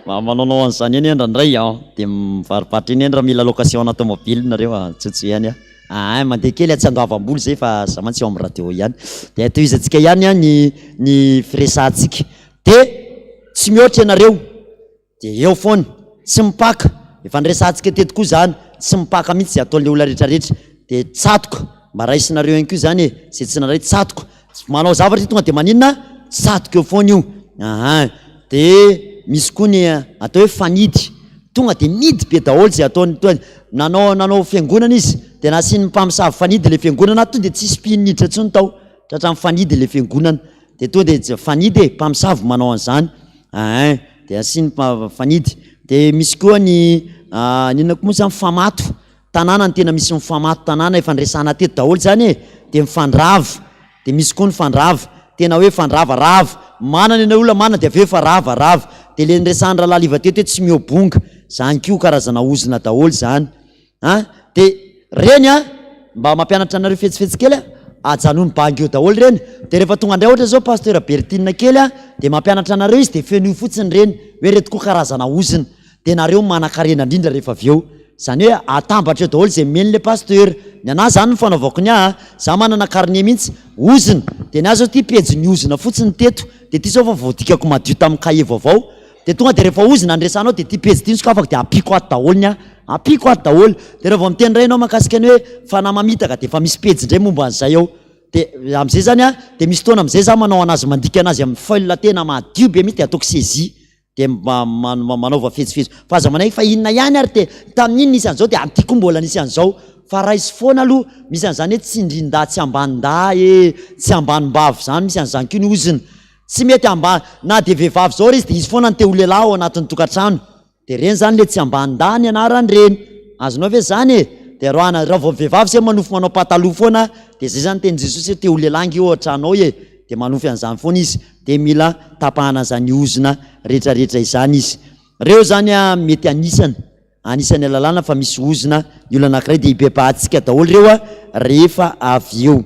mba manaonao an'izany eny aho indraindray an, dia mivarobarotra eny aho raha mila location ana tomobile nareo an, tsotsoy ihany aho, aa mandeha kely aho tsy andoavam-bola izay fa za mantsy eo amin'ny radio ihany, dia tohizantsika ihany an ny ny firesahantsika, dia tsy mihoatra ianareo. Dia eo foana, tsy mipaka, efa niresahantsika teto koa izany, tsy mipaka mihitsy izay ataon'ilay olona rehetrarehetra, dia tsatoka, mba raisinareo ihany koa izany e, izay tsy naray tsatoka, manao zavatra tonga dia maninona? Tsatoka eo foana io, aha, dia misy koa ny atao hoe fanidy, tonga dia mihidy be daholo izay ataony, toa nanao nanao fiangonana izy, dia nasian'ny mpamosavy fanidy ilay fiangonana, tonga dia tsisy mpino niditra intsony tao, tratran'ny fanidy ilay fiangonana, dia tonga dia fanidy e, mpamosavy manao an'izany. Ein, dia asiany fanidy. Dia misy koa ny ny inona koa moa izany mifamato tanàna no tena misy mifamato tanàna efa niresahana teto daholo izany e, dia mifandrava, dia misy koa ny fandrava, tena hoe fandrava, rava, manana ianao olona manana dia avy eo efa rava, rava, dia ilay niresahan'i Rahalahy Liva teto hoe tsy mihoa-bonga, izany koa karazana ozona daholo izany. An! Dia reny an! Mba mampianatra anareo fetsifetsy kely an! Ajanony bango eo daholo reny, dia rehefa tonga indray ohatra zao Pasteur Bertine kely an, dia mampianatra anareo izy dia fenoy fotsiny reny, hoe reto koa karazana ozona, dia nareo manankarena indrindra rehefa avy eo, zany hoe atambatra eo daholo izay omeny le Pasteur, ny anah zany ny fanaovako ny ahy an, za manana carnet mihitsy, ozona, dia ny ahy zao ty pejin'ny ozona fotsiny teto, dia ty zao fa voadikako madio tamin'ny cahier vaovao, Dia tonga dia rehefa ozona ny resahanao dia ity pejy ity no sokafako dia ampiako ato daholo ny ahy. Ampiako ato daholo. Dia raha vao miteny indray ianao mahakasika ny hoe fanahy mamitaka dia efa misy pejy indray momba an'izay ao. Dia amin'izay izany an, dia misy fotoana amin'izay izaho manao an'azy mandika an'azy amin'ny feuille tena madio be mihitsy dia ataoko saisie. Dia mba manaova fetsifetsy. Fa aza manaiky fa inona ihany ary dia tamin'iny nisy an'izao dia amin'ity koa mbola nisy an'izao. Fa raiso foana aloha. Misy an'izany hoe tsindrin-dahy tsy ambanin-dahy e, tsy ambanim-bavy izany, misy an'izany koa ny ozona. Tsy mety amba na dia vehivavy zao ary izy dia izy foana no te ho lehilahy ao anatin'ny tokantrano. Dia reny zany le tsy ambanin-dahy ny anarany reny. Azonao ve zany e? Dia roahana raha vao vehivavy zay manofy manao pataloha foana dia zay zany tenin'i Jesosy hoe te ho lehilahy ange eo an-trano ao e. Dia manofy an'izany foana izy. Dia mila tapahana an'izany ozona rehetrarehetra izany izy. Reo zany a mety anisany anisan'ny alalana fa misy ozona ny olona anankiray dia hibebahantsika daholo ireo a rehefa avy eo.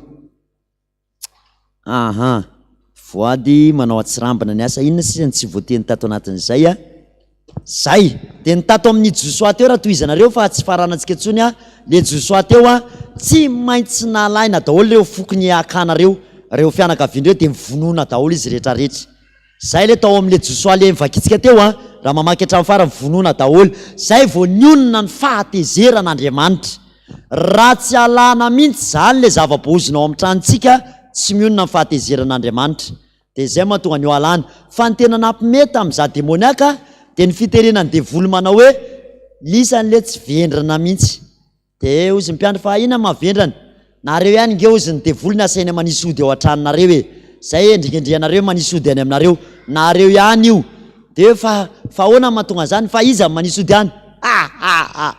Aha, voady manao atsirambina ny asa, inona sisa no tsy voateny tato anatin'izay a? Zay! Dia ny tato amin'ny Josoa teo raha tohizanareo fa tsy faranantsika intsony a, le Josoa teo a, tsy maintsy nalaina daholo ireo fokon'i Akana ireo, ireo fianakaviana ireo dia novonoina daholo izy rehetrarehetra. Zay le tao amin'le Josoa le novakintsika teo a, raha mamaky hatramin'ny farany, vonoina daholo. Zay vao nionona ny fahatezeran'Andriamanitra. Raha tsy alana mihitsy zany le zava-boozona ao amin'ny tranontsika, tsy mionona ny fahatezeran'Andriamanitra. Dia zay mahatonga an'io alana. Fa ny tena nampime tamin'izaho demoniaka dia ny fiterenan'ny devoly manao hoe, lisany le tsy vendrana mihitsy. Dia hozy ny mpiandry fa inona maha vendrana? Nareo ihany nge hozy ny devoly no asaina manisy ody ao an-tranonareo e! Zay endrikendrehanareo manisy ody any aminareo. Nareo ihany io. Dia hoe fa fa ahoana no mahatonga an'izany? Fa iza no manisy ody any? Ha ha ha!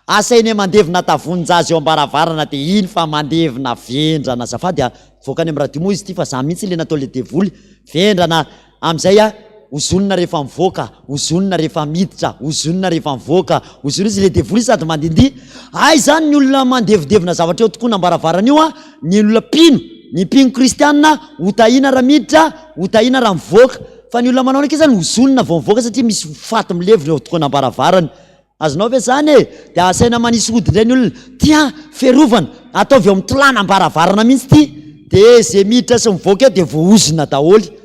Asainay mandevina tavonin-jaza eo am-baravarana dia iny fa mandevina vendrana. Azafady a! Mivoaka any amin'ny radio moa izy ity fa za mihitsy ilay nataon'ilay devoly. Vendrana! Amin'izay a, ozonina rehefa mivoaka, ozonina rehefa miditra, ozonina rehefa mivoaka, ozonina izy, ilay devoly io sady mandihindihy. Hay izany ny olona mandevidevina zavatra eo tokonam-baravarana io a, ny olona mpino, ny mpino kristianina, hotahiana raha miditra, hotahiana raha mivoaka. Fa ny olona manao an'io zany ozonina vao mivoaka satria misy faty milevina eo tokonam-baravarana. Azonao ve izany e? Dia asaina manisy ody indray ny olona. Ty an, fiarovana, ataovy eo amin'ny tolanam-baravarana mihitsy ity. Dia izay miditra sy mivoaka eo dia voaozona daholo.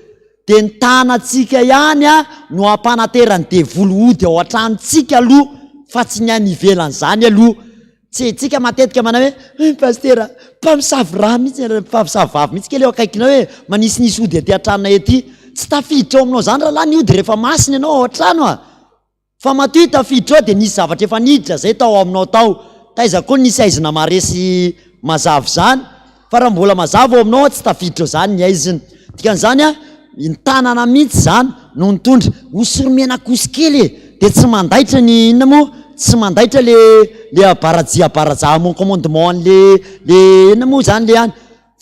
Dia ny tanantsika ihany an no ampanateran'ny devoly ody ao an-tranontsika aloha. fa tsy ny any ivelan'izany aloha. Tsy tsika matetika manao hoe, eh pasitera, mpamosavy raha mihitsy, mpamosavy vavy mihitsy kely eo akaikinao hoe manisinisy ody aty an-tranonay aty. Tsy tafiditra ao aminao izany rahalahy ny ody rehefa masina ianao ao an-trano a! Fa matoa tafiditra ao dia nisy zavatra efa niditra zay tao aminao tao. Taiza koa nisy haizina maresy mazava izany? Fa raha mbola mazava ao aminao tsy tafiditra ao izany ny haizina. Dikan'izany a, ny tanana mihitsy izany no nitondra. Hosory menakosy kely e! Dia tsy mandaitra ny inona moa? Tsy mandaitra le le abarajia abaraja mon commandement an'le le inona moa izany le any.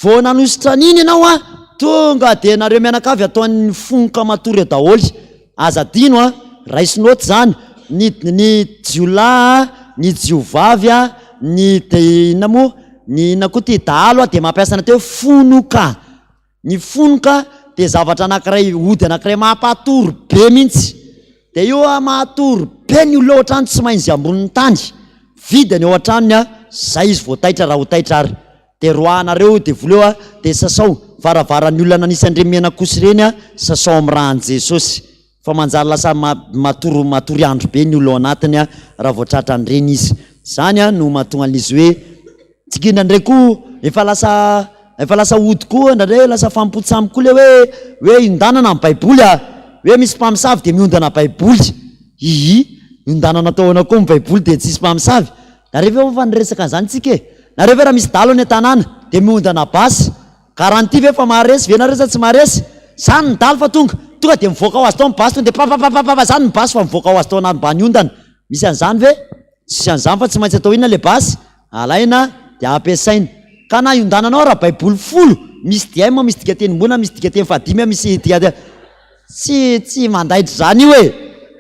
Vao nanosotra an'iny ianao an, tonga dia nareo mianakavy ataon'ny fonka matory eo daholo. Aza adino an, raiso note izany, ny ny jiolahy an, ny jiovavy an, ny inona moa, ny inona koa ity, dahalo an, dia mampiasa ny atao hoe fonoka. Ny fonoka dia zavatra anankiray, ody anankiray mampatory be mihitsy. Dia io an, mahatory be ny olona ao an-trano tsy mahay izay ambonin'ny tany. Vidiny ao an-tranony an, zay izy vao taitra raha ho taitra ary. Dia roahanareo devoly eo a, dia sasao varavaran'ny olona nanisy an'ireny menakosy ireny a, sasao amin'ny rà an'i Jesosy. Fa manjary lasa matory matory andro be ny olona ao anatiny a, raha vao tratran'ireny izy. Izany a no mahatonga an'izy hoe, tsika indraindray koa efa lasa efa lasa ody koa indraindray lasa fanompoan-tsampy koa ilay hoe hoe iondanana ny baiboly a, hoe misy mpamosavy dia miondana baiboly. Hihi, iondanana atao ahoana koa ny baiboly dia tsisy mpamosavy? Nareo ve efa niresaka an'izany tsika e? Nareo ve raha misy dahalo any an-tanàna dia miondana basy? Garantie ve fa maharesy ve nareo sa tsy maharesy? Zany ny dahalo fa tonga, tonga dia mivoaka ho azy tao ny basy tonga dia papapapapa zany ny basy fa mivoaka ho azy tao ambany ondana. Misy an'izany ve? Tsisy an'izany fa tsy maintsy atao inona le basy? Alaina dia ampiasaina. Ka na iondananao ara baiboly folo, misy DM, misy dikatenim-bola, misy dikateny fahadimy, misy dika. Tsy tsy mandaitra izany io e!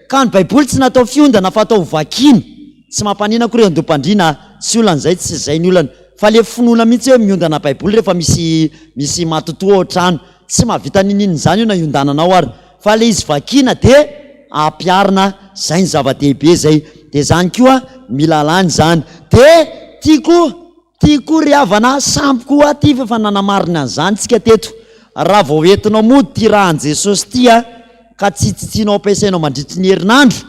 Ka ny baiboly tsy natao fiondana fa atao ho vakiana. Tsy mampanina akory andoham-pandriana a! Tsy olana izay, tsy izay ny olana. Fa le finoana mihitsy hoe miondana baiboly rehefa misy misy matotoa ao an-trano. Tsy mahavita n'inon'inona izany io na iondananao ary. Fa le izy vakiana dia ampiharina, zay ny zava-dehibe zay. Dia zany koa mila alana izany. Dia tiako Ty koa ry havana a, sampy koa ty fa efa nanamarina an'izany tsika teto. Raha vao entinao mody ty raha an'i Jesosy ty a, ka tsy tsitsianao ampiasainao mandritry ny herinandro,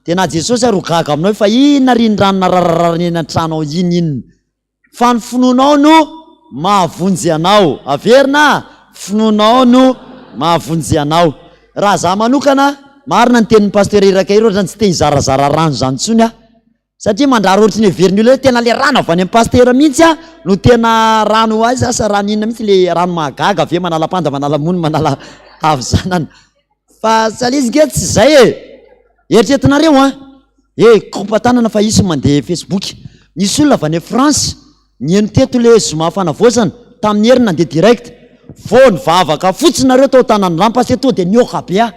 dia na Jesosy ary ho gaga aminao hoe fa inona ary iny rano nararararany eny an-trano ao iny inona. Fa ny finoanao no mahavonjy anao. Averina a, finoanao no mahavonjy anao. Raha za manokana, marina ny tenin'ny Pasteur Iraka iry, ohatrany tsy te hizarazara rano izany intsony aho. Satria mandrara ohatry ny heverin'ny olona hoe tena le rano avy any amin'ny pasitera mihitsy a no tena rano aiza asa rano inona mihitsy le rano mahagaga ve manala panda manala mony manala havizanana fa sa le izy nge tsy zay e eritreretinareo an e kopa-tanana fa hisy mandeha facebook nisy olona avy any France nihaino teto le zoma fanavaozana tamin'ny heriny nandeha direct vao nivavaka fotsiny nareo tao tanan'ny pasitera tonga dia nihoaka be aho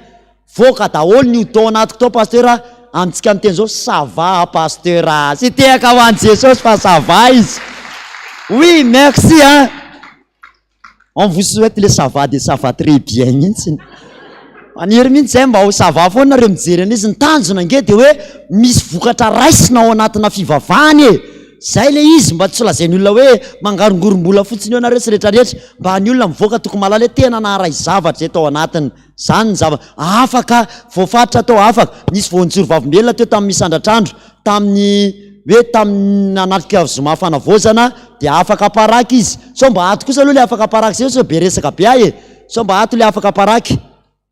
Voaka daholo ny ody tao anatiko tao Pasteur a, amintsika miteny zao ça va Pasteur a, tsy tehaka ho an'i Jesosy fa ça va izy. Oui, merci hein. On vous souhaite le ça va de ça va très bien mihitsy. Maniry mihitsy zay mba ho ça va foana nareo mijery an'izy. Ny tanjona ange dia hoe misy vokatra raisina ao anatina fivavahana e. Zay le izy mba tsy lazain'ny olona hoe mangarongorom-bola fotsiny eo nareo sy rehetrarehetra. Mba ny olona mivoaka tokony mahalala hoe tena naharay zavatra zay tao anatiny. Zany ny zava afaka voafaritra tao afaka nisy voanjory vavolombelona teo tamin'ny misandratr'andro tamin'ny hoe tamin'ny nanatrika zoma fanavaozana dia afaka paraky izy sao mba ato kosa aloha le afaka paraky zay sao be resaka be ahy e sao mba ato le afaka paraky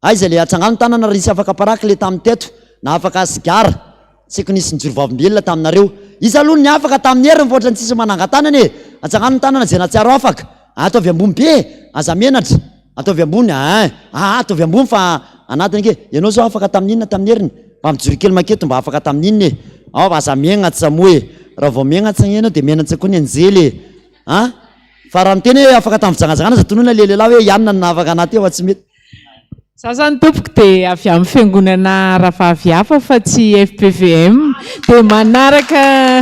aiza le atsangano tanana raha nisy afaka paraky le tamin'ny teto na afaka sigara Tsy haiko nisy nijoro vavolombelona taminareo. Iza aloha ny afaka tamin'ny heriny fa ohatran'ny tsisy manangan-tanana e! Atsangano ny tanana izay nahatsiaro afaka. Ataovy ambony be e! Aza menatra. Ataovy ambony aa. Aa ataovy ambony fa anatiny ange. Ianao izao afaka tamin'ny inona tamin'ny heriny? Mba mijoro kely maketo mba afaka tamin'ny inona e! Ao aza megnatsa moa e! Raha vao megnatsa anie ianao dia menatsa koa ny anjely e! A! Fa raha miteny hoe afaka tamin'ny fijangajangana aza tononina le lehilahy hoe i anona no nahafaka anah teo fa tsy mety. Za zany tompoko dia avy amin'ny fiangonana rahavavy hafa fa tsy fpvm dia manaraka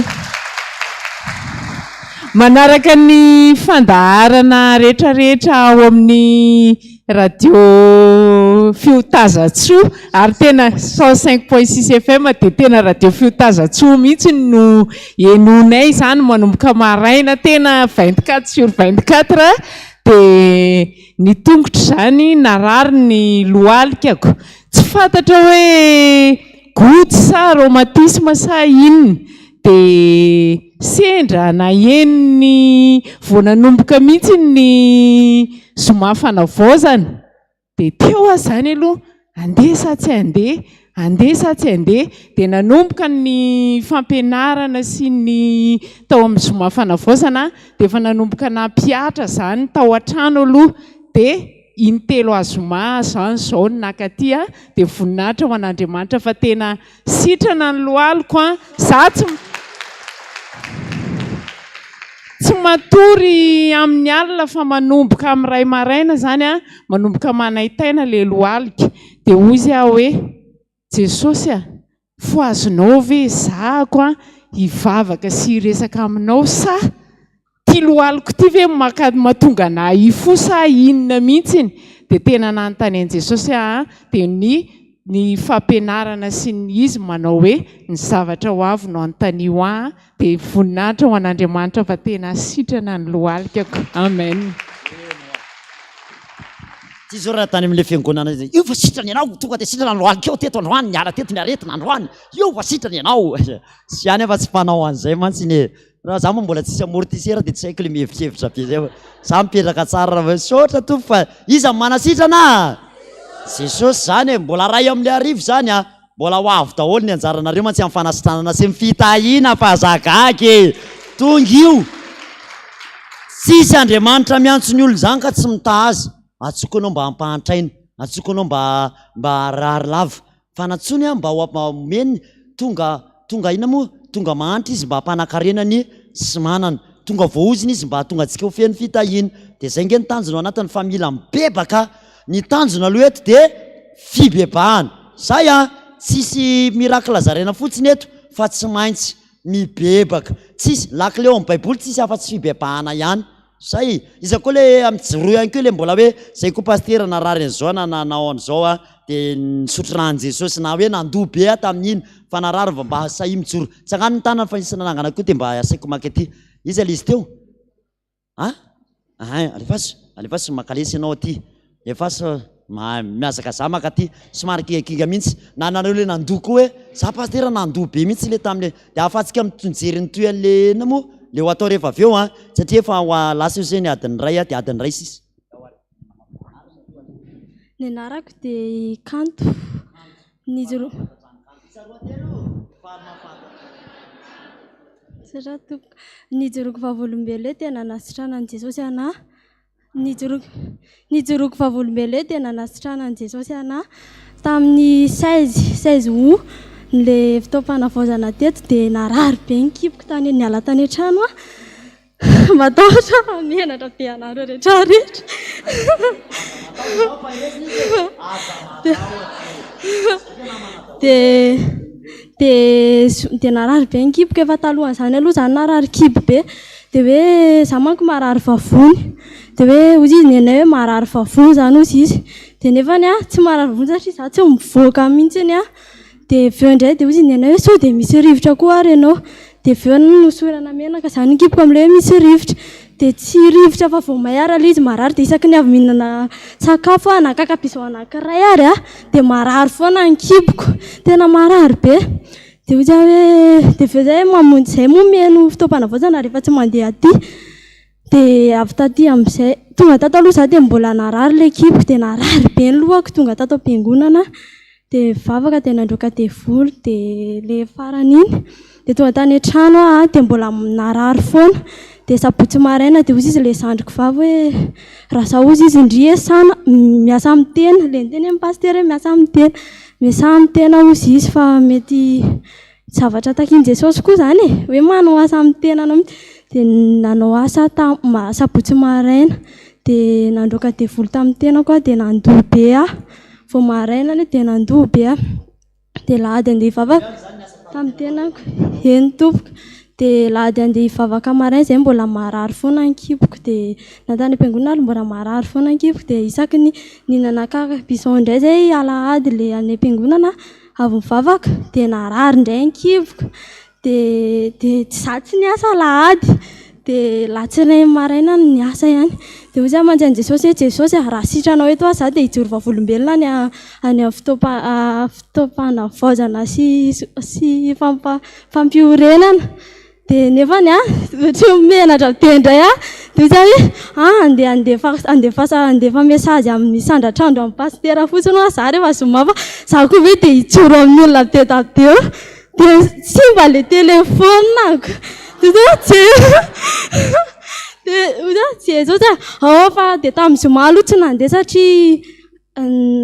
manaraka ny fandaharana rehetra rehetra ao amin'ny radio Fiotazantsoa ary tena 105.6 FM dia tena radio Fiotazantsoa mihitsy no henoinay izany manomboka maraina tena 24 sur 24 dia Ny tongotro izany narary ny lohalikako. Tsy fantatra hoe Goutte sa rhumatisme sa inona? Dia sendra naheno ny vao nanomboka mihitsy ny zoma fanavaozana. Dia teo aho izany aloha, handeha sa tsy handeha, handeha sa tsy handeha. Dia nanomboka ny fampianarana sy ny tao amin'ny zoma fanavaozana dia efa nanomboka nampihatra izany tao an-trano aloha. Dia intelo azoma izany izao no nakaty dia voninahitra ho an'Andriamanitra fa tena Sitrana ny lohaliko an! Za tsy tsy matory amin'ny alina fa manomboka amin'ny iray maraina izany an, manomboka manaintaina ilay lohalika. Dia hoy izy aho hoe, Jesosy a, fohazinao ve ezahako an hivavaka sy hiresaka aminao sa Ty lohaliko ty ve maka mahatonga anah hifoha sa inona mihitsiny? Dia tena nanontany an'i Jesosy aho an, dia ny ny fampianarana sy ny izy manao hoe ny zavatra ho avy no anontanio ahy an, dia voninahitra ho an'Andriamanitra fa tena sitrana ny lohalikako. Amen. Ty zao raha tany amin'ilay fiangonana izy, io fa sitrana ianao, tonga dia sitrana ny lohalikao teto androany, niala teto ny aretina androany, io fa sitrana ianao. Sy any aho fa tsy mpanao an'izay mantsy iny e. Raha za moa mbola tsisy amortisseur dia tsy haiko le mihevitrevitra be zay fa za mipetraka tsara raha misaotra Tompo fa iza no manasitrana? Jesosy zany e, mbola ray amin'le arivo zany a, mbola ho avy daholo ny anjaranareo mantsy amin'ny fanasitranana sy ny fitahiana fa aza gaga e, tonga io, tsisy Andriamanitra miantso ny olona izany ka tsy mitaha azy, antsoiko anao mba hampahantraina, antsoiko anao mba mba harary lava, Fa nantsoiny aho mba ho omeny tonga tonga inona moa? Tonga mahantra izy mba hampanakarena ny tsy manana. Tonga voaozona izy mba hahatonga antsika ho feno fitahiana. Dia izay ange ny tanjona ao anatiny fa mila mibebaka. Ny tanjona aloha eto dia fibebahana. Zay an! Tsisy miracle zaraina fotsiny eto fa tsy maintsy mibebaka. Tsisy, lakile ao amin'ny baiboly tsisy afa-tsy fibebahana ihany. Zay, iza koa le mijoroa ihany koa le mbola hoe zay koa pasitera narary an'izao na nanao an'izao a de nisotro ran'i Jesosy na hoe nandoa be aho tamin'iny fa narary vao mba sahia mijoro. Tsangano ny tanana fa nisy nanangana koa de mba asaiko maka aty. Iza le izy teo? A? Ahay, alefaso, alefaso makalesy ianao aty. Efa mihazakazaha maka aty, somary kingakinga mihitsy, na nareo le nandoa koa hoe za pasitera nandoa be mihitsy le tamle, de ahafahantsika mijery ny toy an'le inona moa le ho atao rehefa avy eo an, satria efa ho lasa io zay ny adiny iray de adiny iray sisa. Ny anarako dia i Kanto. Nijoro. Misaotra tompoko. Nijoroako vavolombelona hoe tena nasitranan'i Jesosy anah. Nijoroako vavolombelona dia nanasitranan'i Jesosy anah tamin'ny 16, 16 août ilay fotoam-panavaozana teto dia narary be ny kiboko tany niala tany an-trano aho. Matahotra aho fa menatra be anareo rehetra rehetra. Dia dia narary be ny kiboko, efa talohan'izany aloha izany narary kibo be. Dia hoe za manko marary vavony. Dia hoe hozy izy nenay hoe marary vavony izany hozy izy. Dia nefany aho tsy marary vavony satria za tsy mivoaka mihitsiny aho. Dia avy eo indray dia hozy nenay hoe sao dia misy rivotra koa ary ianao. Dia avy eo nohosorana menaka izany ny kiboko amin'ilay hoe misy rivotra. Dia tsy rivotra fa vao may ary aloha izy marary. Dia isaky ny avy mihinana sakafo aho na kakapizo anankiray ary aho dia marary foana ny kiboko. Tena marary be. Dia hoy aho hoe, dia avy eo izay mamonjy izay moa mihaino fotoam-panavaozana rehefa tsy mandeha aty. Dia avy taty amin'izay, tonga tato aloha izaho dia mbola narary ilay kiboko, dia narary be ny lohako tonga tato am-piangonana aho. Dia nivavaka dia nandroaka devoly, dia ilay farany iny. Dia tonga tany an-trano aho dia mbola narary foana. Dia sabotsy maraina dia hoy izy ilay zandriko vavy hoe, raha izaho hozy izy ndry e sana, miasa amin'ny tena, ilay niteny amin'ny pasitera hoe miasa amin'ny tena. Miasa amin'ny tena hozy izy fa mety zavatra takian'i Jesosy koa izany e, hoe manao asa amin'ny tenanao mihitsy. Dia nanao asa aho tam- sabotsy maraina, dia nandroaka devoly tamin'ny tenako aho dia nandoa be aho. Vao maraina anie dia nandoa be aho. Dia alahady andeha hivavaka tamin'ny tenako. Eny tompoko. Dia alahady andeha hivavaka maraina izay mbola marary foana ny kiboko dia na tany am-piangonana ary mbola marary foana ny kiboko dia isaky ny nihinana kaka bison indray izay alahady ilay any am-piangonana avy nivavaka dia narary indray ny kiboko. Dia dia izaho tsy niasa alahady. Dia latsinainy maraina no niasa ihany. Dia hoy izaho mantsy an'i Jesosy hoe, Jesosy a, raha sitranao eto aho izaho dia hijoro vavolombelona any any amin'ny fotoam-pa- fotoam-panavaozana sy sy fampiorenana. Dia nefany an, ohatran'ny menatra be indray aho. Dia hoy izaho hoe, ah, andeha handefa handefasa handefa message amin'ny sandratr'andro amin'ny pasitera fotsiny hoa izaho rehefa zoma fa izaho koa ve dia hijoro amin'ny olona be dia be eo. Dia simba ilay téléphone-ko. Dia hoy aho hoe, dia hoy aho, Jesosy a, ao fa dia tamin'ny zoma aloha tsy nandeha satria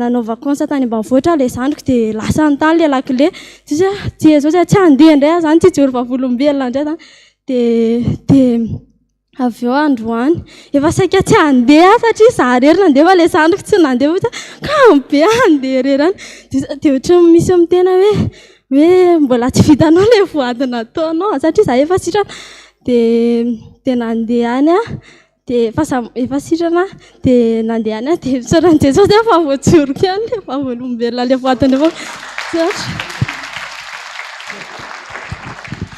nanao vacances tany ambanivohitra ilay zandriko dia lasany tany ilay lakile. Dia hoy aho, Jesosy a, tsy handeha indray aho izany, tsy hijoro vavolombelona indray izany. Dia dia Avy eo androany, efa saika tsy handeha aho satria izaho irery nandeha fa ilay zandriko tsy nandeha fa kamo be aho handeha irery any. Dia dia ohatran'ny misy miteny hoe hoe mbola tsy vitanao ilay voady nataonao satria izaho efa sitrana. Dia dia nandeha any aho, dia efa za- efa sitrana aho, dia nandeha any aho dia misaotra an'i Jesosy aho fa voajoroko ihany ilay vavolombelona ilay voady nefa misaotra.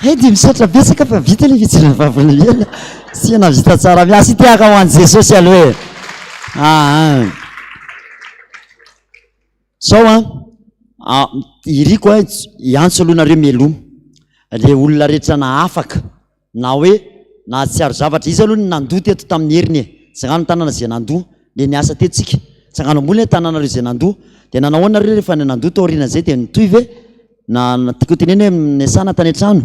Hay dia misaotra betsaka fa vita ilay fijoroana vavolombelona. Tsy nahavita tsara miasa ity haka ho an'i Jesosy aloha e. Ah, Zao an, ah, iriko a, hiantso aloha nareo mialoha. Le olona rehetra nahafaka na hoe nahatsiaro zavatra. Iza aloha no nandoa teto tamin'ny heriny e? Tsangano ny tanana izay nandoa. Le niasa teto tsika. Tsangano ambony le tananareo izay nandoa. Dia nanao ahoana nareo rehefa nandoa taorian'izay dia nitohy ve? Na na tiako tenena hoe niasana tany an-trano?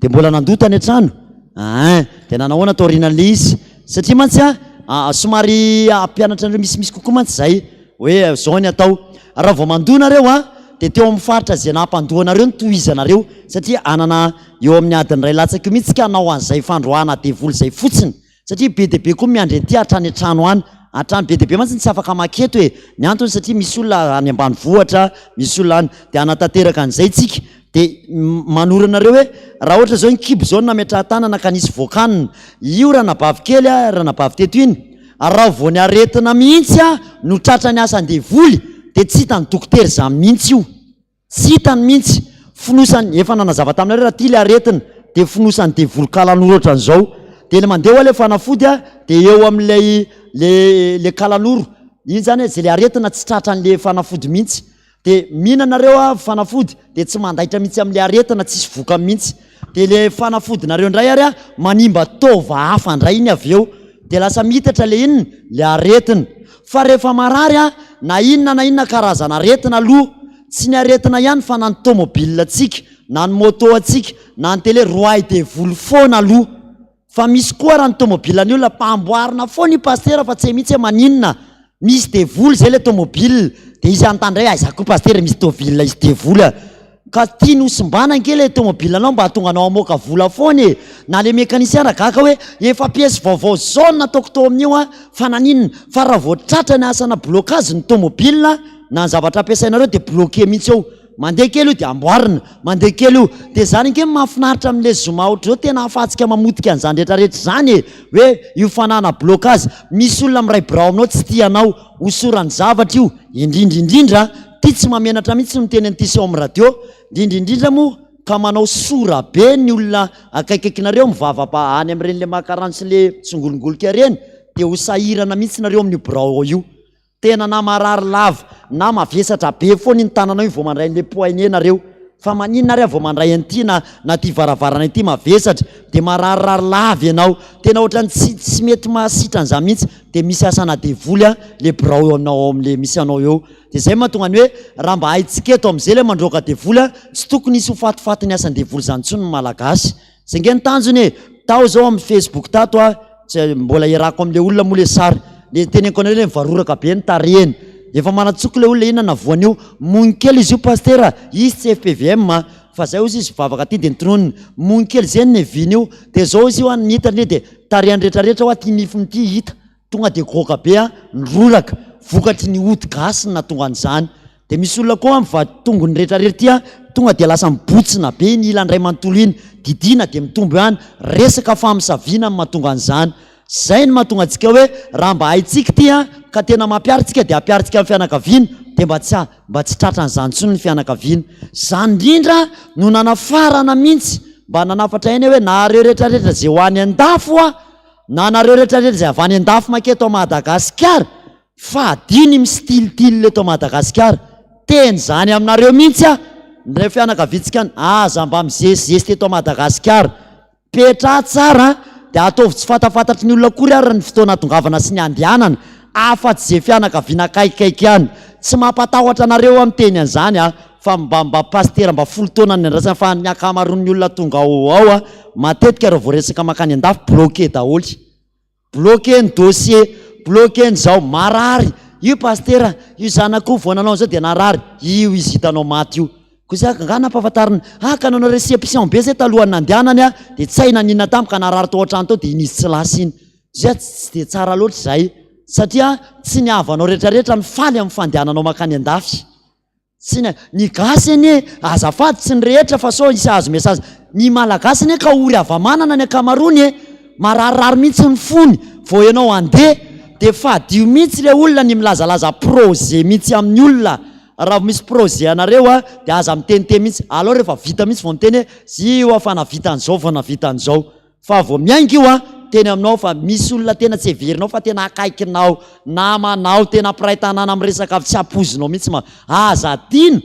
Dia mbola nandoa tany an-trano? Ein, dia nanao ahoana taorianan'ilay izy? Satria mantsy an, somary hampianatra anareo misimisy kokoa mantsy izahay hoe izao ny atao. Raha vao mandoa nareo an, dia teo amin'ny faritra izay nampandoa anareo no tohizanareo, satria hanana eo amin'ny adiny iray latsaka eo mihitsy isika hanao an'izay fandroahana devoly izay fotsiny. Satria be dia be koa miandry aty hatrany an-trano any. Hatrany be dia be mantsy ny tsy afaka maka eto e. Ny antony satria misy olona any ambanivohitra, misy olona any. Dia hanatanteraka an'izay tsika. Dia manoro anareo hoe raha ohatra izao ny kibo izao no nametrahan-tanana ka nisy voakanina. Io ranabavy kely a, ranabavy teto iny, raha vao ny aretina mihitsy a no tratran'ny asan-devoly dia tsy hitan'ny dokotera izany mihitsy io. Tsy hitany mihitsy. Fonosany, efa nanazava taminareo raha ity ilay aretina, dia fonosany devoly kalanoro ohatran'izao. Dia ilay mandeha hoa ilay fanafody a, dia eo amin'ilay le le kalanoro, iny zany izay ilay aretina tsy tratran'ilay fanafody mihitsy. Dia mihinana nareo a fanafody, dia tsy mandaitra mihitsy amin'ilay aretina, tsisy vokany mihitsy. Dia ilay fanafodinareo indray ary a, manimba taova hafa indray iny avy eo. Dia lasa miitatra ilay inona? Ilay aretina. Fa rehefa marary a, na inona na inona karazana aretina aloha, tsy ny aretina ihany fa na ny tomobile antsika, na ny moto antsika, na ny télé, roahy devoly foana aloha. Fa misy koa raha ny tomobile ny olona, amboarina foana io pasitera fa tsy hay mihitsy hoe maninona. Misy devoly zay le tomobile, de izy hanontany indray, aiza koa pasitera misy tobile hisy devoly a? Ka tiany ho simbana ange le tomobile anao mba hahatonga anao hamoaka vola foana e! Na le mécanicien raha gaga hoe efa pièce vaovao zao no nataoko tao amin'io an, fa naninona? Fa raha vao tratra ny asana blocage ny tomobile na ny zavatra ampiasainareo dia bloqué mihitsy eo. Mandeha kely io dia amboarina, mandeha kely io. Dia zany ange no mahafinaritra amin'le zoma ohatr'izao, tena ahafahantsika mamotika an'izany rehetrarehetra izany e! Hoe io fanahana blocage, misy olona miray birao aminao tsy tia anao, hosorany zavatra io, indrindra indrindra, ty tsy mahamenatra mihitsy ny miteny an'ity seho amin'ny radio, indrindra indrindra moa ka manao sora be ny olona akaikaikinareo mivavaba any amin'ireny le maka rano sy le tsingolongolika ireny, dia ho sahirana mihitsy nareo amin'io birao ao io. Tena na marary lava na mavesatra be foana iny tananao iny vao mandray an'ilay poignée nareo. Fa maninona ary aho vao mandray an'ity na na ity varavarana ity mavesatra dia mararirary lava ianao. Tena ohatran'ny tsy tsy mety mahasitrana izany mihitsy. Dia misy asana devoly an le birao anao ao amin'le misy anao eo. Dia izay mahatonga ny hoe raha mba haintsika eto amin'izay ilay mandroaka devoly an, tsy tokony hisy ho fatifatin'ny asan-devoly izany intsony ny Malagasy. Zay nge ny tanjona e! Tao zao amin'ny facebook tato a, tsy mbola iarahako amin'le olona moa le sary, le teneniko anareo le mivaroraka be ny tarehiny, efa manatsoko le olona inona navoany io, mony kely izy io pasitera, izy tsy fpvm a, fa zay ozy izy vavaka aty de notononiny, mony kely zay ny neviany io, de zao izy io an ny hitany de tarehiny retraretra hoa ty nifiny ty hita, Tonga dia goaka be an, niroraka, vokatry ny ody gasy no nahatonga an'izany. Dia misy olona koa mivady tongony retraretra ity an, tonga dia lasa mibotsina be iny ilany iray manontolo iny, didiana dia mitombo ihany, resaka famosaviana no mahatonga an'izany. Izay no mahatonga antsika hoe raha mba haintsika ity an, ka tena mampiharitsika tsika dia ampiharintsika amin'ny fianakaviana, dia mba tsy mba tsy tratran'izany intsony ny fianakaviana. Izany indrindra no nanafarana mihitsy. Mba nanafatra ihany aho hoe nareo rehetra rehetra izay ho any an-dafy hoa, na nareo rehetra rehetra izay avy any an-dafy manketo Madagasikara, fadio ny mi-style-tyle eto Madagasikara. Teny izany aminareo mihitsy aho, ny fianakaviantsika any, aza mba mizesizesy teto Madagasikara. Petraha tsara an, dia ataovy tsy fantafantatry ny olona akory ary ny fotoana hahatongavana sy ny handehanana, afa-tsy izay fianakaviana akaikikaiky ihany. Tsy mampatahotra anareo aho miteny an'izany an, fa mba mba pasitera mba folo taona niandrasana fa ny ankamaroan'ny olona tonga ao ao an, matetika raha vao resaka mankany an-dafy bloqué daholo. Bloquer ny dossier, bloquer ny zao, marary io pasitera, io zanako io vao nanao an'izao dia narary, io izy hitanao maty io. Koa za angaha nampahafantarina, ah ka nanao réception be zay talohan'ny nandehanany ah, dia tsy hay naninona tamiko ka narary tao an-trano tao dia iny izy tsy lasa iny. Zay tsy dia tsara loatra izay satria tsy ny havanao rehetrarehetra no faly amin'ny fandehananao mankany an-dafy. Tsy ny ny gasy anie azafady tsy ny rehetra fa sao hisy hahazo message ny malagasy anie ka ory hava-manana ny ankamaroany e! Mararirary mihitsy ny fony vao ianao handeha dia fadio mihitsy le olona ny milazalaza projet mihitsy amin'ny olona raha vao misy projet anareo a dia aza miteniteny mihitsy alao rehefa vita mihitsy vao miteny hoe zio aho fa nahavita an'izao vao nahavita an'izao Fa vao miainga io an, teny aminao fa misy olona tena tsy heverinao fa tena akaikinao, namanao, tena mpiray tanàna miresaka avy tsy ampoizinao mihitsy ma. Aza adino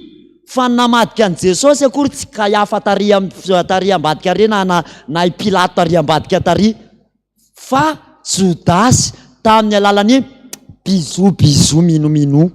fa ny namadika an'i Jesosy akory tsy Kaiafa tary tary ambadika ary na na na i Pilato tary ambadika tary fa Jodasy tamin'ny alalan'ny bisous bisous minou minou.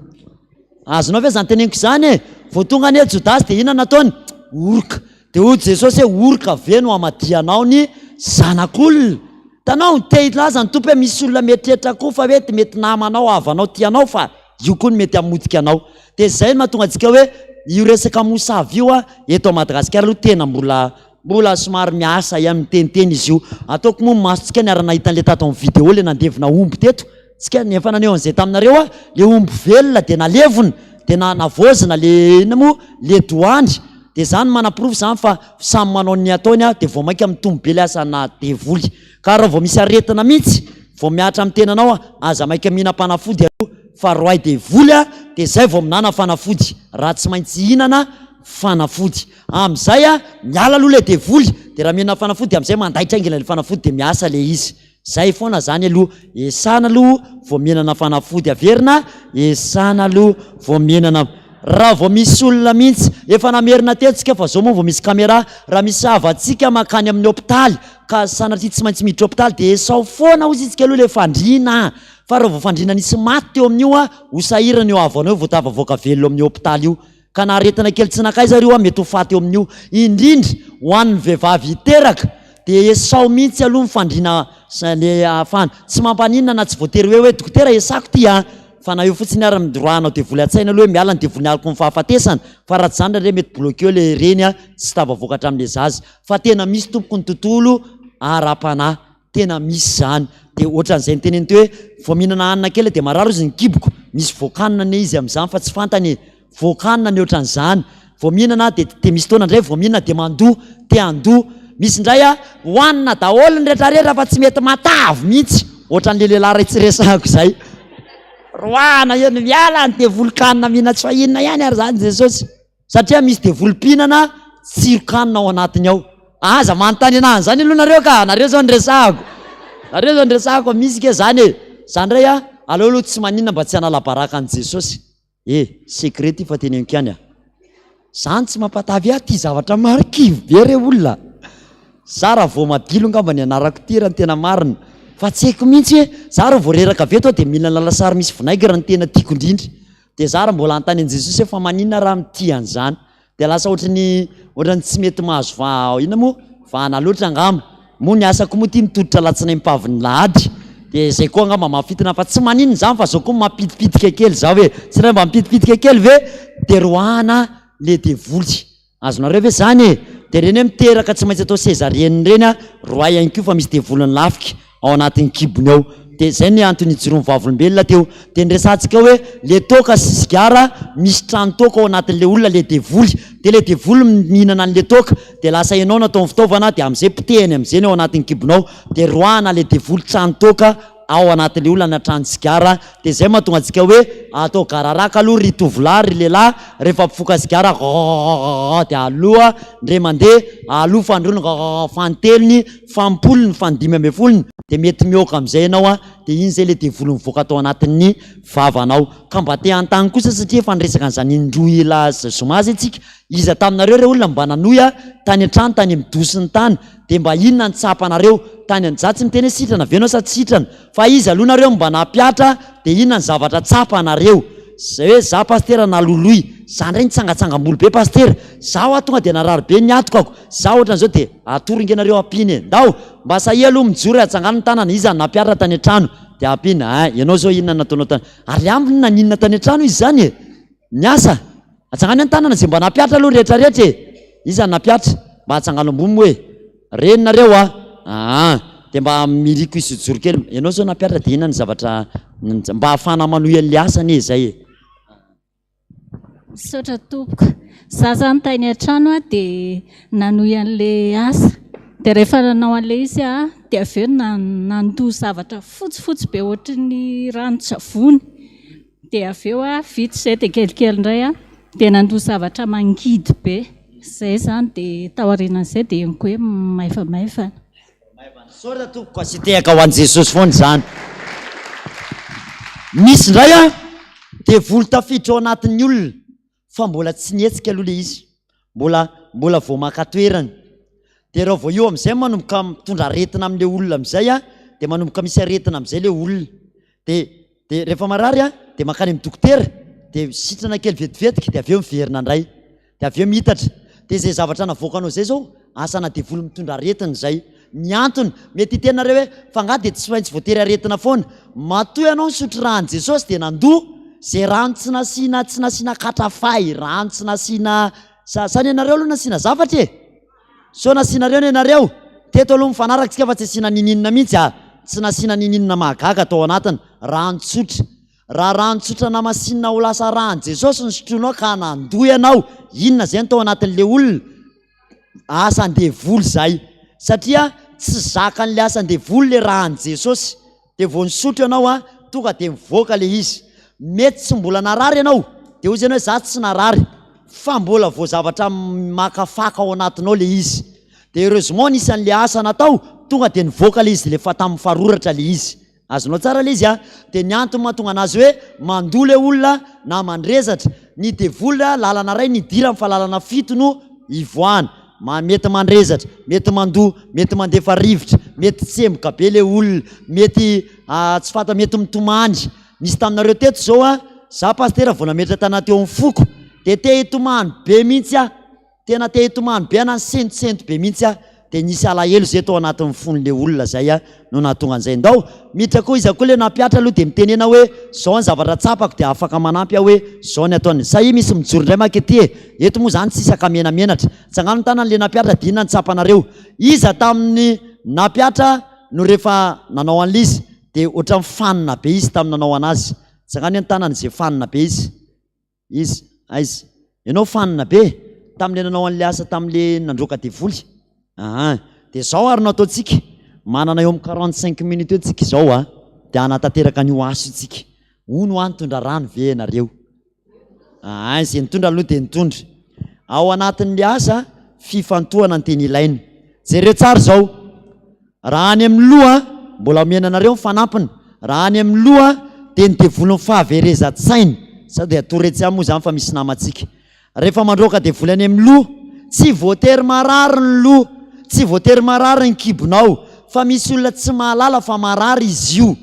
Azonao ve izany teneniko izany e? Vao tonga anie Jodasy dia inona nataony? Oroka. Dia hoy Jesosy hoe, Oroka ve no hamadihanao ny Zanak'olona? Hitanao, te hilaza ny Tompo hoe misy olona mieritreritra koa fa hoe mety namanao, havanao, tianao fa io koa no mety hamotika anao. Dia izay no mahatonga antsika hoe io resaka mosavy io eto Madagasikara aloha tena mbola mbola somary miasa ihany, miteniteny izy io. Ataoko moa ny masontsika niara-nahita an'ilay tato amin'ny vidéo ilay nandevina omby teto. Tsika efa naneho an'izay taminareo aho, le omby velona dia nalevina, dia na navaozina le inona moa, le doany, dia zany manaporofo zany fa samy manao ny ataony aho, dia vao mainka mitombo be le asana devoly. Ka raha vao misy aretina mihitsy vao mihatra amin'ny tenanao aza maika mihinam-panafody aloha fa roahy devoly a, dia zay vao minana fanafody, raha tsy maintsy hihinana fanafody. Amin'izay a, miala aloha le devoly, dia raha mihinana fanafody dia amin'izay mandaitra haingana le fanafody dia miasa le izy. Zay foana zany aloha, esana aloha vao mihinana fanafody averina, esana aloha vao mihinana, raha vao misy olona mihitsy, efa namerina teto tsika fa zao moa vao misy camera, raha misy havantsika mankany amin'ny hopitaly ka sanatria tsy maintsy miditra hopitaly dia esao foana hozy tsika aloha le fandriana fa raha vao fandriana nisy maty teo amin'io a, ho sahirana io havanao io vao tafavoaka velona amin'io hopitaly io, Ka na aretina kely tsy nankaiza ary io mety ho faty eo amin'io. Indrindra ho an'ny vehivavy hiteraka dia esao mihitsy aloha ny fandriana le ahafahana. Tsy mampaninona na tsy voatery hoe hoe dokotera esako ity an! Fa na eo fotsiny ary midoroahanao devoly an-tsaina aloha hoe miala ny devoly aloky ny fahafatesana fa raha tsy izany indraindray mety bloqué eo le reny an, tsy tafavoaka hatramin'le zaza. Fa tena misy tompoko ny tontolo ara-panahy. Tena misy izany. Dia ohatran'izay niteneniny teo hoe vao mihinana hanina kely dia marary hozy ny kiboko. Misy voakanina anie izy amin'izany fa tsy fantany e. Voakanina ny ohatran'izany. Vao mihinana dia dia misy fotoana indray vao mihinana dia mandoa, te handoa. Misy indray a, hohanina daholo ny retraretra fa tsy mety matavy mihitsy. Ohatran'ilay lehilahy iray tsy resahako izay. Roahana eny, miala ny devoly-kanina mihinan-tsy fa inona ihany ary izany Jesosy. Satria misy devoly mpihinana tsiron-kanina ao anatiny ao. Aza manontany anahy an'izany aloha nareo ka, nareo zao no resahako. Nareo zao no resahako fa misy ke zany e. Za ndray a, aleo aloha tsy maninona mba tsy hanala baraka an'i Jesosy. E, secret ty fa teneniko ihany a. Zany tsy mampatavy ahy ty zavatra marikivy be re olona. Za raha vao madilo angamba ny anarako ty raha ny tena marina. Fa tsy haiko mihitsy hoe, za raha vao reraka avy eto aho dia mihinana lasary misy vinaigre no tena tiako indrindra. Dia za raha mbola hanontany an'i Jesosy hoe fa maninona raha mitia an'izany? Dia lasa ohatry ny ohatran'ny tsy mety mahazo va inona moa? Vahana loatra angamba. Moa ny asako moa ity mitolotra alatsinainy mpahavin'ny lahady. Dia izay koa angamba mahafintina fa tsy maninona izany fa zao koa mampitipitika kely zaho e. Tsy ilay mba mipitipitika kely ve? Dia roahana le devoly. Azonareo ve zany e? Dia ireny hoe miteraka tsy maintsy atao césarienne ireny a, roahy ihany koa fa misy devolin'ny lafika ao anatin'ny kibony ao. Dia izay ny antony ijoroan'ny vavolombelona teo. Dia niresahantsika hoe le toaka sy sigara, misy tranon-toaka ao anatin'le olona, le devoly. Dia le devoly mihinana an'le toaka, dia lasa ianao no ataony fitaovana, dia amin'izay potehiny amin'izay ny ao anatin'ny kibonao. Dia roahana le devoly tranon-toaka. ao anatin'ilay olona any an-trano sigara, dia izay mahatonga antsika hoe atao gararaka aloha ry tovolahy ry lehilahy rehefa mpifoka sigara gôgôgôgôgô dia aloha ndre mandeha aloha fandroany gôgôgô fanintelony, fampolony, fandimy ambin'ny folony dia mety mihoaka amin'izay ianao an, dia iny izay ilay devoly mivoaka tao anatin'ny vavanao. Ka mba te hanontany kosa satria efa niresaka an'izany indroa ela zoma izay tsika, iza taminareo re olona mba nanohy an, tany an-trano tany amin'ny dosiny tany, dia mba inona ny tsapanareo tany an, za tsy miteny hoe sitrana ve ianao sa tsy sitrana, fa iza aloha nareo mba nampihatra dia inona ny zavatra tsapanareo? Zay hoe za pasitera naloloy, za ndray nitsangatsangam-bolo be pasitera, za hoa tonga dia narary be ny hatokako, za ohatran'izao dia atoro nge nareo ampiana e! Ndao! Mba sahia aloha mijoro e atsangano ny tanana, iza no nampihatra tany an-trano? Dia ampiana, ein, ianao zao inona nataonao tany, ary ambiny naninona tany an-trano izy zany e? Niasa? Atsangano ny tanana zay mba nampihatra aloha rehetra rehetra e! Iza no nampihatra? Mba atsangano ambony moa e! Reny nareo a! Aa! Dia mba miriko hisy hijoro kely. Ianao zao nampihatra dia inona ny zavatra mba ahafahana manohy an'ilay asa anie izay e! Misaotra tompoko. Za zany tany an-trano aho dia nanohy an'ilay asa. Dia rehefa nanao an'ilay izy aho dia avy eo nandoa zavatra fotsifotsy be ohatry ny ranon-tsavony. Dia avy eo aho vita izay dia kelikely indray aho dia nandoa zavatra mangidy be. Izay izany dia taorianan'izay dia henoko hoe maivamaivana. Misaotra tompoko asio tehaka ho an'i Jesosy foana izany. Misy indray an, devoly tafiditra ao anatin'ny olona fa mbola tsy nihetsika aloha ilay izy, mbola mbola vao maka toerana. Dia raha vao io amin'izay manomboka mitondra aretina amin'ilay olona amin'izay an, dia manomboka misy aretina amin'izay ilay olona. Dia dia rehefa marary an, dia mankany amin'ny dokotera, dia sitrana kely vetivetiky dia avy eo miverina indray. Dia avy eo miitatra. Dia izay zavatra navoakanao izay izao, asana devoly mitondra aretina izay. Ny antony, mety hiteny nareo hoe, fa angaha dia tsy maintsy voatery aretina foana? Matoa ianao nisotro rà an'i Jesosy dia nandoa, izay rano tsy nasiana tsy nasiana katrafay, rano tsy nasiana, sa sa nenareo aloha nasiana zavatra e? Sao nasianareo nenareo? Teto aloha mifanaraka tsika fa tsy asiana nininona mihitsy a! Tsy nasiana nininona mahagaga tao anatiny, rano tsotra. Raha rano tsotra namasinina ho lasa rà an'i Jesosy no sotroinao ka nandoa ianao, inona izay no tao anatin'ilay olona? Asan-devoly izay. Satria tsy zakan'ilay asan-devoly ilay rà an'i Jesosy. Dia vao nisotro ianao an, tonga dia mivoaka ilay izy. Mety tsy mbola narary ianao, dia hoy izy ianao hoe za tsy narary, fa mbola vao zavatra makafaka ao anatinao ilay izy. Dia heureusement nisy an'ilay asa natao, tonga dia nivoaka ilay izy, le tamin'ny faroratra ilay izy. Azonao tsara ilay izy an! Dia ny antony mahatonga anazy hoe mandoa ilay olona na mandrezatra, ny devoly lalana iray nidirany fa lalana fito no ivoahany. Mety mandrezatra, mety mandoa, mety mandefa rivotra, mety tsemboka be ilay olona, mety tsy fanta, mety mitomany. Nisy taminareo teto izao an, za pasitera vao nametra tanana teo amin'ny foko dia te hitomany be mihitsy aho. Tena te hitomany be aho na nisentosento be mihitsy aho dia nisy alahelo izay tao anatin'ny fon'ilay olona izay no nahatonga an'izay. Ndao miditra koa iza koa ilay nampihatra aloha dia mitenena hoe izao ny zavatra tsapako dia afaka manampy aho hoe izao ny ataony. Sahia misy mijoro indray manko ety e! Eto moa izany tsisy ankamenamenatra. Tsangano ny tanan'ilay nampihatra dia inona ny tsapanareo? Iza tamin'ny nampihatra no rehefa nanao an'ilay izy dia ohatran'ny fanina be izy tamin'ny nanao an'azy? Tsangano ny tanany izay fanina be izy. Izy, aiza? Ianao fanina be tamin'ilay nanao an'ilay asa tamin'ilay nandroaka devoly. Aa, dia izao ary no ataontsika, manana eo amin'ny 45 minutes eo tsika izao a, dia hanatanteraka an'io asa io tsika. Hono hoa nitondra rano ve ianareo? Aa, izay nitondra aloha dia nitondra. Ao anatin'ilay asa, fifantohana ny tena ilaina. Jereo tsara izao. Raha any amin'ny loha, mbola omena anareo ny fanampiny, raha any amin'ny loha dia ny devolin'ny fahaverezan-tsaina, sao dia atoro etsy ihany moa izany fa misy namantsika. Rehefa mandroaka devoly any amin'ny loha, tsy voatery marary ny loha, tsy voatery marary ny kibonao, fa misy olona tsy mahalala fa marary izy io.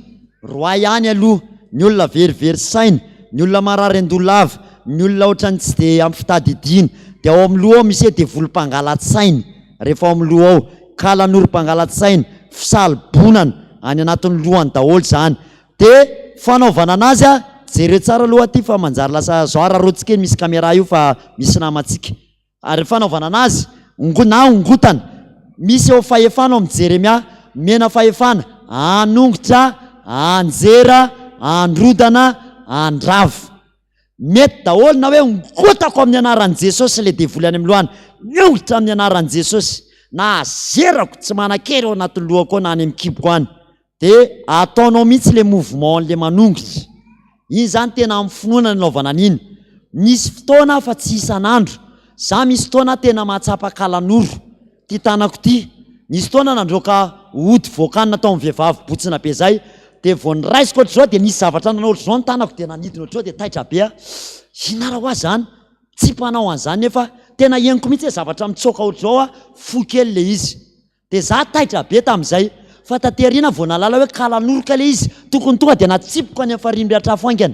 Roahy any aloha ny olona verivery saina, ny olona marary an-doha lava, ny olona ohatran'ny tsy dia ampy fitadidiana. Dia ao amin'ny loha ao misy hoe devoly mpangala-tsaina. Rehefa ao amin'ny loha ao, kalanoro mpangala-tsaina, fisalobonana, any anatin'ny lohany daholo izany. Dia fanaovana anazy a, jereo tsara aloha aty fa manjary lasa zao araraotsika eny misy caméra io fa misy namantsika. Ary fanaovana anazy, ongo na ongotana, misy eo fahefana ao amin'ny Jeremia, omena fahefana hanongotra, hanjera, handrodana, handrava. Mety daholo na hoe ongotako amin'ny anaran'i Jesosy ilay devoly any amin'ny lohany, miongotra amin'ny anaran'i Jesosy, na azerako tsy manan-kery ao anatin'ny lohako ao na any amin'ny kiboko any. Dia ataonao mihitsy le mouvement an'le manongotra. Iny zany tena amin'ny finoana no anaovana an'iny. Misy fotoana aho fa tsy isan'andro. Za misy fotoana aho tena mahatsapa kalanoro. Ty tanako ty. Nisy fotoana nandroaka ody voakanina tao amin'ny vehivavy botsina be zay. Dia vao niraisiko ohatr'izao dia nisy zavatra nanao ohatr'izao ny tanako dia nanidina ohatr'izao dia taitra be aho. Inona ara hoa zany? Tsy mpanao an'izany nefa tena henoko mihitsy hoe zavatra mitsoaka ohatr'izao aho, fohy kely le izy. Dia za taitra be tamin'izay, fa taty aoriana vao nahalala hoe kalanoroka ilay izy, tokony tonga dia natsipiko any amin'ny farihy-miatrafo haingana.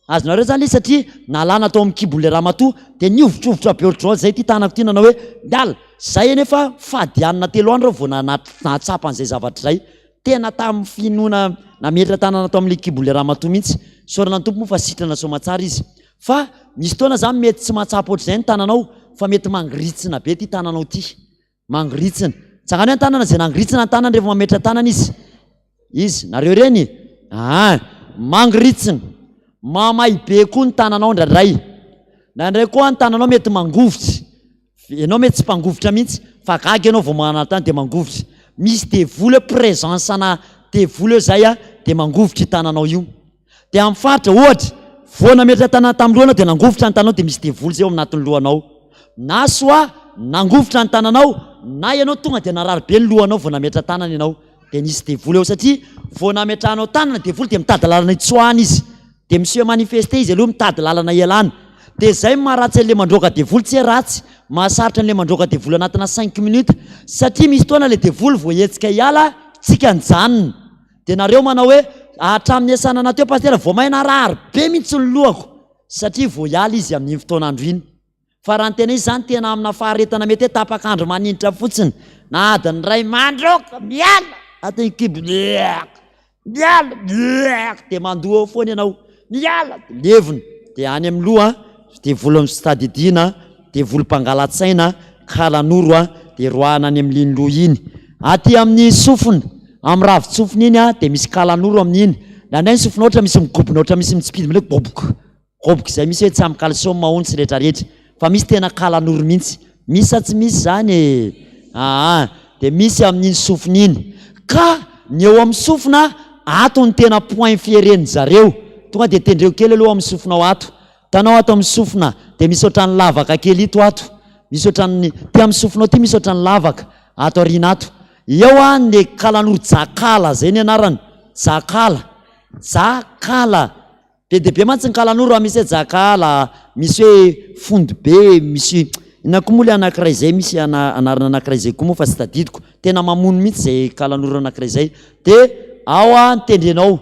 Azonareo izany ilay izy satria nalana tao amin'ny kibon'ilay ramatoa, dia nihovitrovitra be ohatr'izao izay ity tanako ity nanao hoe miala, izay anefa fady hanina telo andro aho vao nahatsapa an'izay zavatra izay, tena tamin'ny finoana nametra tanana tao amin'ilay kibon'ilay ramatoa mihitsy, isaorana ny Tompo moa fa sitrana soamatsara izy. Fa misy fotoana izany mety tsy mahatsapa ohatr'izay ny tananao fa mety mangiritsina be ity tananao ity. Mangiritsina. Tsangano ny tanana izay nangiritsina ny tanany rehefa mametra tanana izy. Izy, nareo ireny? Ah, mangiritsina. Mamay be koa ny tananao indraindray. Indraindray koa ny tananao mety mangovitra. Ianao mety tsy mpangovitra mihitsy, fa gaga ianao vao manana tany dia mangovitra. Misy devoly eo, présence ana devoly eo izay dia mangovitra io tananao io. Dia amin'ny faritra, ohatra, vao nametra tanana tamin'ny lohanao dia nangovitra ny tananao dia misy devoly izay ao anatin'ny lohanao. Na soit nangovitra ny tananao na ianao tonga dia narary be ny lohanao vao nametra tanana ianao dia nisy devoly ao satria vao nametrahanao tanana devoly dia mitady lalana hitsoahana izy dia mi-se manifester izy aloha mitady lalana hialana. Dia izay no maharatsy an'ilay mandroaka devoly tsy hoe ratsy, mahasarotra an'ilay mandroaka devoly anatina cinq minutes satria misy fotoana ilay devoly vao hihetsika hiala tsika nijanona. Dia nareo manao hoe hatramin'ny niasana teo pasitera vao may narary be mihitsy ny lohako satria vao hiala izy amin'iny fotoan'andro iny. Fa raha ny tena izy izany tena amina faharetana mety hoe tapak'andro maninitra fotsiny na adiny iray mandroaka miala aty ny kibo miala dia mandoa eo foana ianao miala levona dia any amin'ny loha dia volan'ny fitadidiana Devoly mpangala-tsaina, kalanoro a, dia roahina any amin'iny loha iny. Aty amin'ny sofina, amin'ny ravin-tsofina iny a, dia misy kalanoro amin'iny. Indraindray ny sofina ohatra misy migobona ohatra misy mitsipidina hoe goboka, goboka izay misy hoe tsy ampy calcium hono sy rehetrarehetra. Fa misy tena kalanoro mihitsy. Misy sa tsy misy izany e? Aa, dia misy amin'iny sofina iny. Ka ny eo amin'ny sofina, ato no tena point fieren'ny zareo. Tonga dia tendreo kely aloha amin'ny sofinao ato. Hitanao ato amin'ny sofina dia misy ohatran'ny lavaka kely ito ato, misy ohatran'ny, ty amin'ny sofinao ty misy ohatran'ny lavaka ato aoriana ato. Eo an le kalanoro jakala zay ny anarany, jakala, jakala. Be dia be mantsy ny kalanoro an, misy hoe jakala, misy hoe fondy be, misy inona koa moa le anankiray zay, misy anarana anankiray zay koa moa fa tsy tadidiko. Tena mamono mihitsy zay kalanoro anankiray zay. Dia ao an tendrenao.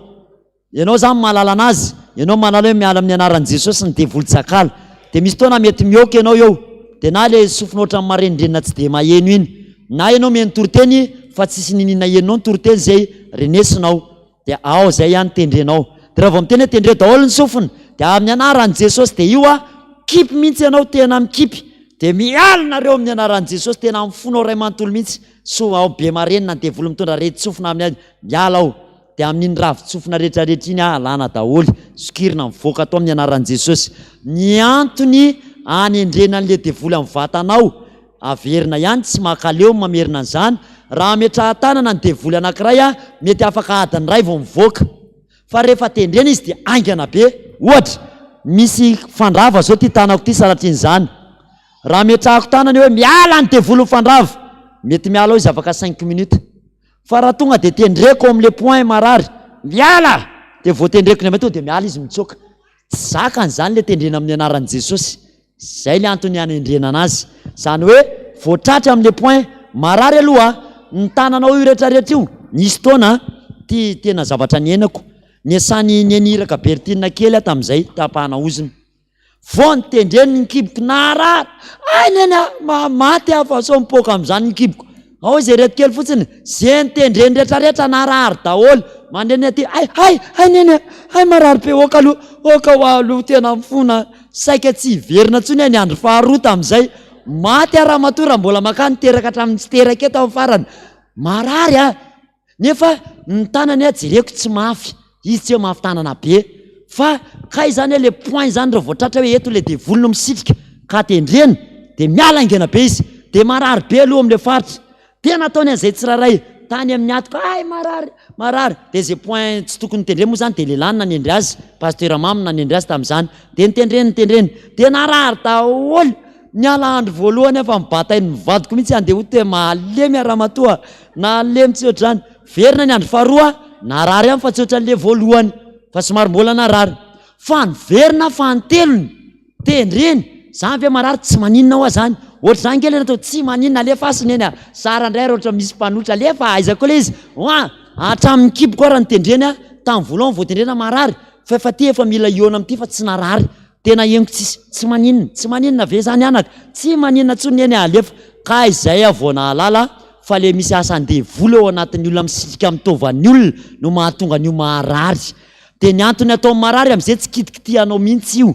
Ianao zany mahalala anazy, ianao mahalala hoe miala amin'ny anaran'i Jesosy ny devoly jakala. Dia misy fotoana mety mihoaka ianao eo, dia na ilay sofina ohatran'ny marenindrenina tsy dia maheno iny, na ianao mihaino toriteny fa tsisy niniana henonao ny toriteny izay renesinao, dia ao izay ihany tendrenao. Dia raha vao miteny hoe tendreo daholo ny sofina, dia amin'ny anaran'i Jesosy, dia io a, mikipy mihitsy ianao, tena mikipy, dia miala nareo amin'ny anaran'i Jesosy, tena amin'ny fonao iray manontolo mihitsy, soa ao be marenina ny devoly mitondra aretin-tsofina amin'ny miala ao. Dia amin'iny ravin-tsofina rehetra rehetra iny alana daholo, sokirina mivoaka ato amin'ny anaran'i Jesosy. Ny antony anendrena an'ilay devoly amin'ny vatanao, averina ihany, tsy makaleo ny mamerina an'izany, raha ametrahan-tanana ny devoly anankiray mety afaka adiny iray vao mivoaka. Fa rehefa tendrena izy dia haingana be. Ohatra, misy fandrava zao ity tanako ity sanatrian'izany. Raha ametrahako tanana eo hoe miala ny devoly mifandrava, mety miala ao izy afaka cinq minutes. Fa raha tonga dia tendreko ao amin'ilay point marary, miala! Dia vao tendreko indray tonga dia miala izy mitsoaka. Tsy zakany izany ilay tendrena amin'ny anaran'i Jesosy. Izay ilay antony hanendrena anazy. Izany hoe vao tratra amin'ilay point marary aloha, ny tananao io rehetrarehetra io, nisy fotoana, ity tena zavatra niainako, niasan'i Neny Iraka Berthine kely aho tamin'izay, tapahana ozona. Vao nitendreny ny kiboko naharary. Hay neny a, maty aho fa sao mipoaka amin'izany ny kiboko. Ao izy ireto kely fotsiny, ze nitendreny rehetrarehetra narary daholo. Mandeha aty, hay hay hay neny a, hay marary be oka aloha, oka ho aloha tena mifona. Saika tsy hiverina intsony aho ny andro faharoa tamin'izay. Maty aho ramatoa raha mbola mankany teraka hatramin'ny tsy teraka eto amin'ny farany. Marary aho. Nefa ny tanany a jereko tsy mafy, izy tsy hoe mafy tanana be fa kay zany hoe le point zany raha vao tratra hoe eto le devoly no misitrika ka tendrena de miala haingana be izy de marary be aloha amle faritra de nataony an'izay tsirairay. Tany amin'ny hatoka, hay marary, marary. Dia izay point tsy tokony notendreny moa izany dia lehilahy no nanendry azy, Pasteur Mamy no nanendry azy tamin'izany. Dia notendreny, notendreny. Dia narary daholo. Niala andro voalohany aho fa nibatain'ny vadiko mihitsy handeha hody hoe malemy aho ramatoa a! Nalemy tsy ohatr'izany. Verina ny andro faharoa, narary ihany fa tsy ohatran'ilay voalohany fa somary mbola narary. Fa niverina fanintelony, tendreny, zany ve marary tsy maninona hoa zany, ohatr'izany nge le natao, tsy maninona alefaso neny a, zara ndray ary ohatra misy mpanotra alefa aiza koa le izy, hoa, hatramin'ny kiboko ara notendreny aho, tamin'ny voalohany vao tendrena marary, fa efa ty efa mila hihaona amin'ity fa tsy narary, tena henoko tsisy, tsy maninona, tsy maninona ve zany anaka, tsy maninona tsony neny a, alefa, kay zay aho vao nahalala fa le misy asan-devoly ao anatin'ny olona misitrika amin'ny taovan'ny olona no mahatonga an'io maharary. Dia ny antony ataony marary amin'izay tsy kitikitihanao mihitsy io.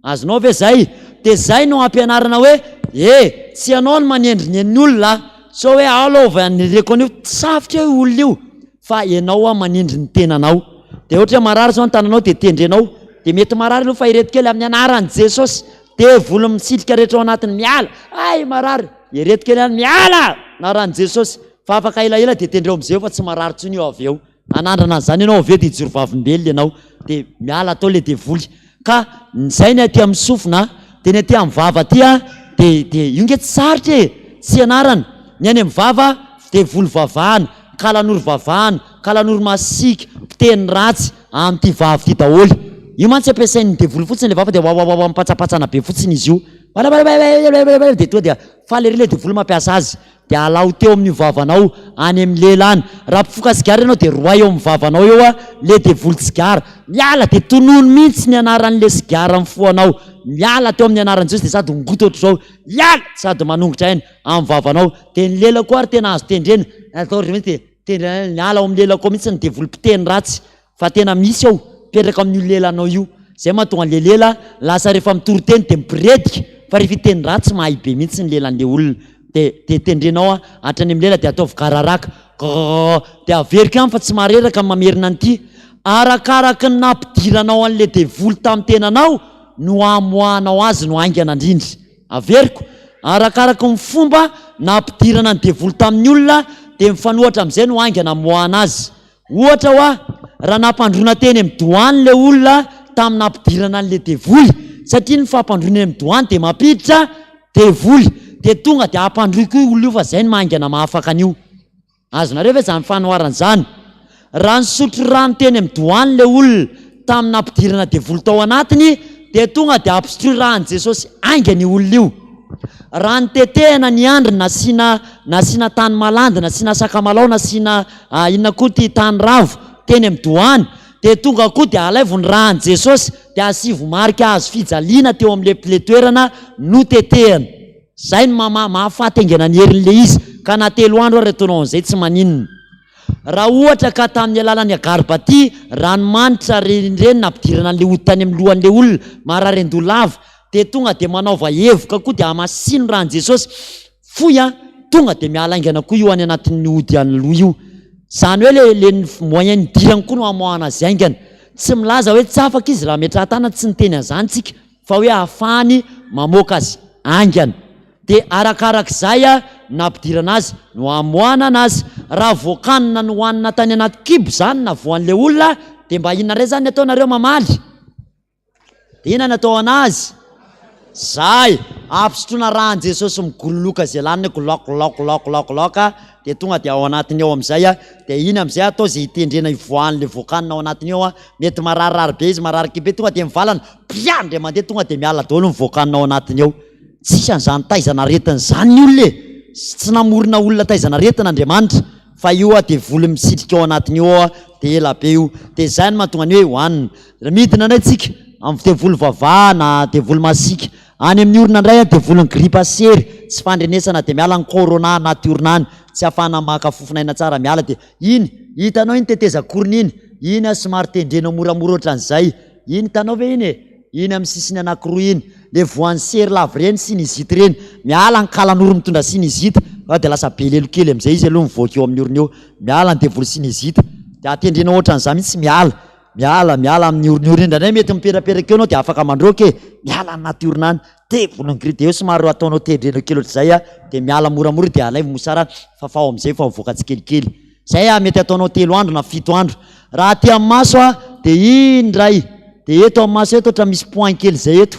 Azonao ve zay? Dia zay no ampianarana hoe e! tsy ianao no manendry ny an'ny olona a! Sao hoe ao aloha vao anendreko an'io, safotra eo io olona io fa ianao a manendry ny tenanao. Dia ohatra hoe marary zao ny tananao dia tendrenao, dia mety marary aloha fa ireto kely amin'ny anaran'i Jesosy, devoly misitrika rehetra ao anatiny miala, hay marary, ireto kely ihany miala! Anaran'i Jesosy, fa afaka elaela dia tendreo amin'izay eo fa tsy marary intsony io avy eo. Hanandrana an'izany ianao avy eo dia hijoro vavolombelona ianao dia miala atao ilay devoly. Ka izay ny aty amin'ny sofina dia ny aty amin'ny vava aty a dia dia io nge tsy sarotra e! Tsy ianarana. Ny any amin'ny vava devoly vavahana, kalanoro vavahana, kalanoro masiaka, mpiteny ratsy amin'ity vava ity daholo. Io mantsy ampiasain'ny devoly fotsiny ilay vava dia wawawawa mipatsapatsana be fotsiny izy io. Dia tonga dia faly ery ilay devoly mampiasa azy. Dia alao teo amin'io vavanao any amin'ny lela any. Raha mpifoka sigara ianao dia roay eo amin'ny vavanao eo a le devoly sigara. Miala dia tonony mihitsy ny anaran'le sigara mifohanao. Miala teo amin'ny anaran'i Jesosy dia sady ongoty ohatr'izao. Miala! Sady manongotra aina amin'ny vavanao. Dia ny lela koa ary tena azo tendrena. Atao ohatr'izao mihitsy dia tendrena miala ao amin'ny lelako ao mihitsy ny devoly mpiteny ratsy. Fa tena misy ao, mipetraka amin'io lelanao io. Zay mahatonga an'le lela lasa rehefa mitory teny dia mibiredika, fa rehefa hiteny ratsy mahay be mihitsy ny lelan'le olona. Dia dia tendrenao hatrany amin'ny lela dia ataovy gararaka, grrrr, dia averiko ihany fa tsy mahareraka ny mamerina an'ity. Arakaraky ny nampidiranao an'le devoly tamin'ny tenanao no hamoahanao azy no haingana indrindra. Averiko, arakaraky ny fomba nampidirana ny devoly tamin'ny olona dia mifanohatra amin'izay no haingana hamoahana azy. Ohatra hoa, raha nampandroina teny amin'ny doany ilay olona tamin'ny nampidirana an'ilay devoly, satria ny fampandroina eny amin'ny doany dia mampiditra devoly, dia tonga dia ampandroy koa io olona io fa izay no mahaingana mahafaka an'io. Azonareo ve izany fanoharana izany? Raha nisotro rano teny amin'ny doany ilay olona tamin'ny nampidirana devoly tao anatiny, dia tonga dia ampisotroy rà an'i Jesosy haingana io olona io. Raha notetehana ny andry nasiana nasiana tany malandy, nasiana sakamalao, nasiana inona koa ity tany ravo teny amin'ny doany dia tonga koa dia alaivo ny rà an'i Jesosy dia asivo marika hazo fijaliana teo amin'ilay ilay toerana notetehana. Izay no mama mahafaty haingana ny herin'ilay izy ka na telo andro ary ataonao an'izay tsy maninona. Raha ohatra ka tamin'ny alalan'ny agarbaty, ranomanitra, renireny nampidirana an'ilay ody tany amin'ny lohan'ilay olona marary an-doha lava dia tonga dia manaova hevoka koa dia hamasino rà an'i Jesosy fohy an, tonga dia miala haingana koa io any anatin'ny ody any loha io. Izany hoe le le moyen nidirany koa no hamoahana azy haingana. Tsy milaza hoe tsy afaka izy raha ametrahan-tanana, tsy niteny an'izany tsika fa hoe ahafahany mamoaka azy haingana. Dia arakarak'izay nampidirana azy no hamoahana anazy. Raha voakanina nohanina tany anaty kibo izany na voan'ilay olona dia mba inona indray izany ny ataonareo mamaly? Inona no atao anazy? Zay! Ampisotroina rà an'i Jesosy migololoka izay laniny glok glok glok glok glok dia tonga dia ao anatiny ao amin'izay dia iny amin'izay atao izay hitendrena hivoahan'ilay voakanina ao anatiny ao, mety mararirary be izy, marary kibo be, tonga dia mivalana, pia! Indray mandeha tonga dia miala daholo ny voakanina ao anatiny ao. Tsisy an'izany taizana aretina izany ny olona e! Tsy namorona olona taizana aretina Andriamanitra. Fa io a devoly misitrika ao anatiny io ao a dia ela be io. Dia izay no mahatonga ny hoe hohanina. Raha midina indray tsika amin'ny devoly vava na devoly masiaka. Any amin'ny orona indray a devolin'ny gripa sery, tsy fandrenesana dia miala ny corona anaty orona any, tsy ahafahana maka fofon'aina tsara miala dia iny hitanao iny tetezan-korona iny, iny a somary tendrenao moramora ohatran'izay. Iny hitanao ve iny e? Iny amin'ny sisiny anankiroa iny. Le voan'ny sery lava ireny, sinusite ireny. Miala ny kalanoro mitondra sinusite fa dia lasa be lelo kely amin'izay izy aloha mivoaka eo amin'ny orona eo. Miala ny devoly sinusite. Dia atendrena ohatran'izany mihitsy miala. Miala, miala amin'ny orona io. Indraindray mety miperaperaka eo ianao dia afaka mandroaka e. Miala any anaty orona any. Devolin'ny grippe dia eo somary ataonao tendrena kely ohatr'izay dia miala moramora dia alaivo mosara fafao amin'izay fa mivoaka tsikelikely. Zay a, mety ataonao telo andro na fito andro. Raha aty amin'ny maso a, dia iny indray, dia eto amin'ny maso eto ohatra misy point kely zay eto.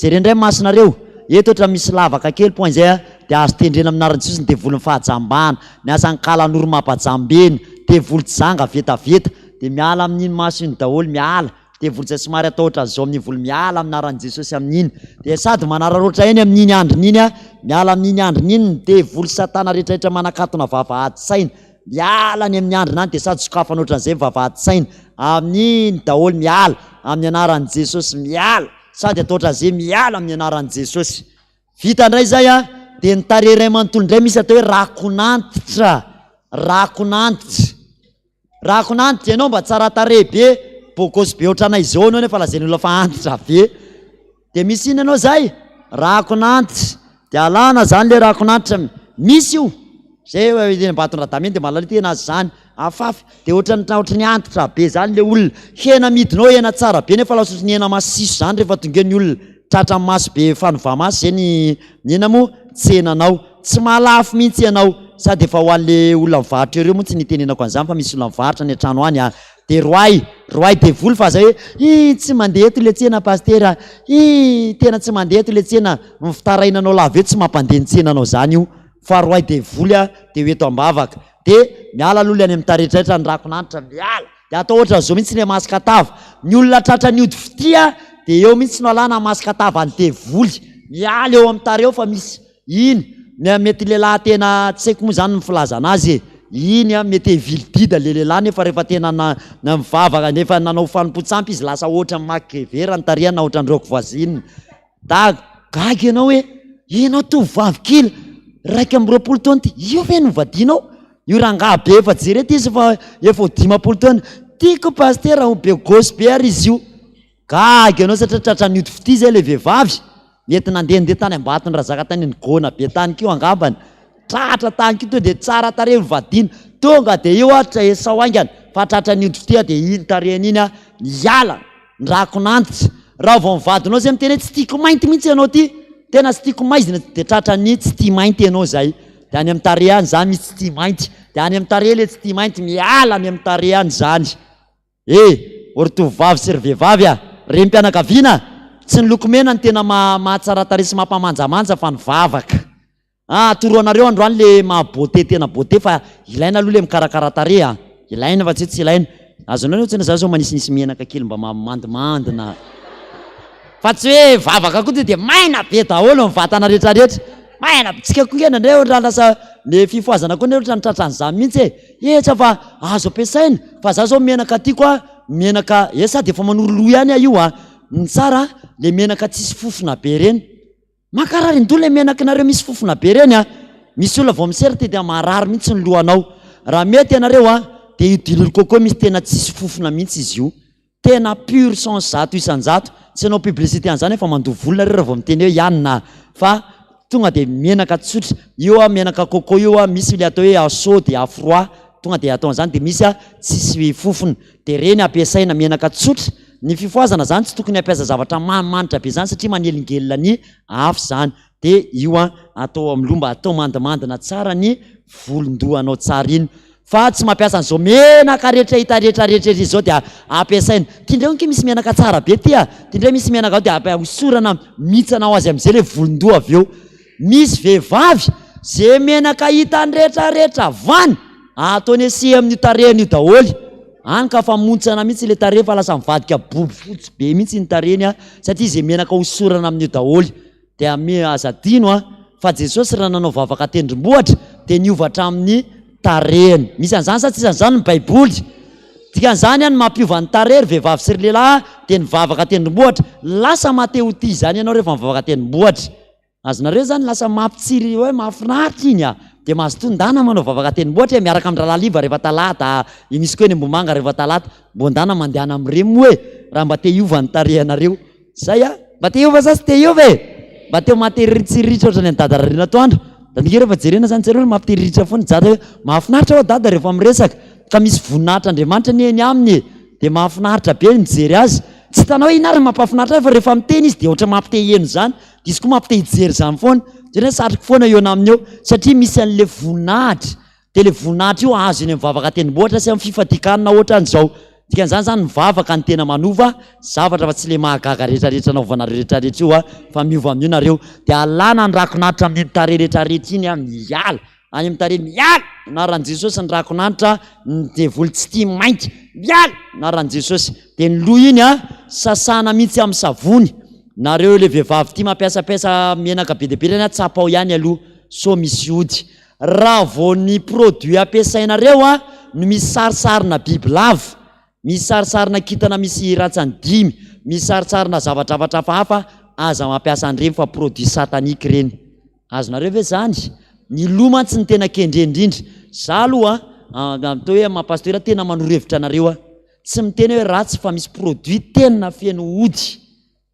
Jereo indray masonareo, eto ohatra misy lavaka kely point zay a, dia azo tendrena amin'ny anaran'i Jesosy ny devolin'ny fahajambana, ny asan'ny kalanoro mampajambena, devoly janga vetaveta, dia miala amin'iny maso iny daholo, miala. Devoly izay somary atao ohatran'izao amin'iny voly miala amin'ny anaran'i Jesosy amin'iny dia sady manararaotra eny amin'iny andriny iny a, miala amin'iny andriny iny ny devoly satana rehetrarehetra manakatona vavahady saina, miala any amin'ny andriny any dia sady sokafana ohatran'izay ny vavahady saina, amin'iny daholo miala amin'ny anaran'i Jesosy miala, sady atao ohatran'izay miala amin'ny anaran'i Jesosy. Vita indray izay a, dia ny tarehy iray manontolo indray misy atao hoe rakon'antitra, rakon'antitra. Rakona antitra ianao mba tsara tarehy be, beau gosse be ohatranay izao ianao nefa lazain'ny olona fa antitra be. Dia misy inona ianao zay? Rakona antitra. Dia alana zany le rakona antitra. Misy io. Zay eny Ambatondradama eny dia mahalala tena azy zany. Afafy. Dia ohatran'ny ohatran'ny antitra be zany le olona. Hena amidinao hena tsara be nefa lasa ohatran'ny hena masiso zany rehefa tonga eo ny olona. Tratran'ny maso be fanova-maso zay ny ny inona moa? Tsenanao. Tsy mahalafo mihitsy ianao. Sady efa ho an'le olona mivarotra ireo moa tsy nitenenako an'izany fa misy olona mivarotra any an-trano any a. De roahy, roahy devoly fa aza hoe ii tsy mandeha eto le tsena pasitera a, ii tena tsy mandeha eto le tsena, ny fitarainanao lava eo tsy mampandeha ny tsenanao zany io fa roahy devoly a de ho eto am-bavaka. De miala aloha le any amin'ny taretraretra ny rakon'anitra, miala. Dia atao ohatran'izao mihitsy ilay masque tava. Ny olona tratran'ny ody fitia dia eo mihitsy no alana masque tava ny devoly. Miala eo amin'ny tarehy eo fa misy iny. Ny mety lehilahy tena tsy haiko moa izany ny filazana azy e. Iny an, mety hivily dida ilay lehilahy nefa rehefa tena na nivavaka nefa nanao fanompoan-tsampy izy lasa ohatran'ny MacGyver ny tarehiny na ohatran'ny Rock Voisine. Dago, gaga ianao hoe ianao tovovavy kely 21 taona ity, io ve no vadianao? Io rangahy be efa jereo ity izy fa efa ho 50 taona. Tiako pasitera ho be gauche be ary izy io. Gaga ianao satria tratran'ny ody fitia izay ilay vehivavy. Mety nandehandeha tany Ambatondrazaka tany nigona be tany koa angambany. Tratra tany koa tonga dia tsara tarehy ho vadiana. Tonga dia io ary esao haingana fa tratran'ny ody fitia dia iny tarehiny iny miala. Ny rakon'antitra. Raha vao ny vadinao zay miteny hoe tsy tiako mainty mihitsy ianao ty, tena tsy tiako maizina dia tratran'ny tsy tia mainty ianao zay. Dia any amin'ny tarehy any zany misy tsy tia mainty. Dia any amin'ny tarehy le tsy tia mainty, miala any amin'ny tarehy any zany. E! O ry tovovavy sy ry vehivavy a! Renim-pianakaviana a! Tsy ny lokomena no tena mahatsara tarehy sy mampamanjamanja fa ny vavaka. Ah atoro anareo androany le maha beauté tena beauté fa ilaina aloha le mikarakara tarehy a! Ilaina fa tsy hoe tsy ilaina. Azonareo tsinona za zao manisinisy menaka kely mba maha mandimandina fa tsy hoe vavaka koa de maina be daholo ny vatana rehetra rehetra. Maina be, tsika koa nge indraindray ohatra lasa le fifohazana koa nge ohatran'ny tratran'izany mihitsy e! Etsa fa azo ampiasaina fa za zao menaka tiako a, menaka, eh sady efa manoro loha ihany aho io a, ny tsara le menaka tsisy fofona be ireny. Mankarary an-doha ilay menakinareo misy fofona be ireny a! Misy olona vao misera ty dia marary mihitsy ny lohanao. Raha mety ianareo a, dia io diloilo coco misy tena tsisy fofona mihitsy izy io. Tena pur 100%. Tsy hanao publicité an'izany aho fa mandoa vola nareo raha vao miteny hoe Yann a! Fa tonga dia menaka tsotra. Io a menaka coco io a, misy ilay atao hoe à chaud dia à froid, tonga dia atao an'izany dia misy a tsisy fofona. Dia ireny ampiasaina menaka tsotra. Ny fifohazana zany tsy tokony hampiasa zavatra manimanitra be zany satria manelingelina ny afo zany. De io an atao amin'ny loha mba atao mandimandina tsara ny volon-dohanao tsara iny. Fa tsy mampiasa an'izao menaka rehetra hita rehetra rehetra ery izao dia ampiasaina. Ty ndray ange misy menaka tsara be ty a! Ty ndray misy menaka ao dia ampia- hosorana mihintsana ho azy amin'izay le volon-doha avy eo. Misy vehivavy ze menaka hitany rehetra rehetra vany ataony ese amin'io tarehiny io daholo. Any ka fa montsana mihitsy le tarehy fa lasa mivadika bobo fotsy be mihitsy ny tarehiny a, satria ze menaka hosorana amin'io daholo. Dia aza adino a, fa Jesosy raha nanao vavaka an-tendrombohitra dia niova hatramin'ny tarehiny. Misy an'izany sa tsisy an'izany ny baiboly? Dikan'izany an, ny mampiova ny tarehy ry vehivavy sy ry lehilahy dia ny vavaka an-tendrombohitra. Lasa maha-te ho tia izany ianao rehefa mivavaka an-tendrombohitra. Azonareo zany lasa mampitsiry hoe mahafinaritra iny a! Dia mazotoa ndana manao vavaka tendrombohitra e, miaraka amin-drahalahy Liva rehefa talata, i misy koa eny Ambohimanga rehefa talata, mbô ndana mandehana amin'ireny moa e, raha mba te hiova ny tarehinareo. Zay a! Mba te hiova sa tsy te hiova e? Mba te ho mahateriritsiriritra ohatran'ny an'i Dada Rarina atoandro? Dada nge rehefa jerena zany jereo mampiteriritra foana i Dada hoe mahafinaritra hoa Dada rehefa miresaka, ka misy voninahitr'Andriamanitra anie eny aminy e! Dia mahafinaritra be ny mijery azy. Tsy hitanao hoe inona ary ny mampahafinaritra azy fa rehefa miteny izy dia ohatran'ny mampite hiheno izany. Dia izy koa mampite hijery izany foana. Jereo hoe satriko foana eo naminy eo satria misy an'ilay voninahitra. Dia ilay voninahitra io azo eny amin'ny vavaka an-tendrombohitra sy amin'ny fifadian-kanina ohatran'izao. Dikan'izany izany ny vavaka no tena manova zavatra fa tsy ilay mahagaga rehetrarehetra anaovanareo rehetrarehetra io fa miova amin'io nareo. Dia alana ny rakon'anitra amin'iny tarehy rehetrarehetra iny miala any amin'ny tarehy miala anaran'i Jesosy ny rakon'anitra ny devoly tsy tia mainty miala anaran'i Jesosy. Dia ny loha iny sasana mihitsy amin'ny savony. Nareo ilay vehivavy tia mampiasampiasa menaka be dia be ireny tsapao ihany aloha sao misy ody. Raha vao ny produit ampiasainareo a no misy sarisarina bibilava, misy sarisarina kintana misy rantsany dimy, misy sarisarina zavadravatra hafahafa, aza mampiasa an'ireny fa produit satanique ireny. Azonareo ve zany? Ny loha mantsy no tena kendrena indrindra. Za aloha a, atao hoe maha pasteur tena manoro hevitra anareo aho. Tsy miteny hoe ratsy fa misy produit tena feno ody.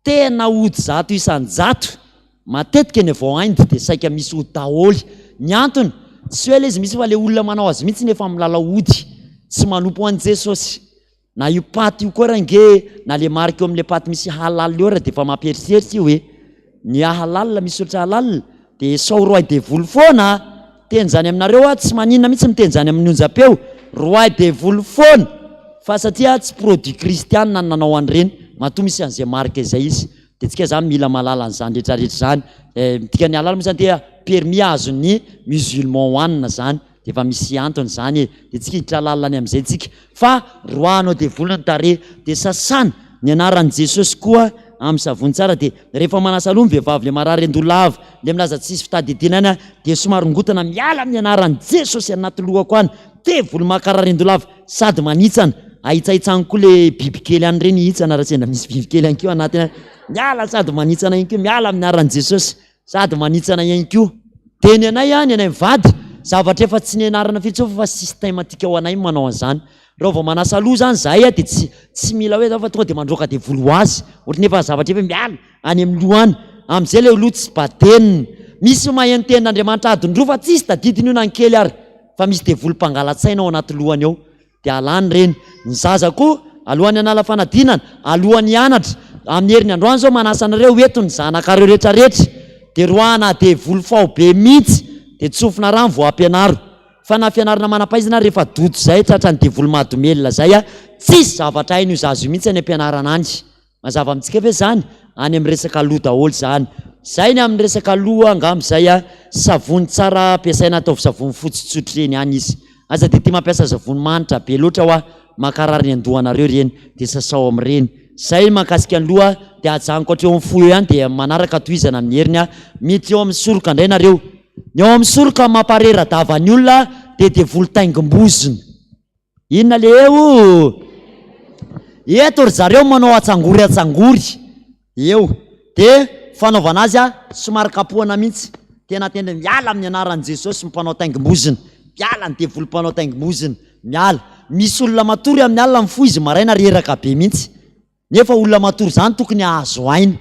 Tena ody 100%, matetika ny avy ao Inde dia saika misy ody daholo. Ny antony, tsy hoe ilay izy mihitsy fa ilay olona manao azy mihitsy no efa milalao ody, tsy manompo an'i Jesosy. Na io paty io koa range, na le marika eo amin'ilay paty misy halal eo ary dia efa mampieritreritra io e. Ny halal, misy soratra halal, dia esao roahy devoly foana a! Miteny izany aminareo aho, tsy maninona mihitsy miteny izany amin'ny onjam-peo, roahy devoly foana! Fa satria tsy produit kristianina ny nanao an'ireny, matoa misy an'izay marika izay izy, dia tsika izany mila mahalala an'izany rehetra rehetra izany. Eh, ny dikan'ny halal moa izany dia permis azon'ny musulman hohanina izany. Dia efa misy antony izany e! Dia tsika hiditra lalina any amin'izay tsika. Fa roahanao devoly ny tarehy. Dia sasana ny anaran'i Jesosy koa amin'ny savony tsara. Dia rehefa manasa loha ny vehivavy le marary an-doha lava, le milaza tsisy fitadidiana any, dia somary ongotana miala amin'ny anaran'i Jesosy anaty lohako any. Devoly mankarary an-doha lava sady manitsana. Ahitsahitsano koa le bibikely any ireny hihitsana raha sendra misy bibikely any koa anatiny any. Miala sady manitsana ihany koa, miala amin'ny anaran'i Jesosy. Sady manitsana ihany koa. Dia ny anay an, ny anay mivady, zavatra efa tsy nianarana firy intsony fa systematique ho anay ny manao an'izany. Raha vao manasa loha izany izahay an, dia tsy tsy mila hoe zao fa tonga dia mandroaka devoly ho azy. Ohatran'ny efa zavatra efa miala any amin'ny loha any. Amin'izay ilay loha tsy badenina. Misy maheno tenin'Andriamanitra adiny roa fa tsisy tadidiny io na ny kely ary. Fa misy devoly mpangala-tsaina ao anaty lohany ao. Dia alany ireny. Ny zaza koa, alohan'ny hanala fanadinana, alohan'ny hianatra, amin'ny heriny androany izao manasa anareo ho eto ny zanakareo rehetra rehetra, dia roahana devoly faobe mihitsy, dia tsofina rano vao ampianaro. Fa na fianarana manam-pahaizana ary efa doto izay, tratran'ny devoly mahadomelina izay, tsisy zavatra hain'io zaza io mihitsy any am-pianarana any. Mazava amintsika ve zany? Any amin'ny resaka loha daholo zany. Zay ny amin'ny resaka loha angamba zay a! Savony tsara ampiasaina ataovy savony fotsy tsotra ireny ihany izy. Aza dia tia mampiasa savony manitra be loatra hoa, mankarary ny andohanareo ireny dia sasao amin'ireny. Zay ny mahakasika ny loha dia ajanoko hatreo amin'ny fo eo ihany dia manaraka tohizana amin'ny heriny a! Miditra eo amin'ny soroka indray nareo. Ny ao amin'ny soroka mamparera-dava ny olona dia devoly taingim-bozona. Inona le eo? Eto ry zareo manao atsangory atsangory eo de fanaovana azy a somary kapohana mihitsy, tena tena miala amin'ny anaran'i Jesosy ny mpanao taingim-bozona, miala ny devoly mpanao taingim-bozona, miala. Misy olona matory amin'ny alina mifoha izy maraina reraka be mihitsy. Nefa olona matory izany tokony hahazo aina.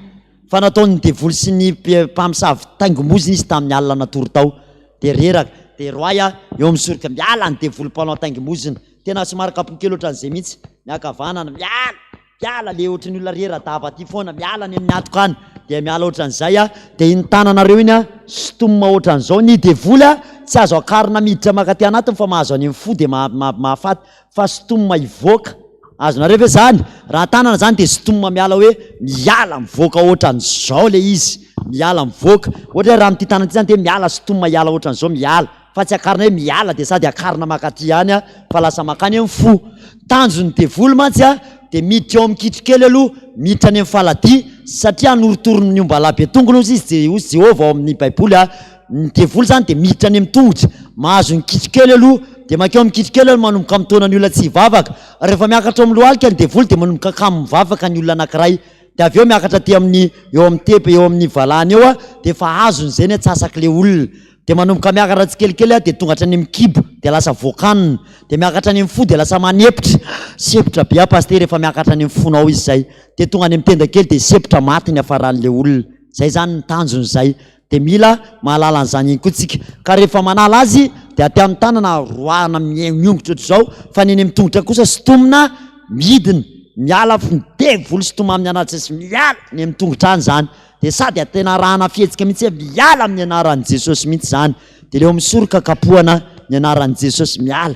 Fa nataon'ny devoly sy ny mpamosavy taingom-bozona izy tamin'ny alina natory tao. Dia reraka. Dia roahy aho eo amin'ny soroka. Miala ny devoly mpanao taingom-bozona. Tena somary kapohy kely ohatran'izay mihitsy. Miankavanana. Miala! Miala le ohatran'ny olona rera-dava aty foana. Miala any amin'ny hatoka any. Dia miala ohatran'izay aho. Dia iny tananareo iny an, sintomina ohatran'izao. Ny devoly an, tsy azo akarina miditra mankaty anatiny fa mahazo any amin'ny fo dia mahafaty. Fa sintomina hivoaka. Azonareo ve zany? Raha tanana zany dia sintomina miala hoe miala mivoaka ohatran'izao le izy, miala mivoaka. Ohatra hoe raha amin'ity tanana ity zany dia miala sintomina hiala ohatran'izao miala. Fa tsy akarina hoe miala dia sady akarina mankaty ihany an, fa lasa mankany amin'ny fo. Tanjon'ny devoly mantsy an, dia miditra eo amin'ny kitrokely aloha, miditra any amin'ny faladia, satria anorotoro ny ombalahy be tongony hozy izy, hozy Jehovah ao amin'ny baiboly an, Ny devoly zany dia miditra any amin'ny tongotra, mahazo ny kitrokely aloha, dia mankeo amin'ny kitrokely aloha manomboka mitaona ny olona tsy hivavaka. Rehefa miakatra ao amin'ny lohalika ny devoly dia manomboka kamo mivavaka ny olona anankiray. Dia avy eo miakatra aty amin'ny eo amin'ny tep eo amin'ny valahany eo dia efa azony izay ny antsasak'ilay olona. Dia manomboka miakatra tsikelikely dia tonga hatrany amin'ny kibo dia lasa voakanina. Dia miakatra any amin'ny fo dia lasa manepotra. Sempotra be aho pasitera efa miakatra any amin'ny fonao izy izay. Dia tonga any amin'ny tenda kely dia sempotra maty ny hafaran'ilay olona. Izay izany ny tanjony izay. Dia mila mahalala an'izany ihany koa tsika. Ka rehefa manala azy dia aty amin'ny tanana roahana miongotra ohatr'izao fa ny eny amin'ny tongotra kosa sintomina midina, miala ny devoly sintomina amin'ny anaran'i Jesosy, miala ny amin'ny tongotra any izany. Dia sady tena arahana fihetsika mihitsy hoe miala amin'ny anaran'i Jesosy mihitsy izany. Dia ilay eo amin'ny soroka kapohana Ny anaran'i Jesosy miala.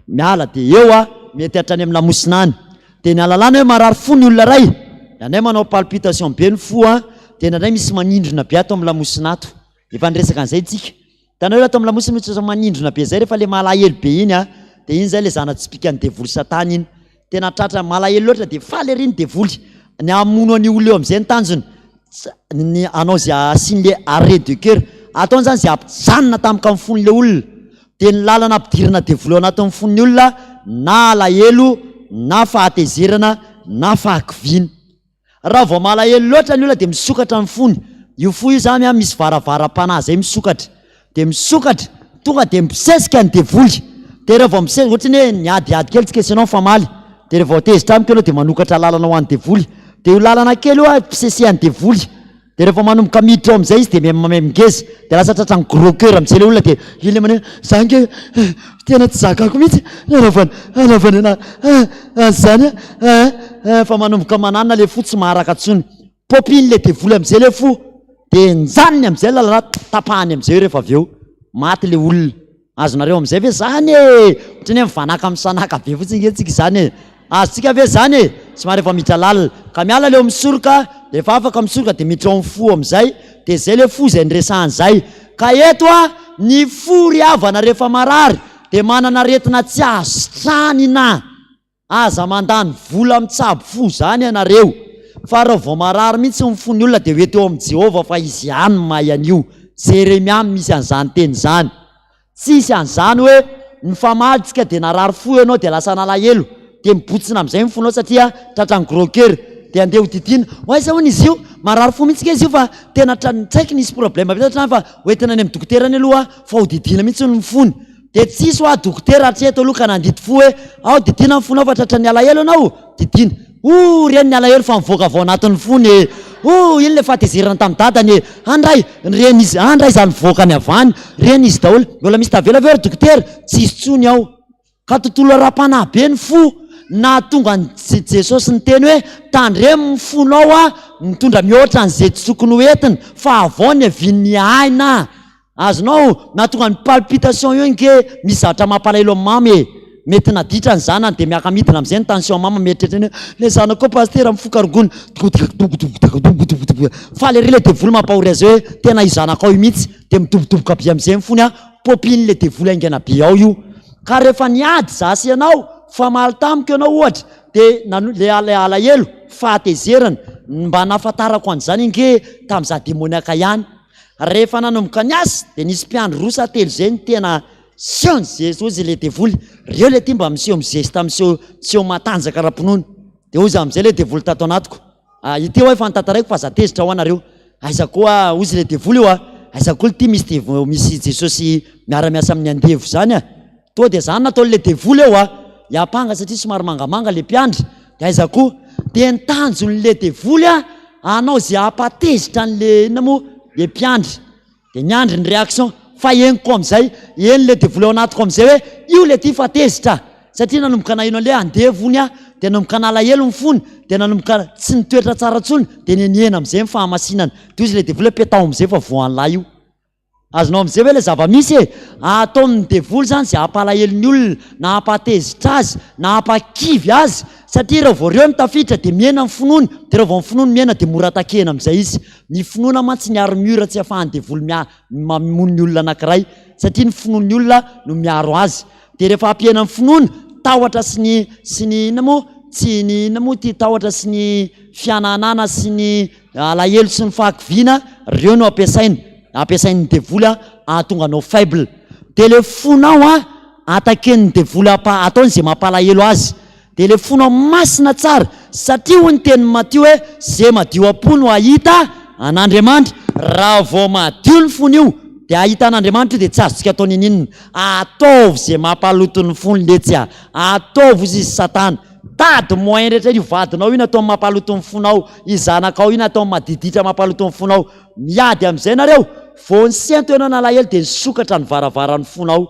Miala dia eo a, mety hatrany amin'ny lamosina any. Dia ny ahalalana hoe marary fo ny olona iray, indraindray manao palpitation be ny fo a, dia indraindray misy manindrona be ato amin'ny lamosina ato. Efa niresaka an'izay tsika. Hitanareo ato amin'ny lamosina misy ohatran'ny manindrona be izay rehefa ilay malahelo be iny a, dia iny izay ilay zana-tsipìkan'ny devoly satana iny. Tena tratra malahelo loatra dia faly ery ny devoly. Ny hamono an'io olona io amin'izay ny tanjony. Ny hanao izay hahasian'ilay arrêt de cœur. Ataony izany izay hampijanona tampoka ny fon'ilay olona. Dia ny lalana ampidirana devoly ao anatin'ny fon'ny olona na alahelo na fahatezerana na fahakiviana. Raha vao malahelo loatra ny olona dia misokatra ny fony. Io fo io izany an, misy varavaram-panahy izay misokatra. Dia misokatra, tonga dia mibosesika ny devoly. Dia raha vao misesika, ohatra ny hoe niadiady kely tsika sy ianao nifamaly. Dia rehefa vao tezitra amiko ianao dia manokatra lalana ho an'ny devoly. Dia io lalana kely io an, fisesehan'ny devoly. Dia rehefa manomboka miditra ao amin'izay izy dia miha-mihangeza, dia lasa tratran'ny gros coeur amin'izay ilay olona dia iny ilay maneno, za ange tena tsy zakako mihitsy anaovana anaovana ana an'izany a, fa manomboka mananina ilay fo tsy maharaka intsony. Popin'ilay devoly amin'izay ilay fo, dia henjaniny amin'izay ilay lalana, tapahany amin'izay io rehefa avy eo, maty ilay olona. Azonareo amin'izay ve zany e? Ohatran'ny hoe mivanaka misanaka be fotsiny nge tsika izany e. Azontsika ve zany e? Somary efa miditra lalina. Ka miala leo misoroka, rehefa afaka misoroka dia miditra ao amin'ny fo amin'izay, dia izay le fo izay niresahana izay. Ka eto a, ny fo ry havana rehefa marary dia manana aretina tsy azo sitranina. Aza mandany vola mitsabo fo zany ianareo fa raha vao marary mihitsy ny fon'ny olona dia ho ety eo amin'i Jehovah fa izy ihany no mahay an'io. Jeremia no misy an'izany teny izany. Tsisy an'izany hoe nifamaly tsika dia narary fo ianao dia lasa nalahelo dia mibotsina amin'izay ny fonao satria tratran'ny gros coeur dia andeha ho didiana. Ho aiza hono izy io? Marary fo mihitsy nge izy io fa tena tratran'ny tsy haiko nisy problème be tatrany fa hoentina any amin'ny dokotera any aloha fa ho didiana mihitsy hono ny fony. Dia tsisy hoa dokotera hatreto aloha ka nandidy fo hoe ao didiana ny fonao fa tratran'ny alahelo ianao, didiana. Ooh reny ny alahelo fa mivoaka avy ao anatin'ny fony e! Ooh iny le fahatezerana tamin'ny dadany e! Andray! Reny izy, andray izany voakany avy any, reny izy daholo. Mbola misy tavela ve ry dokotera? Tsisy tsony ao. Ka tontolo ara-panahy be ny fo. Nahatonga an'i Jesosy niteny hoe tandremo ny fonao a, mitondra mihoatra an'izay tsy tokony ho entina fa avao ny havian'ny aina. Azonao na tonga ny palpitation eo nge misy zavatra mampalahelo an'i mama e! Mety naditra ny zanany dia miaka-midina amizay ny tension mama mieritreritra ny hoe le zanako pasitera mifoka rongony dogodogodogodogodogodogodogo faly ery le devoly mampahory azy hoe tena io zanakao io mihitsy dia midobodoboka be amizay ny fony a popin'le devoly haingana be ao io ka rehefa niady za sy ianao famaly tamiko ianao ohatra dia nano le alahelo fahatezerana mba nahafantarako an'izany nge tamin'iza demoniaka ihany Rehefa nanomboka ny asa dia nisy mpiandry roa sa telo izay no tena seho ny hozy ilay devoly, reo ilay ty mba miseho mizesta miseho miseho matanjaka ara-pinoana. Dia hozy amin'izay ilay devoly tato anatiko, ah ity hoa efa notantaraiko fa aza tezitra hoa nareo, aiza koa hozy ilay devoly io ah, aiza koa ity misy devo misy Jesosy miara-miasa amin'ny andevo izany ah. Toa dia zany nataon'ilay devoly eo a! Hiampanga satria somary mangamanga ilay mpiandry, dia aiza koa? Dia ny tanjon'ilay devoly a, hanao izay hampatezitra an'ilay inona moa? Ilay mpiandry. Dia niandry ny réaction, fa henoko amin'izay, henon'ilay devoly ao anatiko amin'izay hoe io ilay ity fa tezitra, satria nanomboka naheno an'ilay andevo hono aho, dia nanomboka nalahelo ny fony, dia nanomboka tsy nitoetra tsara intsony, dia nenihena amin'izay ny fahamasinana. Dia hoy izy ilay devoly hoe petaho amin'izay fa voan'lahy io. Azonao amin'izay ve ilay zava-misy e? Ataon'ny devoly izany izay hampalahelo ny olona, na hampatezitra azy, na hampakivy azy, satria raha vao ireo no tafiditra dia mihena ny finoany, dia raha vao ny finoany mihena dia mora atakena amin'izay izy. Ny finoana mantsy ny armure tsy ahafahan'ny devoly mamono ny olona anankiray, satria ny finoan'ny olona no miaro azy. Dia rehefa hampihena ny finoana, tahotra sy ny sy ny inona moa? Tsy ny inona moa ity tahotra sy ny fihananana sy ny Alahelo sy ny fahakiviana, reo no ampiasaina, ampiasain'ny devoly hahatonga anao faible. Dia le fonao an, ataken'ny devoly hampa, ataony izay mampalahelo azy. Dia le fonao masina tsara, satria hoy ny tenin'i Matio hoe, ze madio am-po no hahita an'Andriamanitra. Raha vao madio ny fon'io, dia hahita an'Andriamanitra io dia tsy azontsika atao ninininona. Ataovy ze mampaloto ny fony letsy a! Ataovy hozy izy satana. Tady moyen rehetra io vadinao io nataony mampaloto ny fonao, io zanakao io nataony madiditra mampaloto ny fonao. Miady amin'izay nareo, vao nisento ianao nalahelo dia nisokatra ny varavaran'ny fonao.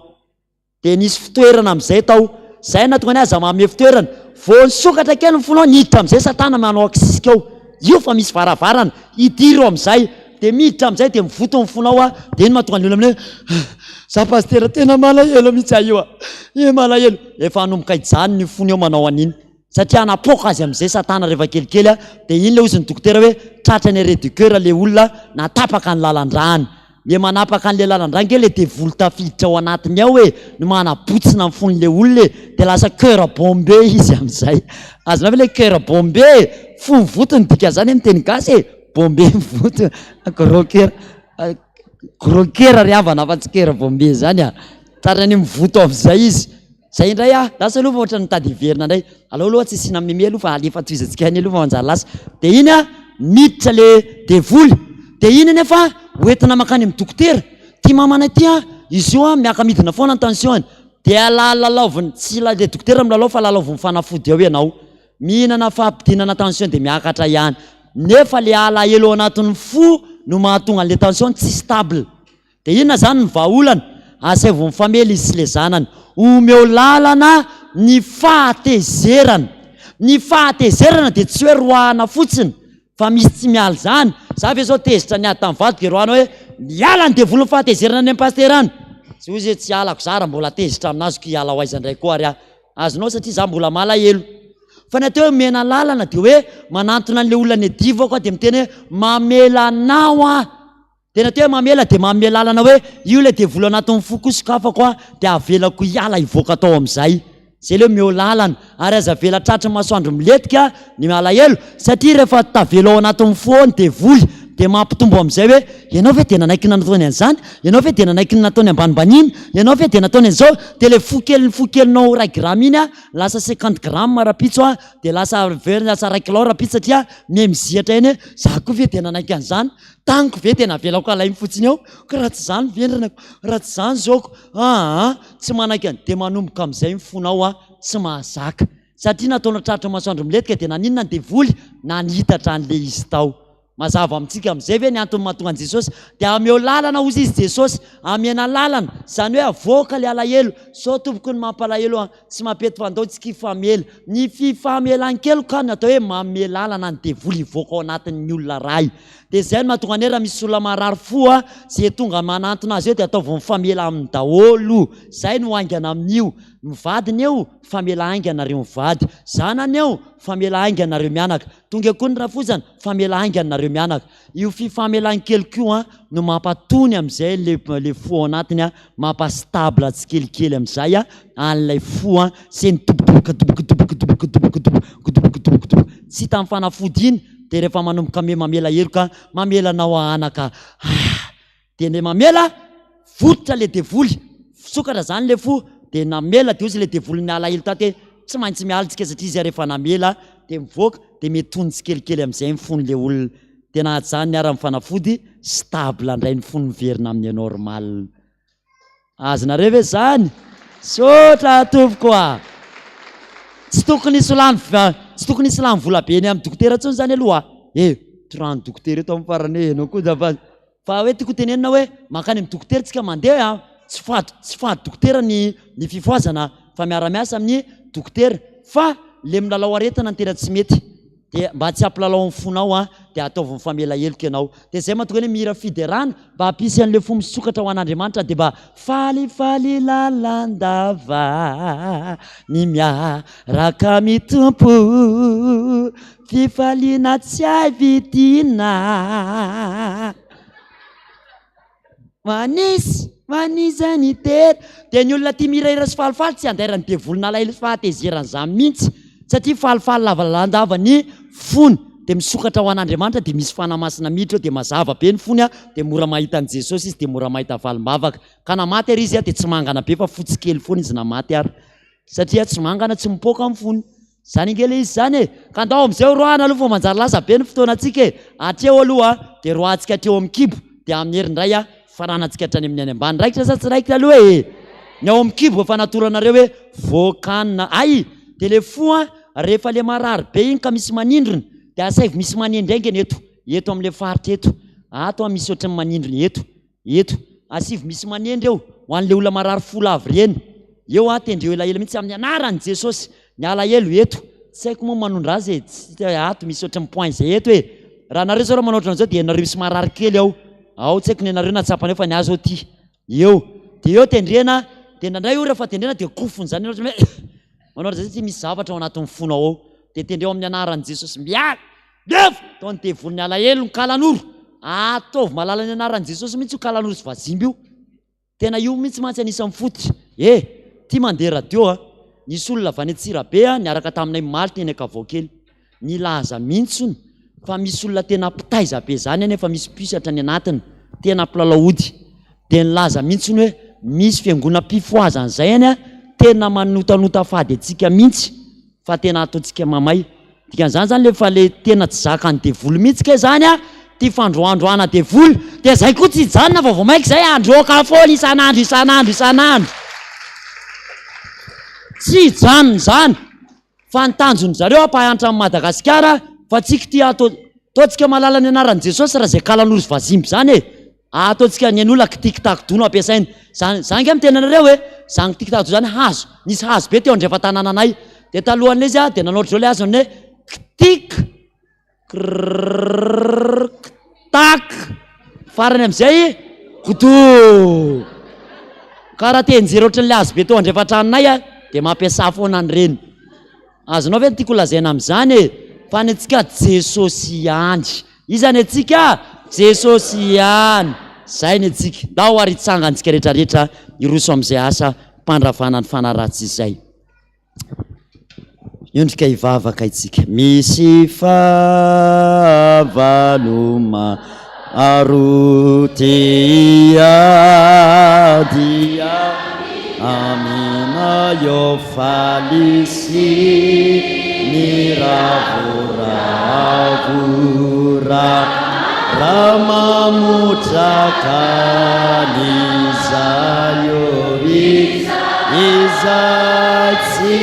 Dia nisy fitoerana amin'izay tao. Izay no nahatonga ny aza manome fitoerana. Vao nisokatra kely ny fonao, niditra amin'izay satana manao akisisika ao. Io fa misy varavarana, idiro amin'izay. Dia miditra amin'izay dia mivoto ny fonao a, dia iny mahatonga ny olona amin'ny hoe za pasitera tena malahelo mihitsy aho io a, e malahelo. Efa hanomboka hijanona io fony io manao an'iny. Satria hanapoaka azy amin'izay satana rehefa kelikely a, dia iny ilay hozy ny dokotera hoe tratra ny arrêt du coeur ilay olona natapaka ny lalan-drany. Le manapaka an'le lalan-drà nge le devoly tafiditra ao anatiny ao e, no manabotsina ny fon'le olona e, de lasa coeur bombé izy amin'izay. Azonao ve le coeur bombé e? Fo mivoto ny dikan'izany amin'ny teny gasy e, bombé mivoto, gros coeur, gros coeur ry havana fa tsy coeur bombé zany a, tratran'ny mivoto amin'izay izy. Zay indray ah, lasa aloha fa ohatran'ny mitady hiverina indray. Aleo aloha tsy asiana mime aloha fa alefa tohizantsika ihany aloha fa manjary lasa. Dia iny ah, miditra le devoly. Dia iny anefa hoentina mankany amin'ny dokotera. Ty mamanay ty ah, izy io ah miaka-midina foana ny tension-ny. Dia lalalaoviny, tsy ilay dokotera milalao fa lalaoviny fanafody ao ianao. Mihinana fampidinana tension dia miakatra ihany. Nefa le alahelo ao anatin'ny fo no mahatonga an'le tension tsy stable. Dia inona izany ny vahaolana? Asaivo mifamela izy sy ilay zanany. Omeo lalana ny fahatezerana. Ny fahatezerana dia tsy hoe roahana fotsiny fa misy tsy miala izany. Za ve zao tezitra niady tamin'ny vadiko dia roahana hoe miala ny devolin'ny fahatezerana any amin'ny pasitera any. Tsy hoy izy hoe tsy hialako za raha mbola tezitra aminazy ko hiala ho aiza indray koa ary aho. Azonao satria za mbola malahelo. Fa ny atao hoe omena lalana dia hoe manantona an'ilay olona niadivako aho dia miteny hoe mamela anao aho. Tena te hoe mamela dia manome lalana hoe io ilay devoly anatin'ny foko io sokafako a dia avelako hiala hivoaka tao amin'izay. Izay ilay hoe omeo lalana. Ary aza avela tratry ny masoandro milentika ny alahelo satria rehefa tavela ao anatin'ny fo ao ny devoly dia mampitombo amin'izay hoe ianao ve dia nanaiky ny nataony an'izany? Ianao ve dia nanaiky ny nataony ambanimbaniana? Ianao ve dia nataony an'izao? Dia ilay fo kely fo kelinao iray gramme iny a lasa cinquante gramme rahampitso a dia lasa lasa iray kilao rahampitso satria miha mizihatra eny hoe za koa ve dia nanaiky an'izany? Taniko ve dia navelako halainy fotsiny eo? Ka raha tsy izany vendrana ko, raha tsy izany zao ko, aa tsy manaiky an, dia manomboka amin'izay ny fonao a, tsy mahazaka. Satria nataonao tratry ny masoandro milentika dia naninona ny devoly? Nanitatra an'ilay izy tao. Mazava amintsika amin'izay ve ny antony mahatonga an'i Jesosy? Dia ameo lalana hozy izy Jesosy, amena lalana, izany hoe avoaka ilay alahelo, sao tompoko ny mampalahelo an, tsy mampety fa andao tsika hifamela. Ny fifamelan-keloka no atao hoe manome lalana ny devoly hivoaka ao anatin'ny olona ray. Dia izay no mahatonga anay raha misy olona marary fo a, izay tonga manantona azy eo dia ataovy mifamela aminy daholo. Izay no haingana amin'io. Ny vadiny eo, mifamela haingana nareo mivady. Zanany eo, mifamela haingana nareo mianaka. Tonga eo koa ny rafozana, mifamela haingana nareo mianaka. Io fifamelan-keloka io an no mampatony amin'izay le le fo ao anatiny an, mampa stable tsikelikely amin'izay an an'ilay fo an, sy ny dobodoboka doboka doboka doboka doboka doboka doboka doboka doboka tsy hita amin'ny fanafody iny dia rehefa manomboka me mamela heloka mamela anao anaka ah dia le mamela vototra le devoly sokatra zany le fo dia namela dia ozy le devoly ny alahelo taty tsy maintsy miala tsika satria izy rehefa namela dia mivoaka dia metony tsikelikely amin'izay ny fon'le olona dia nahajanony ary amin'ny fanafody stable indray ny fony miverina amin'ny normal azonareo ve zany sotra tompoko a tsy tokony hisy lany tsy tokony hisy lany vola be eny amin'ny dokotera intsony zany aloha e trano dokotera eto amin'ny farany hoe ianao koa dafa Fa hoe tiako tenenina hoe mankany amin'ny dokotera tsika mandeha a, tsy fady tsy fady dokotera ny ny fifohazana fa miara-miasa amin'ny dokotera fa le milalao aretina no tena tsy mety dia mba tsy hampilalao ny fonao a dia ataovy mifamela heloka ianao dia zay mahatonga ny hoe mihira fiderana mba hampisy an'le fo misokatra ho an'Andriamanitra dia mba falifaly lalandava ny miaraka amin'ny Tompo Fifaliana tsy hay vidina. Manisy, manisa ny tena. Dia ny olona tia mihirahira sy falifaly tsy andairan'ny devolin'alahelo sy fahatezerana izany mihitsy. Satria falifaly lava lalandava ny fony. Dia misokatra ho an'Andriamanitra dia misy fanahy masina miditra ao dia mazava be ny fony dia mora mahita an'i Jesosy izy dia mora mahita valim-bavaka. Ka na maty ary izy dia tsy mangana be fa fotsy kely foana izy na maty ary. Satria tsy mangana tsy mipoaka ny fony. Zany ange le izy zany e! Ka ndao amizay ho roahana aloha fa manjary lasa be ny fotoanantsika e! Hatreo aloha dia roahantsika hatreo amin'ny kibo dia amin'ny hery indray a faranantsika hatrany amin'ny any ambany. Raikitra sa tsy raikitra aloha e! Ny ao amin'ny kibo efa natoranareo hoe voakanina. Hay! Dia le fo a rehefa le marary be iny ka misy manindrona dia asaivo misy manendry haingana eto, eto amin'le faritra eto. Ato a misy ohatran'ny manindrona eto. Eto, asivo misy manendry eo, ho an'ilay olona marary fo lava ireny. Eo aho, tendreo elaela mihitsy amin'ny anaran'i Jesosy. Ny alahelo eto. Tsy haiko moa manondra azy e. Tsy, ato misy ohatran'ny point izay eto e. Raha nareo zao raha manao ohatran'izao dia nareo misy marary kely ao. Ao tsy haiko ny anareo na tsapanareo fa ny ahy zao ty. Eo. Dia eo tendrena, dia indraindray io rehefa tendrena dia kofona izany ianao ohatran'ny hoe manao ohatran'izay satria misy zavatra ao anatin'ny fonao ao. Dia tendreo amin'ny anaran'i Jesosy. Miala! Levona! Ataon'ny devoly ny alahelo ny kalanoro. Ataovy malala ny anaran'i Jesosy mihitsy io kalanoro sy vazimba io. Tena io mihitsy mantsy anisan'ny fototra e! Ty mandeha radio a! Nisy olona avy any Antsirabe a niaraka taminay omaly teny Ankavaokely. Nilaza mihitsy hono fa misy olona tena mpitaiza be zany any efa misy puce hatrany anatiny, tena mpilalao ody. Dia nilaza mihitsy hono hoe misy fiangonam-pifohazana izay any a, tena manotanota fady antsika mihitsy. Fa tena ataontsika mamay. Dikan'izany zany le fa le tena tsy zakan'ny devoly mihitsy kay zany a, ty fandroandroana devoly, dia zay koa tsy hijanona fa vao maika zay handroaka foana isan'andro isan'andro isan'andro. Tsy hijanona izany fa ny tanjon-dry zareo hampahantra an'i Madagasikara fa tsika ty ato, ataontsika malala ny anaran'i Jesosy raha zay kalanoro sy vazimba izany e. Ataontsika ny an'olona kitikitakidoa no ampiasaina. Zany, zany angaha miteny anareo e! Zany kitikitakidoa zany hazo, nisy hazo be teo andrefan-tanànanay. Dia talohan'ilay izy dia nanao ohatr'izao ilay hazo hoe kitik, krrrr, kitak, farany amin'izay koto. Ka raha te hianjera ohatran'ilay hazo be teo andrefan-tranonay aho dia mampiasà foana an'ireny. Azonao ve ny tiako holazaina amin'izany e? Fa ny antsika Jesosy ihany. Iza ny antsika? Jesosy ihany. Zay ny antsika. Ndao ary hitsangana antsika rehetra rehetra hiroso amin'izay asa mpandravana ny fanahy ratsy izay. Miondrika hivavaka isika. Misy fahavalo maro tia dia aminay faly sy miravoravo raha mamotraka an'izay izay tsy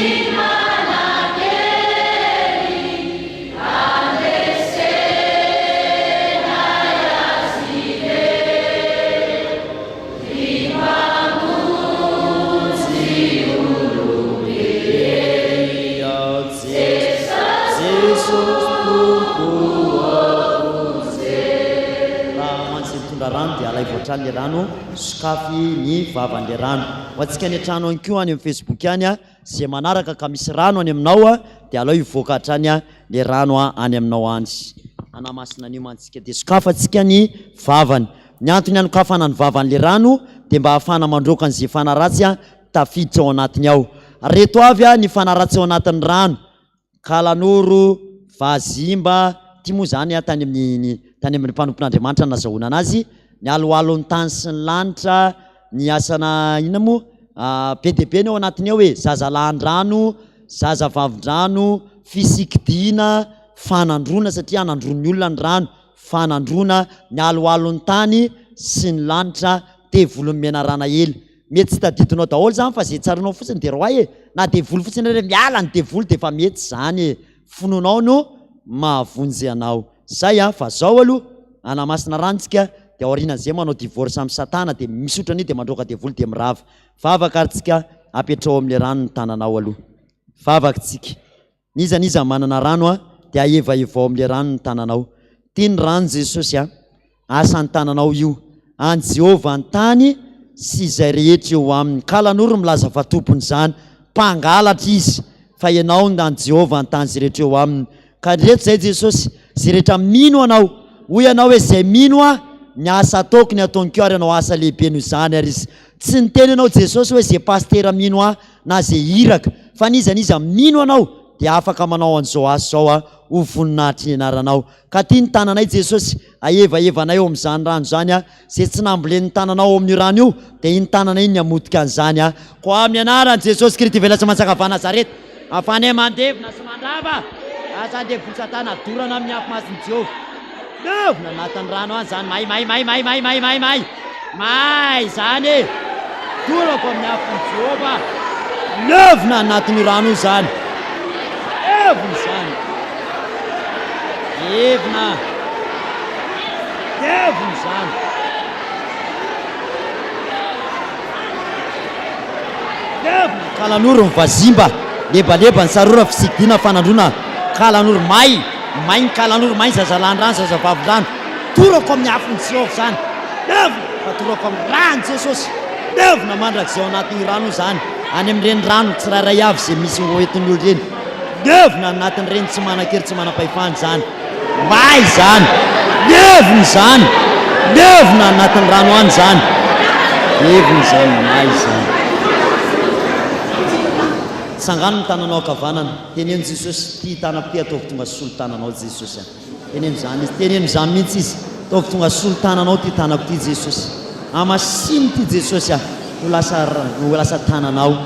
Raha rano dia alaivo hatrany le rano, sokafy ny vavan'le rano. Ho antsika any an-trano any koa any amin'ny Facebook any izay manaraka ka misy rano any aminao dia alao hivoaka hatrany le rano any aminao any. Hanamasina an'io mantsy isika dia sokafantsika ny vavany. Ny antony hanokafana ny vavan'le rano dia mba hahafahana mandroaka an'izay fanahy ratsy tafiditra ao anatiny ao. Reto avy ny fanahy ratsy ao anatin'ny rano, kalanoro, vazimba, ity moa izany tany amin'ny tany amin'ny mpanompon'Andriamanitra no nazahoana anazy, ny aloalon'ny tany sy ny lanitra, ny asana inona moa, be dia be ny ao anatiny ao e, zazalahin-drano, zazavavin-drano, fisikidiana, fanandroana satria anandroan'ny olona ny rano, Fanandroana ny aloalon'ny tany sy ny lanitra devolin'ny menarana ela. Mety tsy tadidinao daholo izany fa izay tsaroanao fotsiny dia roahy e! Na devoly fotsiny ary miala ny devoly dia efa mety izany e! Finoanao no mahavonjy anao. Zay an! Fa zao aloha, hanamasina rano tsika dia aorianan'izay manao divorce amin'i satana dia misotra an'io dia mandroaka devoly dia mirava. Vavaka ary tsika, apetraho amin'ilay rano ny tananao aloha. Vavaka tsika. N'iza n'iza manana rano a dia ahevahevao amin'ilay rano ny tananao. Tia ny rano Jesosy a. Asan'ny tananao io. An'i Jehovah ny tany sy izay rehetra eo aminy. Kalanoro milaza fa tompon'izany. Mpangalatra izy. Fa ianao no an'i Jehovah ny tany izay rehetra eo aminy. Ka ireto izay Jesosy, izay rehetra mino anao. Hoy ianao hoe izay mino ahy, ny asa ataoko ny ataony koa ary hanao asa lehibe noho izany ary izy. Tsy niteny ianao Jesosy hoe izay pasitera mino ahy na izay iraka, fa n'iza n'iza mino anao dia afaka manao an'izao asa izao aho ho voninahitry ny anaranao. Ka aty ny tananay Jesosy, ahevahevanay ao amin'izany rano izany aho, izay tsy nambolen'ny tananao ao amin'io rano io, dia iny tanana iny ny hamotika an'izany aho. Koa amin'ny anaran'i Jesosy Kristy Velasa Manjakava Nazareta, ahafahanay mandevona sy mandrava asan-devoly Satana dorana amin'ny afo masin'i Jehovah. Levona anatin'ny rano any izany, may, may, may, may, may, may, may, may, may izany e! Dorako amin'ny afon'i Jehovah. Levona anatin'io rano io izany. Levona izany. Levona. Levona izany. Levona. Kalanoro ny vazimba, lebaleba ny sarora, fisikidiana, fanandroana, kalanoro may. May ny kalanoro, may ny zazalahin-drano, zazavavin-drano. Torako amin'ny afon'i Jehovah izany. Levona fa torako amin'ny ran'i Jesosy. Levona mandrakizay ao anatin'io rano io izany. Any amin'ireny rano tsirairay avy izay misy hoentin'ny olona ireny. Levona anatin'ireny tsy manan-kery tsy manam-pahefana izany. May izany. Levona izany. Levona anatin'ny rano any izany. Levona izany, may izany. Tsangano ny tananao ankavanana. Teneno Jesosy, ity tanako ity ataovy tonga solo tananao Jesosy a. Teneno izany izy, teneno izany mihitsy izy. Ataovy tonga solo tananao ity tanako ity Jesosy. Hamasino ity Jesosy a, ho lasa ho lasa tananao.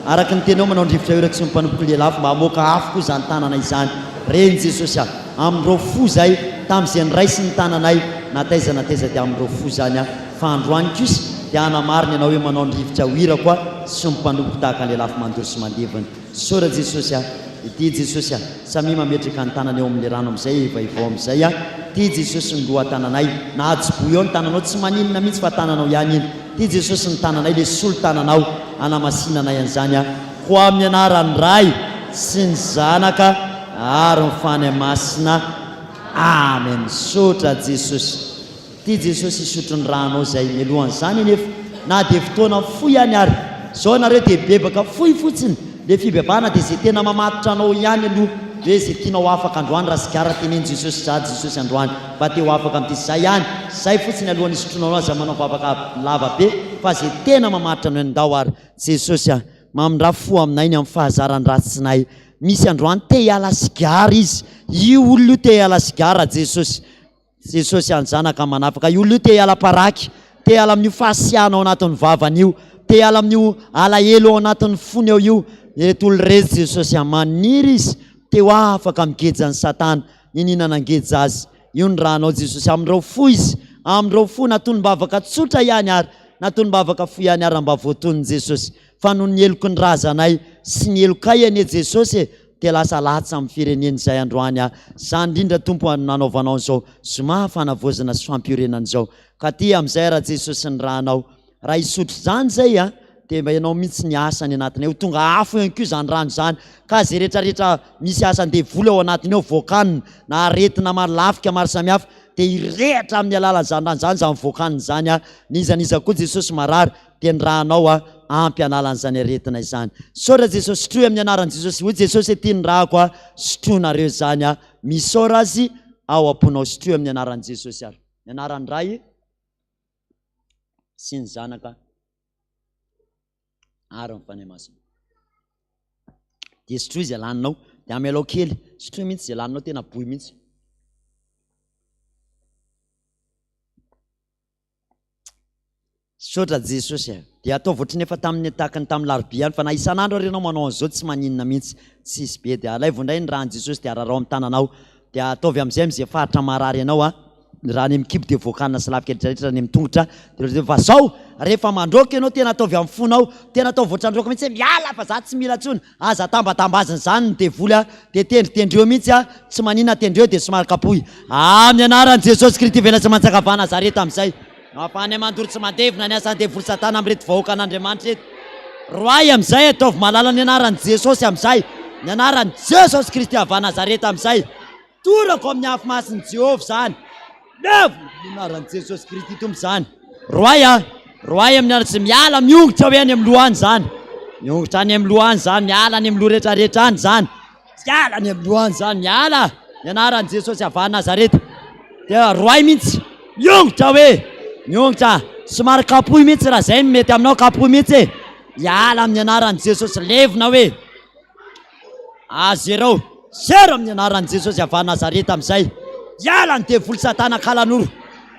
Araka ny teninao manao ny rivotra irako sy ny mpanompoko lelafo mba hamoaka afo koa izany tanana izany. Reny Jesosy a, amin'ireo fo izay tamin'izay niraisin'ny tananay na taiza na taiza dia amin'ireo fo izany aho. Fa androany kosa dia hanamarina ianao hoe manao ny rivotra ho irako aho sy ny mpanompoko tahaka ny lelafo mandoro sy mandevona. Misaora Jesosy a! Ity Jesosy a! Samia mametraka ny tanana eo amin'ilay rano amin'izay e, vaivao amin'izay a! Ity Jesosy ny loha-tananay, na ajoboy eo ny tananao tsy maninona mihitsy fa tananao ihany iny. Ity Jesosy ny tananay, ilay solo-tananao hanamasinanay an'izany a! Koa amin'ny anaran'ny Ray sy ny Zanaka ary ny Fanahy Masina. Amen! Misaotra Jesosy. Tia Jesosy hisotro ny rànao izay mialohan'izany anefa na dia fotoana fohy ihany ary. Zao ianareo dia mibebaka fohy fotsiny, le fibebahana dia izay tena mamatotra anao ihany aloha hoe izay tianao ho afaka androany raha sigara teneno Jesosy za Jesosy androany mba te ho afaka amin'ity zay ihany, zay fotsiny alohan'ny hisotroanao aza manao vavaka lava be fa izay tena mamatotra anao ndao ary Jesosy a! Mamindrà fo aminay ny amin'ny fahazaran-dratsinay. Misy androany te hiala sigara izy, io olona io te hiala sigara Jesosy. Jesosy any zanaka manafaka. Io olona io te hiala paraky, te hiala amin'io fahasiahana ao anatin'ny vavany io, te hiala amin'io alahelo ao anatin'ny fony ao io. Ireto olona ireto Jesosy a, maniry izy te ho afaka amin'ny gejan'i Satana, niniana nangeja azy. Io ny ranao Jesosy, amin'ireo fo izy, amin'ireo fo na tonom-bavaka tsotra ihany ary, na tonom-bavaka fohy ihany ary mba voatonon'i Jesosy. Fa noho ny heloky ny razanay sy ny helokay anie Jesosy e, dia lasa latsa amin'ny firenena izay androany aho. Izany indrindra Tompo no nanaovanao an'izao zoma fanavaozana sy fampiorenana izao. Ka aty amin'izay raha Jesosy ny ranao. Raha hisotro izany izay a, dia mba ianao mihitsy ny asa any anatiny ao. Ho tonga afo ihany koa izany rano izany. Ka izay rehetrarehetra misy asan-devoly ao anatiny ao, voakanina, na aretina maro lafika maro samihafa, dia hirehitra amin'ny alalan'izany rano izany izany voakanina izany a. N'iza n'iza koa Jesosy marary, dia ny rànao a ampy hanala an'izany aretina izany. Misaotra Jesosy, sotroy amin'ny anaran'i Jesosy. Hoy Jesosy ety ny ràko a, sotroinareo izany a. Misaora Azy ao am-ponao, sotroy amin'ny anaran'i Jesosy ary. Ny anaran'ny Ray sy ny Zanaka ary ny Fanahy Masina. Dia sotroy izay laninao, dia amelao kely, sotroy mihitsy izay laninao, tena boy mihitsy. Misaotra Jesosy a! Dia ataovy ohatran'ny efa tamin'ny tahaka ny tamin'ny larobia ihany fa na isan'andro ary ianao manao an'izao tsy maninona mihitsy, tsisy be dia alaivo indray ny ràn'i Jesosy dia ararao amin'ny tananao dia ataovy amin'izay amin'izay faritra marary anao a, ny rà any amin'ny kibo dia voakanina sy lafika rehetra rehetra any amin'ny tongotra dia fa zao rehefa mandroaka ianao tena ataovy amin'ny fonao, tena ataovy ohatran'ny roaka mihitsy hoe miala fa za tsy mila intsony, Aza tambatambazina izany ny devoly a! Dia tendritendreo mihitsy a! Tsy manina tendreo dia somary kapohy. Amin'ny anaran'i Jesosy Krity velona sy mantsakavà Nazareta amin'izay. No ahafahanay mandoro tsy mandevona ny asan'ny devoly satana amin'ireto vahoakan'Andriamanitra ireto. Roahy amin'izay ataovy malala ny anaran'i Jesosy amin'izay. Ny anaran'i Jesosy Kristy avy Nazareta amin'izay. Torako amin'ny afo masin'i Jehovah izany. Levona ny anaran'i Jesosy Kristy Tompo izany. Roahy a! Roahy amin'ny anaran'i Jesosy. Miala miongotra hoe any amin'ny loha any izany. Miongotra any amin'ny loha any izany. Miala any amin'ny loha rehetra rehetra any izany. Miala any amin'ny loha any izany. Miala ny anaran'i Jesosy avy any Nazareta. Dia roahy mihitsy. Miongotra hoe. Miongotra. Somary kapohy mihitsy raha izay no mety aminao. Kapohy mihitsy e. Miala amin'ny anaran'i Jesosy. Levona hoe. Azerao, zero amin'ny anaran'i Jesosy avy any Nazareta amin'izay. Miala ny devoly satana kalanoro.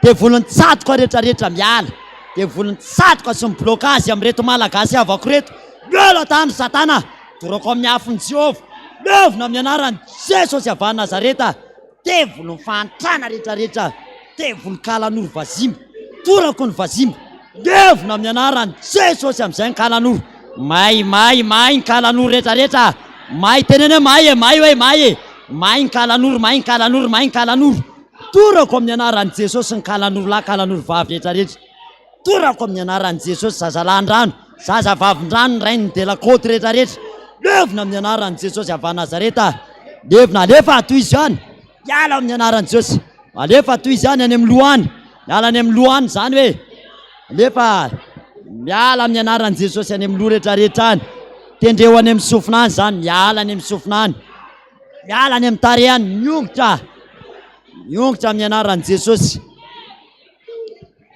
Devolin'ny tsatoka rehetra rehetra miala. Devolin'ny tsatoka sy ny blocage amin'ireto malagasy havako ireto. Miala tany satana. Dorako amin'ny afon'i Jehovah. Levona amin'ny anaran'i Jesosy avy any Nazareta. Devoly ny fahantrana rehetra rehetra. Devoly kalanoro vazimba. Torako ny vazimba. Levona amin'ny anaran'i Jesosy amin'izay ny kalanoro. May, may, may ny kalanoro rehetra rehetra. May, teneno hoe may e, may hoe may e. May ny kalanoro, may ny kalanoro, may ny kalanoro. Torako amin'ny anaran'i Jesosy ny kalanoro lahy, kalanoro vavy rehetra rehetra. Torako amin'ny anaran'i Jesosy zazalahin-drano, zazavavin-drano, ny rain'ny delakoty rehetra rehetra. Levona amin'ny anaran'i Jesosy avy any Nazareta. Levona, alefa, tohizo ihany. Miala amin'ny anaran'i Jesosy. Alefa toy izany any amin'ny loha any. Miala any amin'ny loha any izany hoe. Alefa miala amin'ny anaran'i Jesosy any amin'ny loha rehetrarehetra any. Tendreo any amin'ny sofina any izany, miala any amin'ny sofina any. Miala any amin'ny tarehy any, miongotra. Miongotra amin'ny anaran'i Jesosy.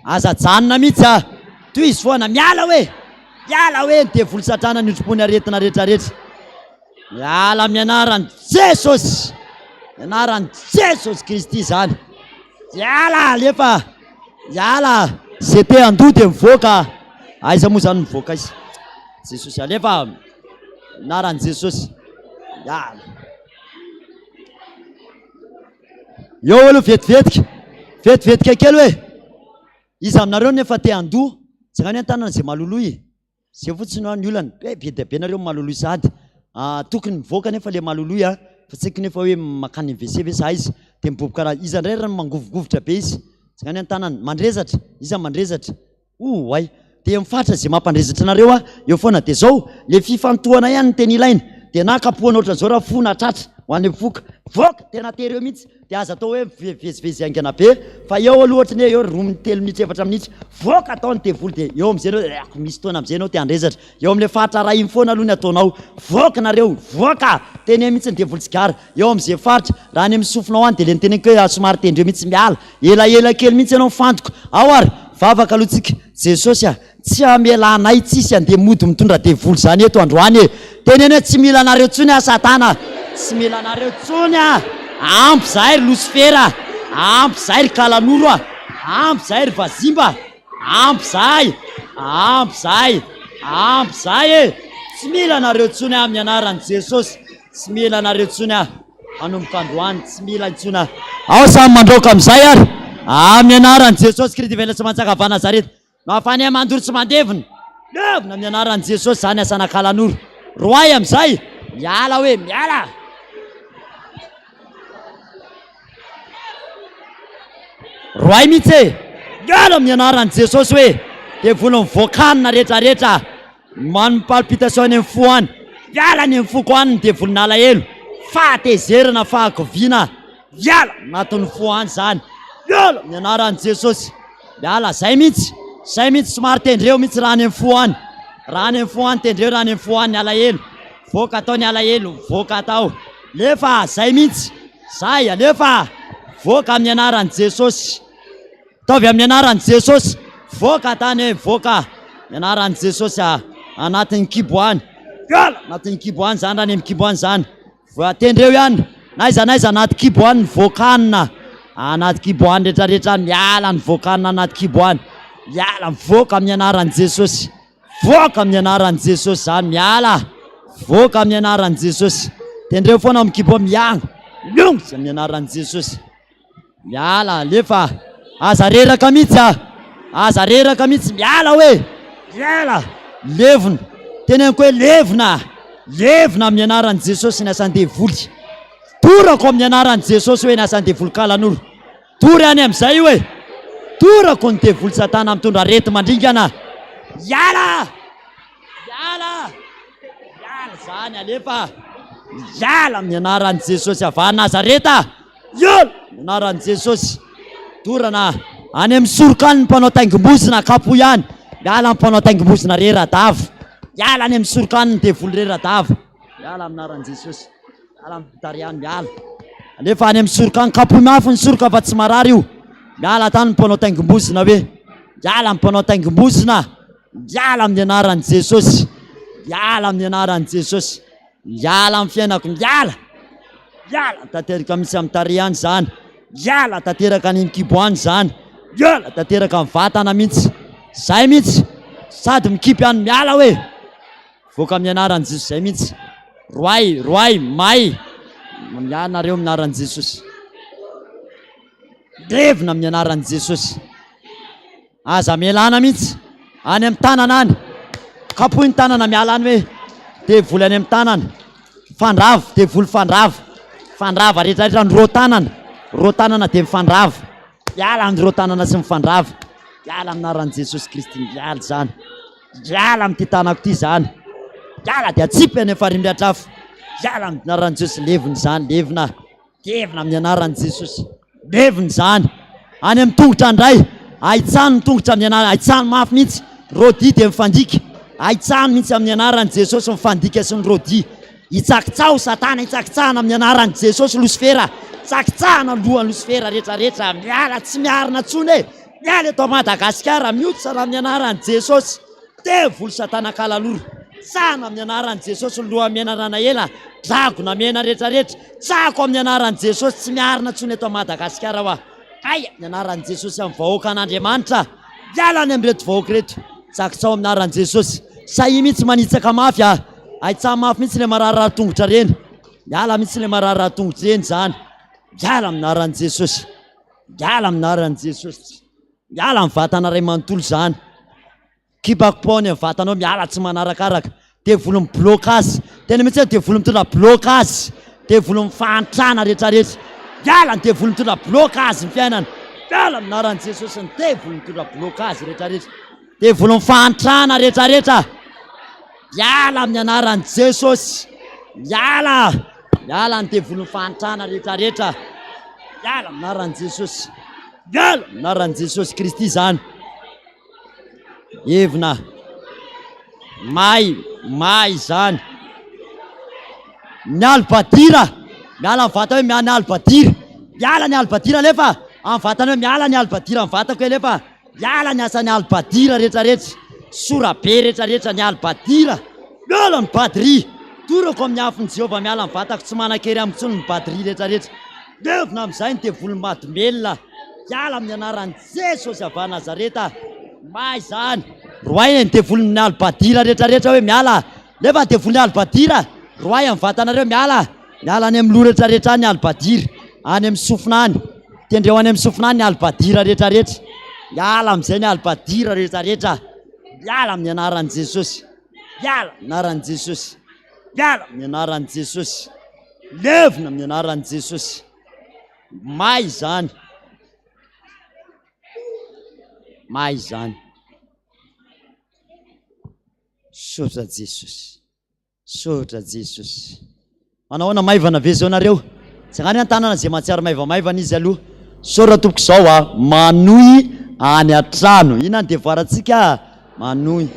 Aza ajanona mihitsy a! Tohizo foana, miala hoe! Miala hoe ny devoly satrana ny otripon'ny aretina rehetrarehetra. Miala amin'ny anaran'i Jesosy! Ny anaran'i Jesosy Kristy izany. Miala, alefa! Miala! Ze te handoa dia mivoaka. Aiza moa izany mivoaka aiza? Jesosy, alefa! Anaran'i Jesosy. Miala. Eo aloha vetivetika, vetivetika kely hoe iza aminareo nefa te handoa, jereo ny an-tanana izay maloloy e, zay fotsiny hoa ny olana, be be dia be nareo maloloy sahady, ah, tokony mivoaka nefa le maloloy a, fa tsy haiko nefa hoe makany WC ve sa aiza, dia miboboka raha, iza indray ary no mangovigovitra be izy, jereo ny an-tanana, mandrezatra, iza mandrezatra, Oay! Dia mifaritra izay mampandrezatra anareo aho eo foana. Dia izao, ilay fifantohana ihany no tena ilaina. Dia na kapohana ohatran'izao raha fo na tratra ho an'ilay mifoka. Voaka! Tena tery eo mihitsy. Dia aza atao hoe mivezivezy haingana be fa eo aloha ohatran'ny hoe eo roa minitra, telo minitra, efatra minitra. Voaka atao ny devoly dia eo amin'izay ianao eh, misy fotoana amin'izay ianao te handrezatra. Eo amin'ilay faritra iray iny foana aloha ny ataonao. Voaka nareo! Voaka! Teneno mihitsy ny devoly sigara. Eo amin'izay faritra, raha any amin'ny sofinao any dia ilay noteneniko hoe somary tendreo mihitsy miala. Elaela kely mihitsy ianao mifantoka. Ao ary, vavaka aloha tsika. Jesosy a, tsy hamela anay tsisy handeha mody mitondra devoly izany eto androany e. Teneno hoe tsy mila anareo intsony aho satana a. Tsy mila anareo intsony aho. Ampy izahay ry losifera a. Ampy izahay ry kalanoro a. Ampy izahay ry vazimba a. Ampy izahay. Ampy izahay. Ampy izahay e. Tsy mila anareo intsony aho amin'ny anaran'i Jesosy. Tsy mila anareo intsony aho. Manomboka androany, tsy mila intsony aho. Ao samy mandroaka amin'izay ary. Amin'ny anaran'i Jesosy Kristy velona sy manjaka avy Nazareta. No ahafahanay mandoro sy mandevona. Levona amin'ny anaran'i Jesosy izany asan'Akalanoro. Roahy amin'izay. Miala hoe, miala. Roahy mihitsy e. Miala amin'ny anaran'i Jesosy hoe. Devoly mivoaka hanina rehetra rehetra. Manome palpitation any amin'ny fo any. Miala any amin'ny foko any ny devolin'alahelo, fahatezerana, fahakiviana. Miala anatin'ny fo any izany. Miala amin'ny anaran'i Jesosy. Miala, zay mihitsy. Zay mihitsy, somary tendreo mihitsy raha any amin'ny fo any. Raha any amin'ny fo any, tendreo raha any amin'ny fo any ny alahelo. Voaka atao ny alahelo, voaka atao. Lefa, zay mihitsy. Zay, alefa. Voaka amin'ny anaran'i Jesosy. Ataovy amin'ny anaran'i Jesosy. Voaka tany e, voaka. Ny anaran'i Jesosy a, anatin'ny kibo any. Miala anatin'ny kibo any zany raha any amin'ny kibo any zany. Voatendreo ihany. Na aiza na aiza anaty kibo any ny voakanina. Anaty kibo any rehetra rehetra any miala ny voakanina anaty kibo any. Miala mivoaka amin'ny anaran'i Jesosy. Voaka amin'ny anaran'i Jesosy zany miala. Voaka amin'ny anaran'i Jesosy. Tendreo foana amin'ny kibo miala. Miongotra amin'ny anaran'i Jesosy. Miala alefa aza reraka mihitsy a! Aza reraka mihitsy miala hoe! Miala! Levona! Teneniko hoe levona! Levona amin'ny anaran'i Jesosy ny asan-devoly. Torako amin'ny anaran'i Jesosy hoe ny asan-devoly kalanoro. Tory any amin'izay io e! Torako ny devoly satana mitondra areti-mandringana. Miala! Miala! Miala izany alefa! Miala amin'ny anaran'i Jesosy avy any Nazareta! Miala amin'ny anaran'i Jesosy! Dorana any amin'ny soroka any ny mpanao taingim-bozona, kapohy any! Miala ny mpanao taingim-bozona rera-dava! Miala any amin'ny soroka any ny devoly rera-dava! Miala amin'ny anaran'i Jesosy! Miala amin'ny fitarihany, miala! Alefa any amin'ny soroka any, kapohy mafy ny soroka fa tsy marary io! Miala tany ny mpanao taingim-bozona hoe! Miala ny mpanao taingim-bozona! Miala amin'ny anaran'i Jesosy. Miala amin'ny anaran'i Jesosy. Miala amin'ny fiainako. Miala. Miala tanteraka mihitsy amin'ny tarehy any izany. Miala tanteraka any amin'ny kibo any izany. Miala tanteraka amin'ny vatana mihitsy. Zay mihitsy. Sady mikipy any miala hoe. Voaka amin'ny anaran'i Jesosy zay mihitsy. Roay, roay, may. Miala nareo amin'ny anaran'i Jesosy. Levona amin'ny anaran'i Jesosy. Aza melana mihitsy any amin'ny tanana any. Kapohy ny tanana miala any hoe devoly any amin'ny tanana. Fandrava, devoly fandrava. Fandrava rehetra rehetra ny roa tanana. Roa tanana dia mifandrava. Miala ny roa tanana sy mifandrava. Miala amin'ny anaran'i Jesosy Kristy miala izany. Miala amin'ity tanako ity izany. Miala dia atsipy any amin'ny farihy miatrafo. Miala amin'ny anaran'i Jesosy levona izany, levona. Levona amin'ny anaran'i Jesosy. Levona izany. Any amin'ny tongotra indray. Ahitsano ny tongotra amin'ny anarana. Ahitsano mafy mihitsy. Rodi dia mifandika. Ahitsano mihitsy amin'ny anaran'i Jesosy mifandika sy ny rodi. Hitsakitsaho Satana, hitsakitsahana amin'ny anaran'i Jesosy Losifera. Tsakitsahana ny lohan'i Losifera rehetrarehetra. Miala tsy miarina intsony e. Miala eto Madagasikara, mihotsara amin'ny anaran'i Jesosy. Devoly satana kalaloro. Tsahana amin'ny anaran'i Jesosy ny lohamenarana ela, dragona mena rehetrarehetra. Tsahako amin'ny anaran'i Jesosy tsy miarina intsony eto Madagasikara hoa. Hay amin'ny anaran'i Jesosy amin'ny vahoakan'Andriamanitra. Miala any amin'ireto vahoaka ireto. Tsakitsao amin'ny anaran'i Jesosy. Sahia mihitsy manitsaka mafy ah. Hay tsaha mafy mihitsy ilay mararirary tongotra ireny. Miala mihitsy ilay mararirary tongotra ireny izany. Miala amin'ny anaran'i Jesosy. Miala amin'ny anaran'i Jesosy. Miala amin'ny vatana iray manontolo izany. Kipakipao ny vatanao miala tsy manarakaraka. Devoly mi-blocage. Tena mihitsy hoe devoly mitondra blocage. Devoly mifahantrana rehetrarehetra. Miala ny devoly mitondra blocage ny fiainana. Miala amin'ny anaran'i Jesosy ny devoly mitondra blocage rehetrarehetra. Devoly mifahantrana rehetrarehetra. Miala amin'ny anaran'i Jesosy. Miala. Miala ny devoly mifahantrana rehetrarehetra. Miala amin'ny anaran'i Jesosy. Miala amin'ny anaran'i Jesosy Kristy izany. Evina. May, may izany. Ny albadira. Miala ny vata hoe miala ny albadira. Miala ny albadira alefa. Amin'ny vatana hoe miala ny albadira amin'ny vatako alefa. Miala ny asan'ny albadira rehetrarehetra. Sorabe rehetrarehetra ny albadira. Miala ny badria. Torako amin'ny afon'i Jehovah miala ny vatako tsy manan-kery amiko intsony ny badria rehetrarehetra. Levona amin'izay ny devoly madomelina. Hiala amin'ny anaran'i Jesosy avy any Nazareta. May izany. Roahy ny devolin'ny albadira rehetrarehetra hoe miala. Nefa ny devolin'ny albadira, roahy amin'ny vatanareo miala. Miala any amin'ny loha rehetrarehetra any ny albadira. Any amin'ny sofina any. Tendreo any amin'ny sofina any ny albadira rehetrarehetra. Miala amin'izay ny albadira rehetrarehetra. Miala amin'ny anaran'i Jesosy. Miala amin'ny anaran'i Jesosy. Miala amin'ny anaran'i Jesosy. Levona amin'ny anaran'i Jesosy. May izany. May izany. Misaotra Jesosy. Misaotra Jesosy. Manao ahoana maivana ve zao nareo? Tsangano an-tanana izay mahatsiaro maivamaivana izy aloha. Misaotra tompoko izao a. Manohy any an-trano. Inona ny devoir-ntsika? Manohy.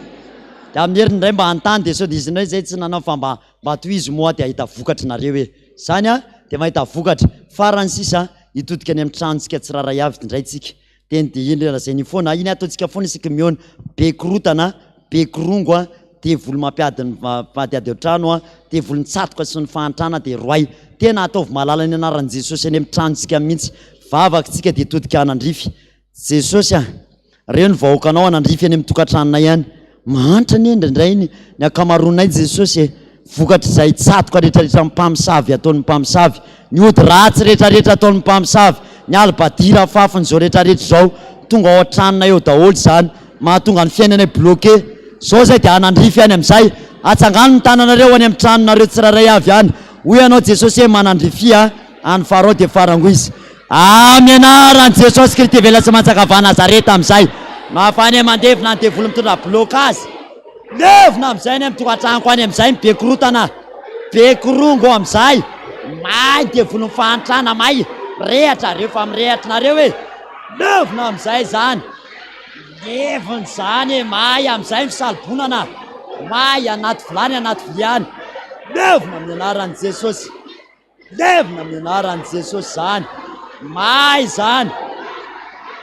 Dia amin'ny heriny indray mba hanontany dia sao dia izy indray izay tsy nanao fa mba Mba tohizo moa dia hahita vokatra nareo e! Zany a! Dia mahita vokatra. Farany sisa, hitodika any amin'ny tranontsika tsirairay avy indray tsika. Dia ny dia iny lazainy iny foana, iny ataontsika foana isaky ny mihaona. Be korotana, be korongo a, devoly mampiady ny mampiady an-trano a, devoly ny tsatoka sy ny fahantrana dia roay. Tena ataovy mahalala ny anaran'i Jesosy any amin'ny tranontsika mihitsy. Vavaka tsika dia hitodika hanandrify. Jesosy a! Reo ny vahoakanao hanandrify any amin'ny tokantranonay any. Mahantra anie indraindray ny ny ankamaroanay Jesosy e! Vokatr'izay tsatoka rehetrarehetra amin'ny mpamosavy ataon'ny mpamosavy, ny ody ratsy rehetrarehetra ataon'ny mpamosavy, ny alibadira afafin'izao rehetrarehetra izao, tonga ao an-tranonay ao daholo izany, mahatonga ny fiainanay bloqué. Izao izay dia hanandrify any amin'izay. Atsangano ny tananareo any amin'ny tranonareo tsirairay avy any. Hoy ianao Jesosy hoe manandrifia any Farao dia farango izy. Amin'ny anaran'i Jesosy Kristy velona sy manjaka avy Nazareta amin'izay no ahafahanay mandevona ny devoly mitondra blocage. Levona amin'izay any amin'ny tokantranoko any amin'izay ny be korotana, be korongo amin'izay. May ny devolin'ny fahantrana, may. Mirehatra rehefa mirehatra nareo e. Levona amin'izay izany. Levona izany e, may amin'izay ny fisalobonana. May anaty vilany anaty vilia any. Levona amin'ny anaran'i Jesosy. Levona amin'ny anaran'i Jesosy izany. May izany.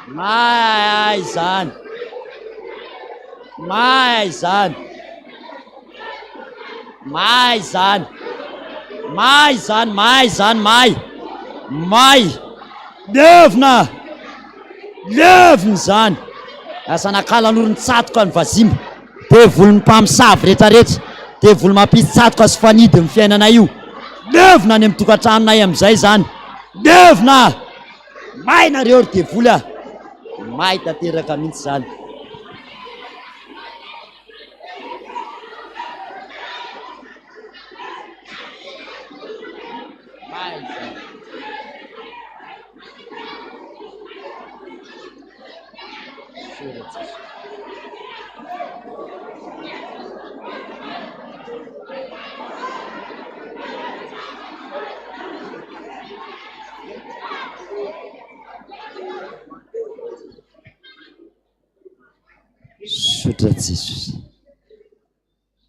May izany. May izany. May izany. May izany, may izany, may. May. Levona. Levona izany. Lasa nakalan'orony tsatoka ny vazimba. Devolin'ny mpamosavy retraretra, devoly mampisy tsatoka sy fanidy ny fiainanay io. Levona any amin'ny tokantranonay amin'izay izany. Levona! May nareo ry devoly a! May tanteraka mihitsy izany. May izany. Misaotra Jesosy.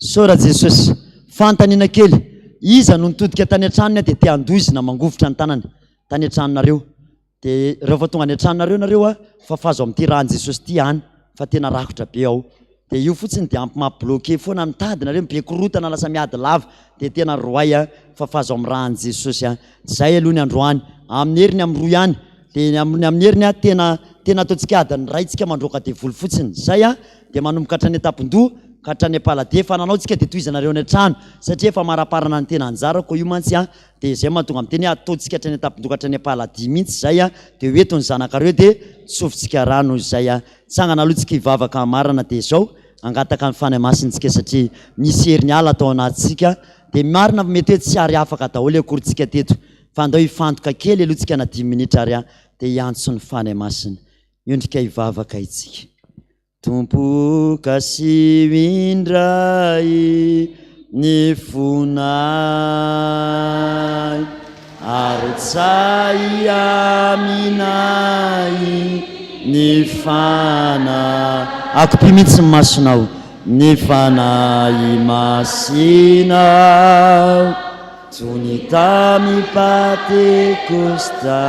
Misaora Jesosy. Fanontaniana kely, iza no nitodika tany an-tranony dia te handoa izy na mangovitra ny tanany tany an-tranonareo? Dia rehefa tonga any an-tranonareo nareo a, fafazo amin'ity ràn'i Jesosy ity any fa tena rakotra be ao. Dia io fotsiny dia ampy mampi-bloquer foana mitady nareo, be korotana lasa miady lava dia tena roay a, fafazo amin'ny ràn'i Jesosy a. Zay aloha ny androany. Amin'ny heriny amin'ny roa ihany. Dia ny amin'ny amin'ny heriny a, tena tena ataontsika adiny iray tsika mandroaka devoly fotsiny. Zay a, dia manomboka hatrany an-tampon-doha ka hatrany am-paladia. Efa nanao tsika dia tohizanareo any an-trano satria efa maraparana ny tena anjarako io mantsy a. Dia izay mahatonga miteny hoe ataontsika hatrany an-tampon-doha ka hatrany am-paladia mihitsy izay a, dia ho eto ny zanakareo dia tsofintsika rano izay a. Tsangana aloha tsika hivavaka hamarana dia izao, hangataka ny Fanahy Masina tsika satria misy hery niala tao anatintsika, dia marina fa mety hoe tsy ary afaka daholo akory tsika teto fa andao hifantoka kely aloha tsika na dimy minitra ary a, dia hiantso ny Fanahy Masina. Miondrika hivavaka itsika. Tompo o kasiho indray ny fonay Arotsahy aminay ny fanahy Akopio mihitsy ny masonao Ny Fanahy Masina Toy ny tamin'ny Pantekosta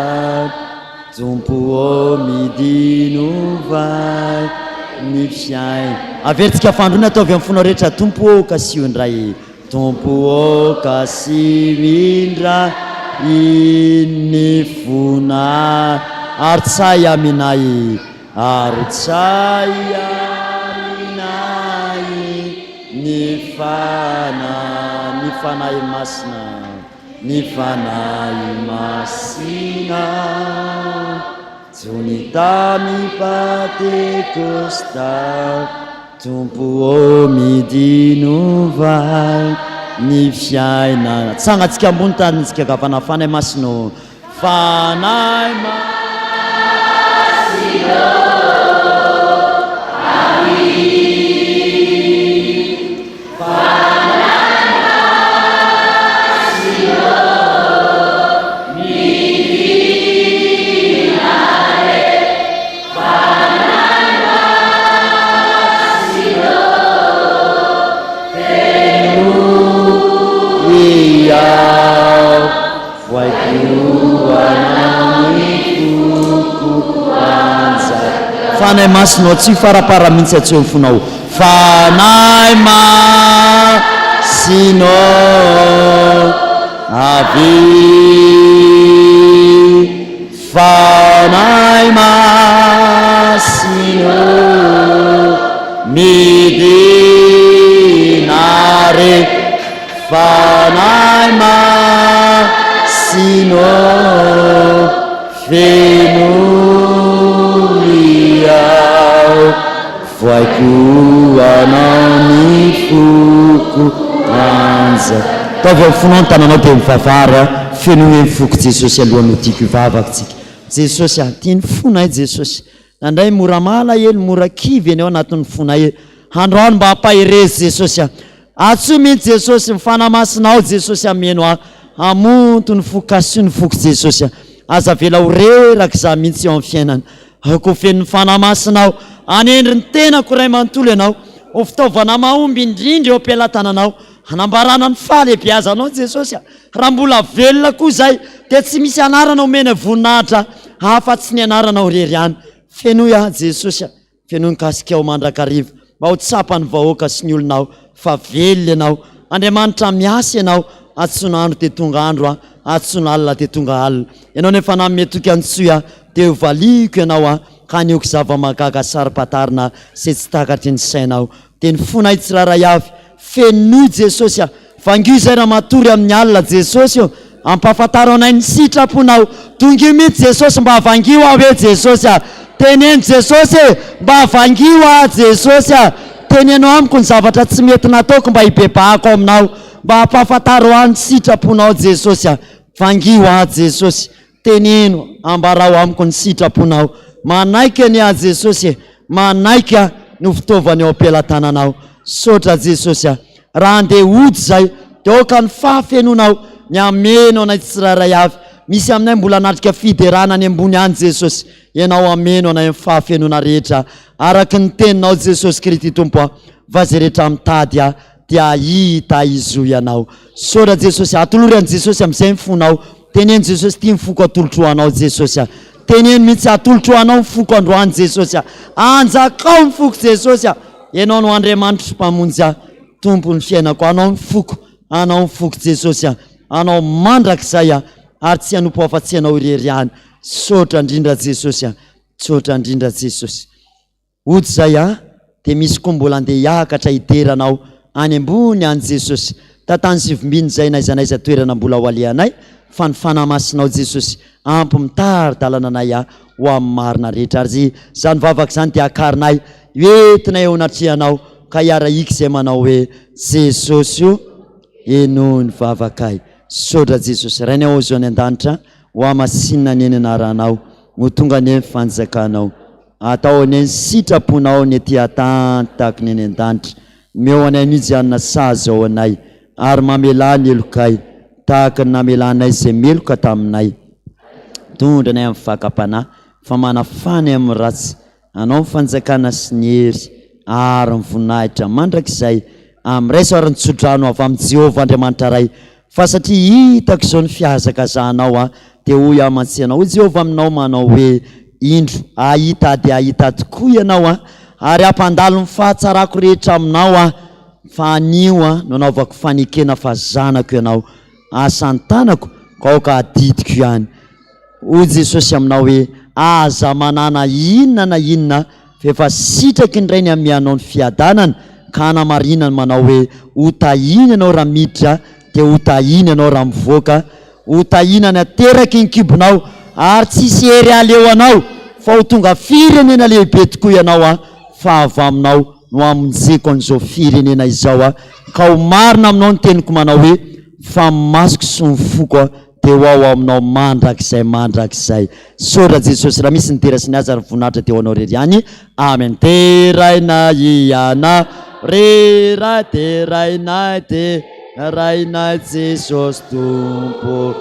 Tompo ô midinova ny fiain. Averintsika fandroana ataovy amin'ny fonao rehetra Tompo ô kasiho indray Tompo ô kasiho indray ny fonay Arotsay aminay Arotsay aminay ny fanahy ny Fanahy Masina. Ny Fanahy Masina Jony tamin'ny Pantekosta Tompo ô midinova ny fiainana Tsangantsika ambony tanintsika ankavana Fanahy Masina ô Fanahy Masina ô Fanahy Masina ô, tsy farapara mihitsy atseho ny fonao. Fanahy Masina ô, avia. Fanahy Masina ô, midina re. Fanahy Masina ô, Fenoy aho, voaiko ho anao ny foko anja. Ataovy ao fonao ny tananao dia mivavaha ary a, fenoy hoe ny foko Jesosy alohan'ny ho tiako hivavaka tsika. Jesosy a, tia ny fonay Jesosy. Nandray mora malahelo, mora kivy eny ao anatin'ny fonay. Androany mba ampaherezo Jesosy a. Antsoy mihitsy Jesosy, ny Fanahy Masinao Jesosy hameno ahy, hamonto ny foko, kasiho ny foko Jesosy a. Aza avela ho reraka izaho mihitsy eo amin'ny fiainana. Aoka ho feno ny Fanahy Masinao, hanendry ny tenako iray manontolo Ianao, ho fitaovana mahomby indrindra eo am-pelatananao, hanambarana ny fahalehibeazanao Jesosy a. Raha mbola velona koa izahay dia tsy misy anarana omena voninahitra afa-tsy ny anaranao irery ihany. Fenoy ahy Jesosy a. Fenoy ny kasikao mandrakariva mba ho tsapan'ny vahoaka sy ny olonao fa velona Ianao. Andriamanitra miasa Ianao, antsoina andro dia tonga andro aho, antsoina alina dia tonga alina. Ianao nefa nanome toky antsoy aho dia ho valiako Ianao aho ka hanehoako zava-mahagaga saro-pantarina izay tsy takatry ny sainao. Dia ny fonay tsirairay avy Fenoy Jesosy a! Vangio izay raha matory amin'ny alina Jesosy ô! Ampahafantaro anay ny sitraponao. Dongio mihitsy Jesosy mba vangio aho e Jesosy a! Teneno Jesosy e! Mba vangio aho Jesosy a! Teneno amiko ny zavatra tsy mety nataoko mba hibebahako aminao. Mba ampahafantaro ahy ny sitraponao Jesosy a! Vangio aho Jesosy. Teneno, ambarao amiko ny sitraponao. Manaiky anie aho Jesosy e, manaiky aho no fitaovana eo am-pelatananao. Misaotra Jesosy a. Raha handeha hody izay dia aoka ny fahafenoanao ny hameno anay tsirairay avy. Misy aminay mbola hanatrika fiderana any ambony any Jesosy. Ianao hameno anay amin'ny fahafenoana rehetra araka ny teninao Jesosy Krity Tompo a. Fa izay rehetra mitady ahy dia hahita hizohy anao. Misaotra Jesosy. Atolory an'i Jesosy amin'izay ny fonao. Teneno Jesosy ity ny foko atolotro ho anao Jesosy a. Teneno mihitsy atolotro ho anao ny foko androany Jesosy a. Anjakao ny foko Jesosy a. Ianao no Andriamanitro sy Mpamonjy ahy. Tompon'ny fiainako. Anao ny foko. Anao ny foko Jesosy a. Anao mandrakizay aho ary tsy hanompo afa-tsy Ianao irery ihany. Misaotra indrindra Jesosy a. Misaotra indrindra Jesosy. Hody izay a, dia misy koa mbola andeha hiakatra hidera Anao any ambony any Jesosy. Tantano sy vimbino izay n'aiza n'aiza toerana mbola ho alehanay fa ny Fanahy Masinao Jesosy ampy mitari-dalana anay a ho amin'ny marina rehetra. Ary izany vavaka izany dia akarinay hoentinay eo anatrehanao ka hiara-hiky izay manao hoe Jesosy o henoy ny vavakay. Misaotra Jesosy. Rainay ao any an-danitra, ho hamasinina anie ny anaranao, ho tonga anie ny fanjakanao. Atao anie ny sitraponao ny ety an-tany tahaka ny any an-danitra. Omeo anay mihitsy hanina sazy ao anay, ary mamelà ny helokay tahaka ny namelanay izay meloka taminay. Mitondra anay amin'ny fakam-panahy, fa manafà anay amin'ny ratsy. Anao ny fanjakana sy ny hery ary ny voninahitra mandrakizay. Amin. Raiso ary ny tsodrano avy amin'i Jehovah Andriamanitra Ray, fa satria hitako izao ny fihazakazahanao aho, dia hoy aho mantsy ianao, hoy Jehovah aminao manao hoe, Indro, hahita dia hahita tokoa ianao aho, ary hampandalo ny fahatsarako rehetra aminao aho, fa anio aho no anaovako fanekena fa zanako ianao, asan'ny tanako, ka aoka hadidiko ihany. Hoy Jesosy aminao hoe, Aza manana inona na inona, fa efa sitraky ny Rainy hanome anao ny fiadanana, ka hanamarinany manao hoe, Ho tahiana ianao raha miditra, dia ho tahiana ianao raha mivoaka, ho tahiana ny ateraky ny kibonao, ary tsy hisy hery hahaleo anao, fa ho tonga firenena lehibe tokoa ianao aho, fa avy aminao no hamonjeko an'izao firenena izao aho, ka ho marina aminao ny teniko manao hoe, Fa ny masoko sy ny foko aho dia ho ao aminao mandrakizay mandrakizay. Misaotra Jesosy. Raha misy ny dera sy ny haja ary ny voninahitra dia ho anao irery ihany. Amen. Deraina Ianao ry Ray, deraina, deraina Jesosy Tompo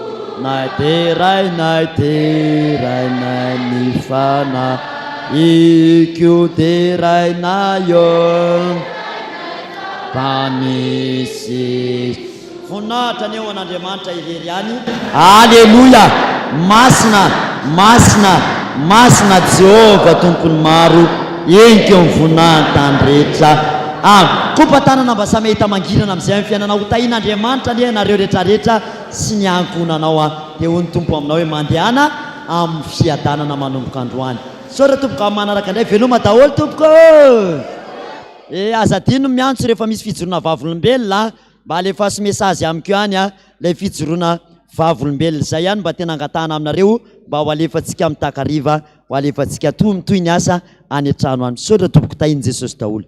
nay, deraina, deraina ny Fanahiko, deraina eo Mpanisy. Voninahitra anie ho an'Andriamanitra irery ihany. Aleloia! Masina, masina, masina Jehovah Tompon'ny maro, henika eo amin'ny voninahiny tany rehetra. Amen. Kopa-tanana mba samy hahita mangirana amin'izay amin'ny fiainana. Ho tahian'Andriamanitra anie ianareo rehetrarehetra sy ny ankohonanao a. Dia hoy ny Tompo aminao hoe mandehana amin'ny fiadanana manomboka androany. Misaotra tompoko amin'ny manaraka indray. Veloma daholo tompoko ô! Eh aza adino ny miantso rehefa misy fijoroana vavolombelona a! Mba alefaso message amiko ihany a! Ilay fijoroana vavolombelona izay ihany mba tena angatahana aminareo mba ho alefantsika amin'ny takariva ho alefantsika toa mitohy ny asa any an-trano any. Misaotra tompoko tahin'i Jesosy daholo.